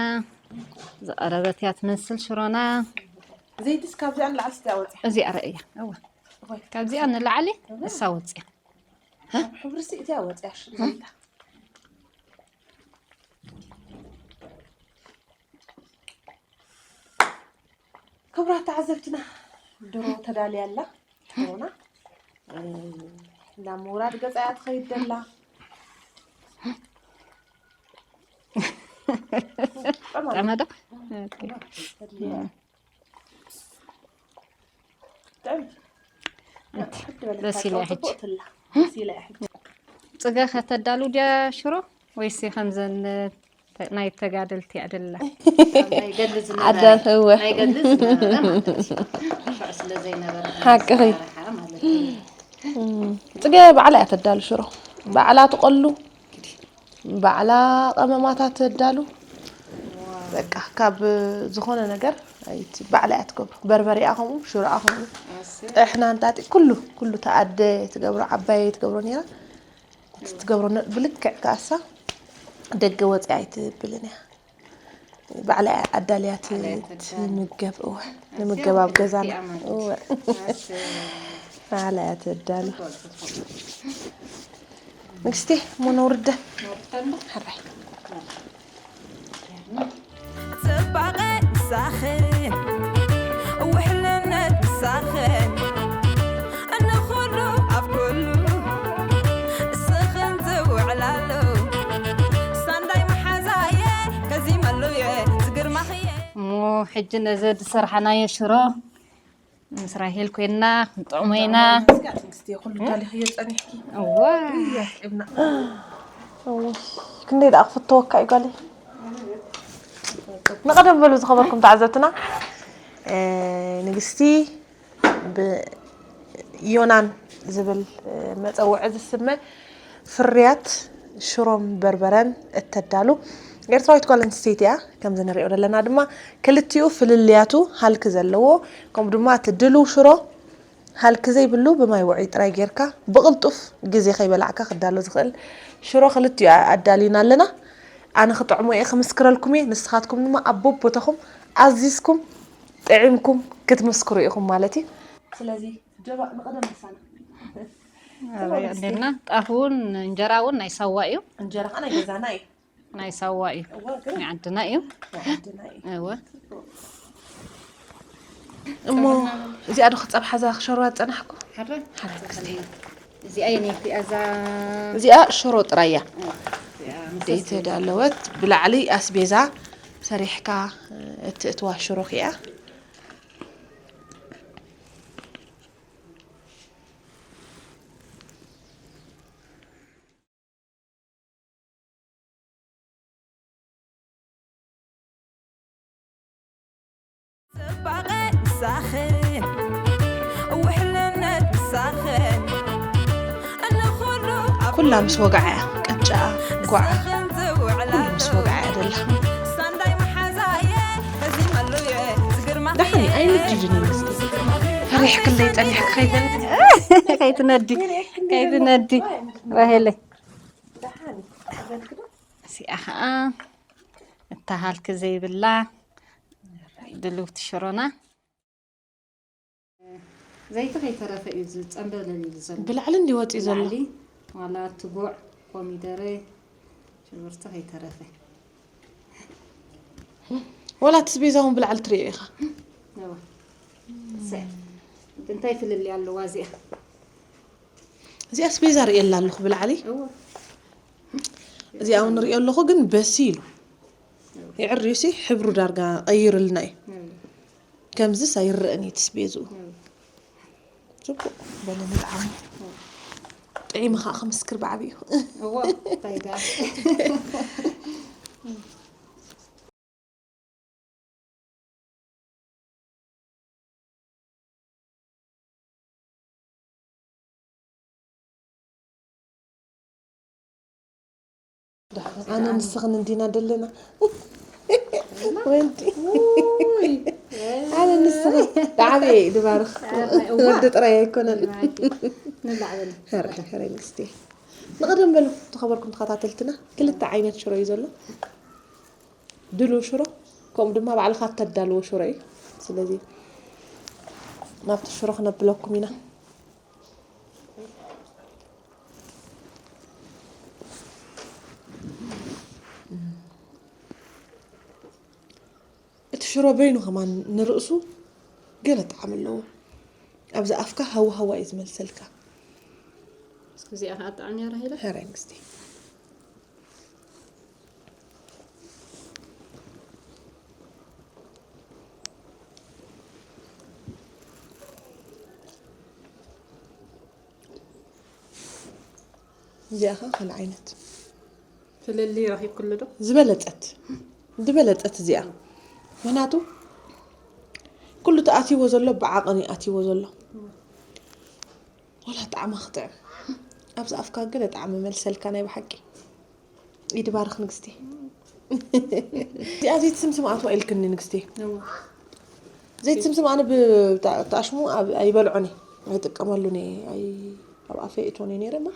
ዝቐረበት እያ ትመስል ሽሮና ዘይትስ ካብዚኣ ንላዕሊ ስቲያ ወፂ እዚኣ ረእያ እወ ካብዚኣ ንላዕሊ እሳ ወፅያ ሕብሪ ሲ እቲያ ወፅያ ዘይታ ክቡራት ተዓዘብትና ድሮ ተዳልያ ኣላ ትኾና ናብ ምውራድ ገፃ እያ ትኸይድ ዘላ ጠመዶ ደስ ኢለ ሕጂ ሲላ ሕጂ ፅገ ከተዳሉ ድያ ሽሮ ወይስ ከምዘን ናይ ተጋደልቲ ኣደላ ናይ ገድሊ ዝነበረ ዓዳት እወ ናይ ገድሊ ዝነበረ ማለት እዩ ሽዑ ስለ ዘይነበረ ሓቅኺ። ኣሰራርሓ ማለት እዩ ጽገ ባዕላ እያ ተዳሉ ሽሮ ባዕላ ትቆሉ ባዕላ ቀመማታት ተዳሉ በቃ ካብ ዝኾነ ነገር ኣይቲ ባዕላ እያ ትገብሮ በርበሪኣ ከምኡ ሽሮኣ ከምኡ ጥሕና እንጣጢ ኩሉ ኩሉ ተኣደ ትገብሮ ዓባየ ትገብሮ ነይራ ትገብሮ ነ- ብልክዕ ከኣሳ ደገ ወፂኣ ኣይትብልን እያ ባዕላ እያ ኣዳልያ ት- ትምገብ እወ ንምገብ ኣብ ገዛና እወ ባዕላ እያ ተዳሉ ንግስቲ እሞ ነውርደ ሕራይ ጽባቐ ምሳኽን ውሕልነት ምሳኽን ሕጂ ነዚ ዝሰርሓናዮ ሽሮ ምስ ራሄል ኮይና ክንጥዕሞ ኢና። እስኪ ኣትንግስቲ ኩሉ ዳሊኽዮ ጸኒሕኪ። እዋ። እያ፣ ጥዕምና። እውይ፣ ክንደይ ደኣ ክፍተወካ እዩ ጓለይ። ንቐደም በሉ ዝኸበርኩም ተዓዘብትና። እ፣ ንግስቲ ብዮናን ዝብል፣ እ፣ መጸውዒ ዝስመ ፍርያት ሽሮን በርበረን እተዳሉ ኤርትራዊት ጓል ኣንስተይቲ እያ። ከምዚ ንሪኦ ዘለና ድማ ክልቲኡ ፍልልያቱ ሃልኪ ዘለዎ፣ ከምኡ ድማ እቲ ድልው ሽሮ ሃልኪ ዘይብሉ ብማይ ውዑይ ጥራይ ጌርካ ብቕልጡፍ ግዜ ከይበላዕካ ክዳሎ ዝኽእል ሽሮ ክልቲኡ ኣዳሊና ኣለና። ኣነ ክጥዕሞ እየ ክምስክረልኩም እየ፣ ንስኻትኩም ድማ ኣብ ቦቦታኹም ኣዚዝኩም ጥዒምኩም ክትምስክሩ ኢኹም ማለት እዩ። ስለዚ ጀባ ንቐደም ምሳና። ኣበይ እንዴና? ጣፍ እውን እንጀራ እውን ናይ ሳዋ እዩ። እንጀራ ከዓ ናይ ገዛና እዩ። ናይ ሳዋ እዩ። እወ፣ ግን ናይ ዓድና እዩ። ናይ ዓድና እዩ። እወ። እሞ እዚኣ ዶ ክጸብሓ እዛ ክሸርዋ ዝጸናሕኩ? ሓረ? ሓረ። እዚኣ የነይቲ እያ፣ እዛ እዚኣ ሽሮ ጥራይ እያ። እዚኣ ምስ ዘይተዳለወት ብላዕሊ ኣስቤዛ ሰሪሕካ እትእትዋ ሽሮ እያ። ጽባቐ ምሳኺ፣ ውሕልነት ምሳኺ፣ ንኹሉ ኣብ ኩላ ምስ ወግዓ እያ፣ ቅጫ፣ ጓዓ፣ ንስኽን ዝውዕላ ኩሉ ምስ ወግዓ እያ ደላ። ሳንዳይ መሓዛ እየ፣ እዚ መሉ እየ፣ ዝግርማ ደሓን እየ፣ ኣይምድድን እዩ ምስቲ። ፈሪሕክለይ ጸኒሕኪ ከይትን። ከይትነዲ፣ ከይትነዲ፣ ዋሄለይ። እዚኣ ኸዓ እታ ሃልኪ ዘይብላ ድልውቲ ሽሮና። ዘይቲ ከይተረፈ እዩ ዝጸምበለል ዘሎ። ብላዕሊ እንዲ ወጺኡ ዘሎ። ብላዕሊ ዋላ እቲ ጉዕ፣ ኮሚደረ፣ ሽጉርቲ ከይተረፈ። ዋላ እቲ ስቤዛ እውን ብላዕሊ ትርእዮ ኢኻ። እዋ። ሰ-፣ እንታይ ፍልልይ ኣለዋ እዚኣ? እዚኣ ስቤዛ ርእየላ ኣለኹ ብላዕሊ። እዋ። እዚኣ እውን ርእዮ ኣለኹ፣ ግን በሲሉ። እዋ። የዕርዩሲ ሕብሩ ዳርጋ ቀይርልና እዩ። እዋ። ከምዚስ ኣይረኣን እዩ እቲ ስቤዝኡ። እዋ። ጽቡቕ በለ ንጥዓሙ። እዋ። ጥዒሙ ኸዓ ክምስክር ብዓቢኡ። እዋ፣ እንታይ ደኣ? ኣነ ንስኽን እንዲና ደለና። ወንቲ። ውይ። ኣነ ንስኽን። ብዓበየ እዩ ድባርኽ። ኣረ፣ እዋ። ወዲ ጥራይ ኣይኮነን። ንላዕበል። ሕራይ፣ ሕራይ ንግስቲ። ንቐደም በሉ፣ ተኸበርኩም ተኸታተልትና። ክልተ ዓይነት ሽሮ እዩ ዘሎ። ድሉው ሽሮ፣ ከምኡ ድማ ባዕልኻ እተዳልዎ ሽሮ እዩ። ስለዚ ናብቲ ሽሮ ክነብለኩም ኢና። እቲ ሽሮ በይኑ ከማን ንርእሱ ገለ ጣዕሚ ኣለዎ። ኣብዚ ኣፍካ ሃዋ ሃዋ እዩ ዝመልሰልካ። እስኪ እዚኣ ከዓ ጣዕሚ እያ ራሄላ። ሕራይ ንግስቲ። እዚኣ ኸ ካልእ ዓይነት ፍልልይ ረኺብክሉ ዶ? ዝበለጸት፣ ዝበለጸት እዚኣ። ምኽንያቱ ኩሉ እቲ ኣትይዎ ዘሎ ብዓቐን እዩ ኣትይዎ ዘሎ። ወላ ጣዕማ ክጥዕም። ኣብዚ ኣፍካ ገለ ጣዕሚ መልሰልካ ናይ ብሓቂ። ኢድ ባርኽ ንግስቲ። እዚኣ ዘይትስምስም ኣትዋ ኢልክኒ ንግስቲ። እዋ። ዘይትስምስም ኣነ ብ-፣ ብታ-፣ ብታሽሙ ኣብ-፣ ኣይበልዖን እየ። ኣይጥቀመሉን እየ። ኣይ-፣ ኣብ ኣፈይ እትወን እየ ነይረ እማ።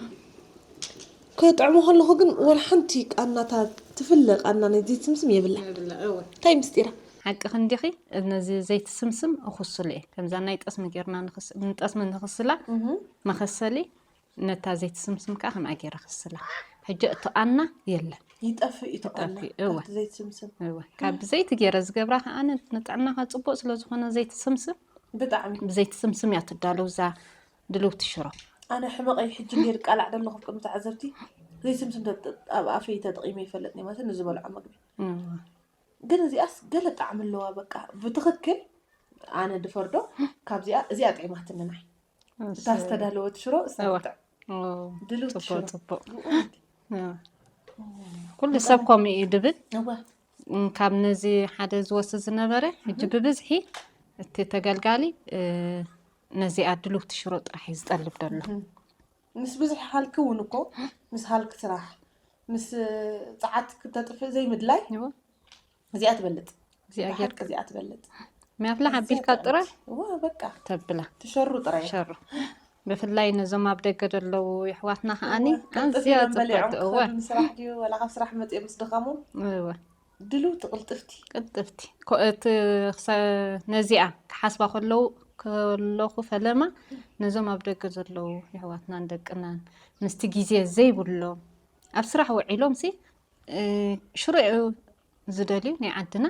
ከጥዕሞ ከለኹ ግን ወላ ሓንቲ ቃናታ ትፍለ ቃና ናይ ዘይትስምስም የብላ። የብላ፣ እወ። እንታይ ምስጢራ? ሓቂ ክንዲኺ፣ ነዚ ዘይትስምስም እኹስሉ እየ። ከምዛ ናይ ጠስሚ ጌርና ንኽስ-፣ ንጠስሚ ንኽስላ እህ። መኸሰሊ ነታ ዘይትስምስም ከኣ ከምኣ ገይረ ክስላ። ሕጂ እቲ ቃና የለን። ይጠፍእ እዩ እቲ ቃና፣ ይጠፍእ፣ እወ። ካብቲ ዘይትስምስም። እወ። ካብ ብዘይቲ ገይረ ዝገብራ ከኣ ን-፣ ንጥዕናኻ ጽቡቕ ስለ ዝኾነ ዘይትስምስም፣ ብጣዕሚ። ብዘይቲ ስምስም እያ ትዳለው እዛ ድልውቲ ሽሮ። ኣነ ሕመቐይ ሕጂ እንድየ ዝቃላዕ ዘለኹ ቅድሚ ተዓዘብቲ። ዘይስምስም ተጥ-፣ ኣብ ኣፈይ ተጠቒመ ይፈልጥን እየ ማለት ንዝበልዖ መግቢ። እወ። ግን እዚኣስ ገለ ጣዕሚ ኣለዋ። በቃ ብትኽክል ኣነ ድፈርዶ ካብዚኣ፣ እዚኣ ጥዒማትኒ ናይ እታ ዝተዳለወት ሽሮ እዋ። ዝተጥዕ ድልውቲ ሽሮ። ጽቡቅ። ኩሉ ሰብ ከምኡ እዩ ድብል። እወ። ካብ ነዚ ሓደ ዝወስድ ዝነበረ ሕጂ ብብዝሒ እቲ ተገልጋሊ ነዚኣ ድልውቲ ሽሮ ጥራሕ እዩ ዝጠልብ ዘሎ። ምስ ብዙሕ ሃልኪ እውን እኮ፣ ምስ ሃልኪ ስራሕ፣ ምስ ጸዓት ክተጥፍእ ዘይምድላይ፣ እወ። እዚኣ ትበልጥ። እዚኣ ብሓቂ ጌርካ እዚኣ ትበልጥ። ሚያፍላ ኣዝያ ኣቢልካ ጥረ ጥዕምቲ። እዋ፣ በቃ ተብላ ትሸሩ ጥራይ። ሸሩ። ብፍላይ ነዞም ኣብ ደገ ዘለዉ የሕዋትና ከኣኒ እዋ፣ ቀልጥፍ ኣዝያ ኢሎም በሊዖም ጽብቕቲ። እወ። ክኸዱ ንስራሕ ድዩ፣ ዋላ ካብ ስራሕ መጺኦም ምስ ድኻሞም እወ። ድልውቲ ቅልጥፍቲ። ቅልጥፍቲ። ኮ-፣ እቲ ክሰ-፣ ነዚኣ ክሓስባ ከለዉ፣ ከለኹ ፈለማ ነዞም ኣብ ደገ ዘለዉ የሕዋትናን ደቅናን ምስቲ ግዜ ዘይብሎም ኣብ ስራሕ ውዒሎም ሲ፣ እ፣ ሽሮ እዩ ዝደልዩ ናይ ዓድና።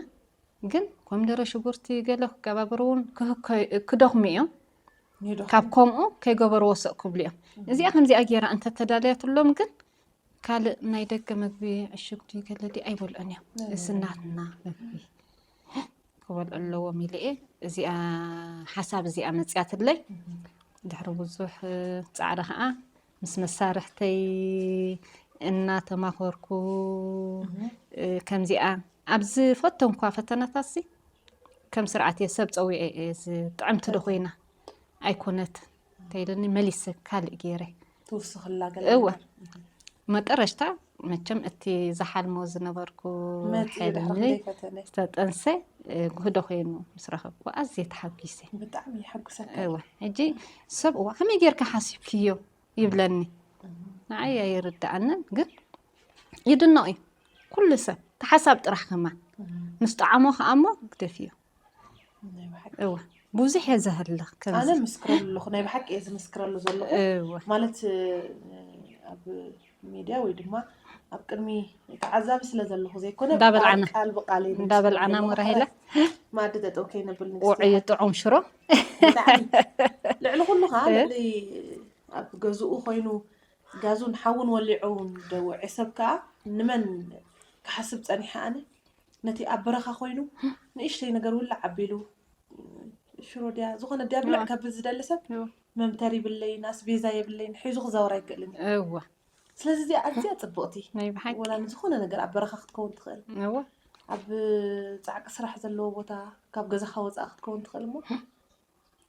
ግን ኮሚደረ፣ ሽጉርቲ ገለ ክገባበሩ እውን ክህከ-፣ ክደኽሙ እዮም። ይደኽሙ። ካብ ከምኡ ከይገበርዎ ሰቕ ክብሉ እዮም። እዚኣ ከምዚኣ ገይራ እንተተዳልያትሎም ግን ካልእ ናይ ደገ መግቢ ዕሹግ ድዩ ገለ ድዩ ኣይበልዑን እዮም። ናይ እዚ ናትና መግቢ ክበልዑ ኣለዎም ኢለ እየ። እዚኣ ሓሳብ እዚኣ መፅያትለይ። ድሕሪ ብዙሕ ፃዕሪ ከዓ ምስ መሳርሕተይ እናተማኸርኩ፣ ከምዚኣ ኣብ ዝፈተንኳ ፈተነታት ሲ ከም ስርዓት እየ ሰብ ፀዊዐ እየ። እዚ ጥዕምቲ ዶ ኮይና ኣይኮነት ተይለኒ መሊሰ ካልእ ገይረ። ትውስኽላ ገለ እወ። ነገር። መጠረሽታ መቸም እቲ ዝሓልሞ ዝነበርኩ መፂኡ ዶ ሕልሚ ሓፍተይ ፈተነ? ዝተጠንሰ፣ እ፣ ጉህዶ ኮይኑ ምስ ረኸብኩ ኣዝየ ተሓጒሰ። ብጣዕሚ የሐጉሰካ። እወ። ሕጂ ሰብ እዋ ከመይ ጌርካ ሓሲብክዮ ይብለኒ። ንዓይ ኣይርድኣንን ግን ይድነቕ እዩ። ኩሉ ሰብ ተሓሳብ ጥራሕ ከማን ምስ ጠዓሞ ከኣ እሞ ግደፍዮ። ናይ ብሓቂ። እወ። ብዙሕ እየ ዘህልኽ ከምዚ። ኣነ ምስክረሉ ኣለኹ፣ ናይ ብሓቂ እየ ዝምስክረሉ ዘለኹ። እወ። ማለት፣ እ፣ ኣብ ሚድያ ወይ ድማ ኣብ ቅድሚ ተዓዛቢ ስለ ዘለኹ ዘይኮነ፣ እንዳበልዓና። ቃል ብቃል እየ ዝምስክረሉ እንዳበልዓና ዘለኹ። ሙራሂለ። መኣዲ ጠጠው ከይነብል ንግስቲ ውዑይ ሓቂ። ጥዑም ሽሮ። ብጣዕሚ። ልዕሊ ኩሉ ከዓ እ? ልዕሊ ኣብ ገዝኡ ኮይኑ ጋዙን ሓውን ወሊዑ ደውዒ ሰብ ከዓ ንመን ክሓስብ ጸኒሐ ኣነ? ነቲ ኣብ በረኻ ኮይኑ ንእሽተይ ነገር ውላዕ ኣቢሉ ሽሮ ድያ ዝኾነ ድያ ብልዕ እዋ። ከብል ዝደሊ ሰብ እዋ። መምተሪ ይብለይን ኣስቤዛ የብለይን ሒዙ ክዛወር ኣይክእልን እዩ። እዋ። ስለዚ እዚኣ ኣዝያ ጽብቕቲ ናይ ብሓቂ። ወላ ንዝኾነ ነገር ኣብ በረኻ ክትከውን ትኽእል። እዋ። ኣብ ጻዕቂ ስራሕ ዘለዎ ቦታ ካብ ገዛኻ ወጻእ ክትከውን ትኽእል እሞ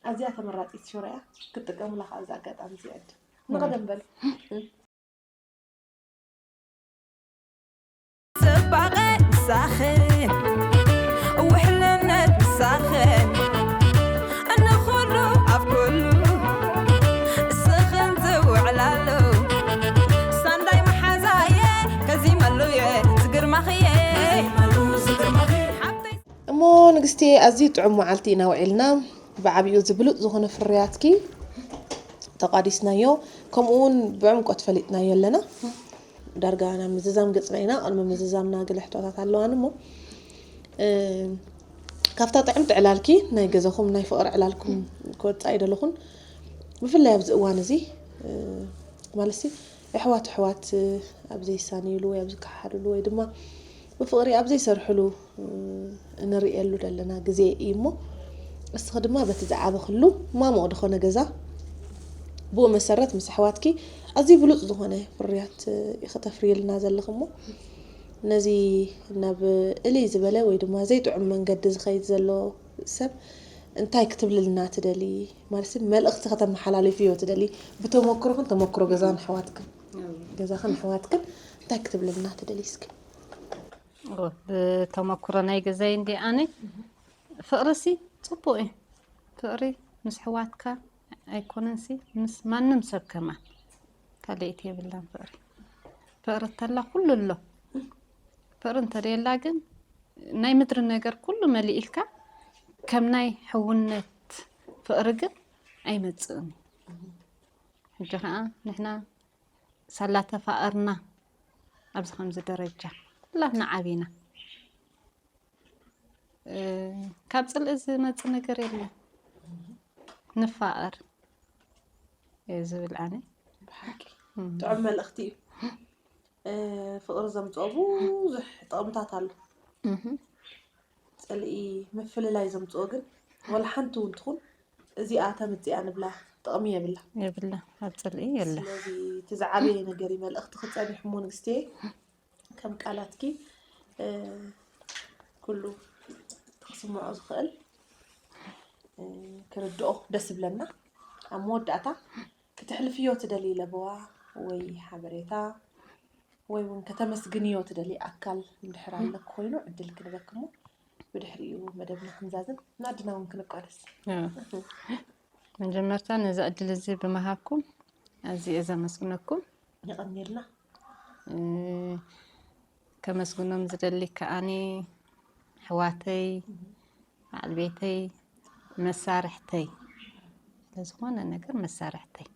ኣዝያ ተመራጺት ሽሮ እያ። ክትጥቀሙላ ከዓ እዚ ኣጋጣሚ እዚ ዕድል። ንቐደም በል። ጽባቐ ምሳኽን ውሕልነት ምሳኽን ንኹሉ ኣብ ኩሉ እስኽን ትውዕላሉ ሳንዳይ መሓዛየ ከዚመሉየ ዝግርማኽየ ሓብተይ እሞ ንግስቲ ኣዝዩ ጥዑም መዓልቲ ኢና ውዒልና። ብዓቢኡ እዚ ብሉጽ ዝኾነ ፍርያትኪ ተቋዲስናዮ፣ ከምኡ እውን ብዕምቆት ፈሊጥናዮ ኣለና። ዳርጋ ናብ ምዝዛም ገጽና ኢና። ቅድሚ ምዝዛምና ገለ ሕቶታት ኣለዋኒ እሞ፣ እ፣ ካብታ ጥዕምቲ ዕላልኪ፣ ናይ ገዛኹም ናይ ፍቕሪ ዕላልኩም ክወጽእ ኣይደለኹን። ብፍላይ ኣብዚ እዋን እዚ፣ እ፣ ማለት ሲ፣ ኣሕዋት ኣሕዋት ኣብ ዘይሳነይሉ ወይ ኣብ ዝከሓሓድሉ ወይ ድማ ብፍቕሪ ኣብ ዘይሰርሕሉ እንርእየሉ ዘለና ግዜ እዩ እሞ፣ እስኺ ድማ በቲ ዝዓበኽሉ ማሙቕ ዝኾነ ገዛ ብኡ መሰረት ምስ ኣሕዋትኪ ኣዝዩ ብሉጽ ዝኾነ ፍርያት ኢኺ ተፍርይልና ዘለኺ እሞ፣ ነዚ ናብ እልይ ዝበለ ወይ ድማ ዘይጥዑም መንገዲ ዝኸይድ ዘሎ ሰብ እንታይ ክትብልልና ትደሊ? ማለት መልእኽቲ ከተመሓላልፍዮ ትደሊ? ብተመክሮኽን ተመክሮ ገዛን ኣሕዋትክን፣ ገዛኽን ኣሕዋትክን እንታይ ክትብልልና ትደሊ እስኪ? ኦ፣ ብተመክሮ ናይ ገዛይ እንዲ ኣነ ፍቕሪ ሲ ጽቡቕ እዩ። ፍቕሪ ምስ ኣሕዋትካ ኣይኮነን ሲ ምስ ማንም ሰብ ከማን ካልኣይቲ የብላን ፍቕሪ። ፍቕሪ እንተላ ኩሉ ኣሎ። ፍቕሪ እንተደየላ ግን ናይ ምድሪ ነገር ኩሉ መሊእልካ ከም ናይ ሕውነት ፍቕሪ ግን ኣይመጽእን እዩ። ሕጂ ኸዓ ንሕና ሳላ ተፋቐርና ኣብዚ ከምዚ ደረጃ ኩላትና ዓቢና። እ፣ ካብ ጽልኢ ዝመጽእ ነገር የለን። ንፋቐር እየ ዝብል ኣነ። ብሓቂ እም። ጥዑም መልእኽቲ እዩ። እ፣ ፍቕሪ ዘምጽኦ ብዙሕ ጥቕምታት ኣሎ። እህ። ጽልኢ ምፍልላይ ዘምጽኦ ግን ዋላ ሓንቲ እውን ትኹን እዚኣ ተምጽእ እያ ንብላ ጥቕሚ የብላ። የብላ ኣብ ጽልኢ የለ። ስለዚ እቲ ዝዓበየ ነገር እዩ። መልእኽቲ ክጸኒሕ እሞ ንግስቲ ከም ቃላትኪ ኩሉ ክስምዖ ዝኽእል ክርድኦ ደስ ይብለና። ኣብ መወዳእታ ክተሕልፍዮ ትደልይ ለበዋ ወይ ሓበሬታ ወይ እውን ከተመስግንዮ ትደልይ ኣካል እንድሕር ኣለኪ ኮይኑ ዕድል ክንበክሞ ብድሕሪኡ መደብና ክንዛዝም ናድና እውን ክንቋደስ። መጀመርታ ነዚ ዕድል እዚ ብምሃብኩም ኣዝየ ዘመስግነኩም። የቐንየልና። ከመስግኖም ዝደሊ ከኣኒ ኣሕዋተይ፣ በዓል ቤተይ፣ መሳርሕተይ፣ ዝኾነ ነገር መሳርሕተይ።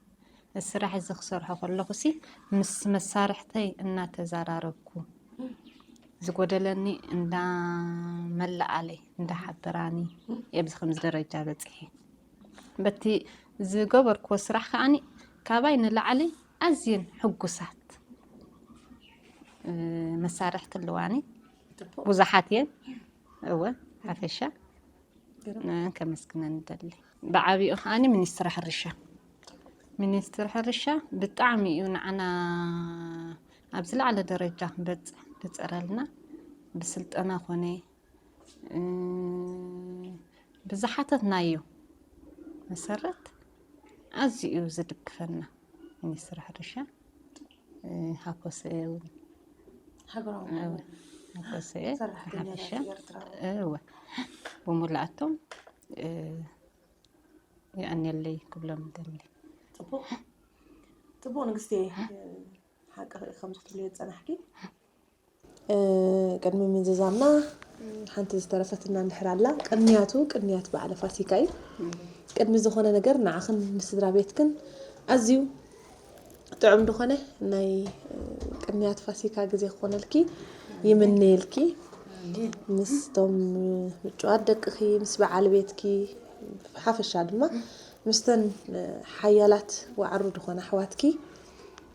እዚ ስራሕ እዚ ክሰርሖ ከለኹ ሲ ምስ መሳርሕተይ እናተዘራረብኩ ዝጎደለኒ እንዳመላኣለይ እንዳሓበራኒ ኣብዚ ከምዚ ደረጃ በፂሐ። በቲ ዝገበርክዎ ስራሕ ከዓኒ ካባይ ንላዕሊ ኣዝየን ሕጉሳት መሳርሕቲ ኣለዋኒ። ብዙሓት እየን። እወ ሓፈሻ ከመስግነን እደሊ። ብዓቢኡ ከዓኒ ሚኒስትሪ ሕርሻ፣ ሚኒስትሪ ሕርሻ ብጣዕሚ እዩ ንዓና ኣብ ዝለዓለ ደረጃ ክንበፅሕ ዝፀረልና። ብስልጠና ኮነ ብዝሓተትናዮ መሰረት ኣዝዩ እዩ ዝድግፈና ሚኒስትሪ ሕርሻ። ሃኮሰ እውን ሃገራዊ ሃኮሰ ሓፈሻ ኤርትራ እወ ብሙላኣቶም የቐንየለይ ክብሎም ደሊ። ጽቡቕ ጽቡቕ ንግስቲ ሓቂ ከምዚ ክትብልዮ ዝጸናሕኪ ቅድሚ ምዝዛምና ሓንቲ ዝተረፈትና እንድሕር ኣላ ቅንያቱ ቅንያት በዓለ ፋሲካ እዩ። ቅድሚ ዝኾነ ነገር ንዓኽን ንስድራ ቤትክን ኣዝዩ ጥዑም ዝኾነ ናይ ቅንያት ፋሲካ ግዜ ክኾነልኪ ይምነየልኪ። ምስቶም ምጭዋት ደቅኺ ምስ በዓል ቤትኪ ሓፈሻ ድማ ምስተን ሓያላት ዋዕሩ ዝኾነ ኣሕዋትኪ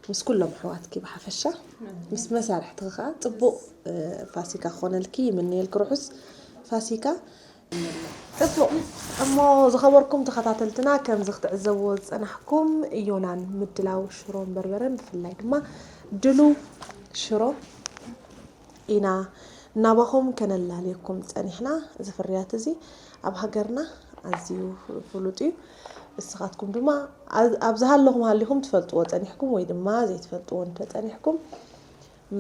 ምስ ኩሎም ኣሕዋትኪ ብሓፈሻ ምስ መሳርሕትኺ ከዓ ፅቡቕ ፋሲካ ክኾነልኪ ይምነየልኪ። ርሑስ ፋሲካ። ፅቡቕ እሞ ዝኸበርኩም ተኸታተልትና ከምዚ ክትዕዘብዎ ዝፀናሕኩም እዮናን ምድላው ሽሮን በርበረን ብፍላይ ድማ ድሉ ሽሮ ኢና እናባኹም ከነላልየኩም ፀኒሕና። እዚ ፍርያት እዚ ኣብ ሃገርና ኣዝዩ ፍሉጥ እዩ። እስኻትኩም ድማ ኣብ ዝሃለኹም ሃሊኹም ትፈልጥዎ ፀኒሕኩም ወይ ድማ ዘይትፈልጥዎ እንተፀኒሕኩም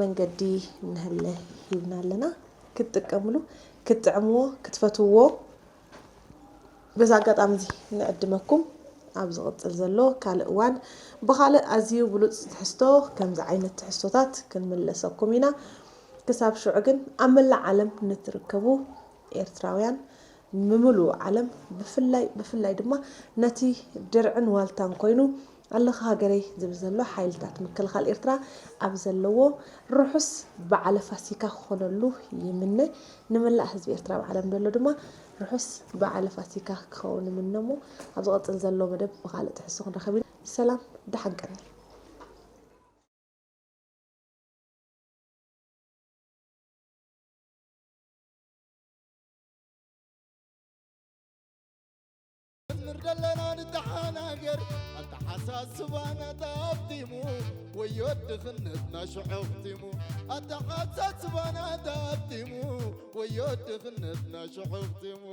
መንገዲ ንህለ ሂብና ኣለና ክትጥቀምሉ ክትጥዕምዎ ክትፈትውዎ በዚ ኣጋጣሚ እዚ ንዕድመኩም ኣብ ዝቕፅል ዘሎ ካልእ እዋን ብኻልእ ኣዝዩ ብሉፅ ትሕዝቶ ከምዚ ዓይነት ትሕዝቶታት ክንምለሰኩም ኢና። ክሳብ ሽዑ ግን ኣብ መላእ ዓለም ንትርከቡ ኤርትራውያን ንምሉእ ዓለም ብፍላይ ብፍላይ ድማ ነቲ ድርዕን ዋልታን ኮይኑ ኣለኻ ሃገረይ ዝብል ዘሎ ሓይልታት ምክልኻል ኤርትራ ኣብ ዘለዎ ርሑስ በዓለ ፋሲካ ክኾነሉ ይምነ። ንመላእ ህዝቢ ኤርትራ ኣብ ዓለም ዘሎ ድማ ርሑስ በዓለ ፋሲካ ክኸውን ይምነ። እሞ ኣብ ዝቐፅል ዘሎ መደብ ብኻልእ ትሕዝቶ ክንረኸብ ኢና። ሰላም ደሓን ቀኒ። ምር ዘለና ንተሓናገር ኣተሓሳስባና ተኣብቲሙ ወዮ ድኽነትና ሽዑኽቲሙ ኣተሓሳስባና ተኣብቲሙ ወዮ ድኽነትና ሽዑኽቲሙ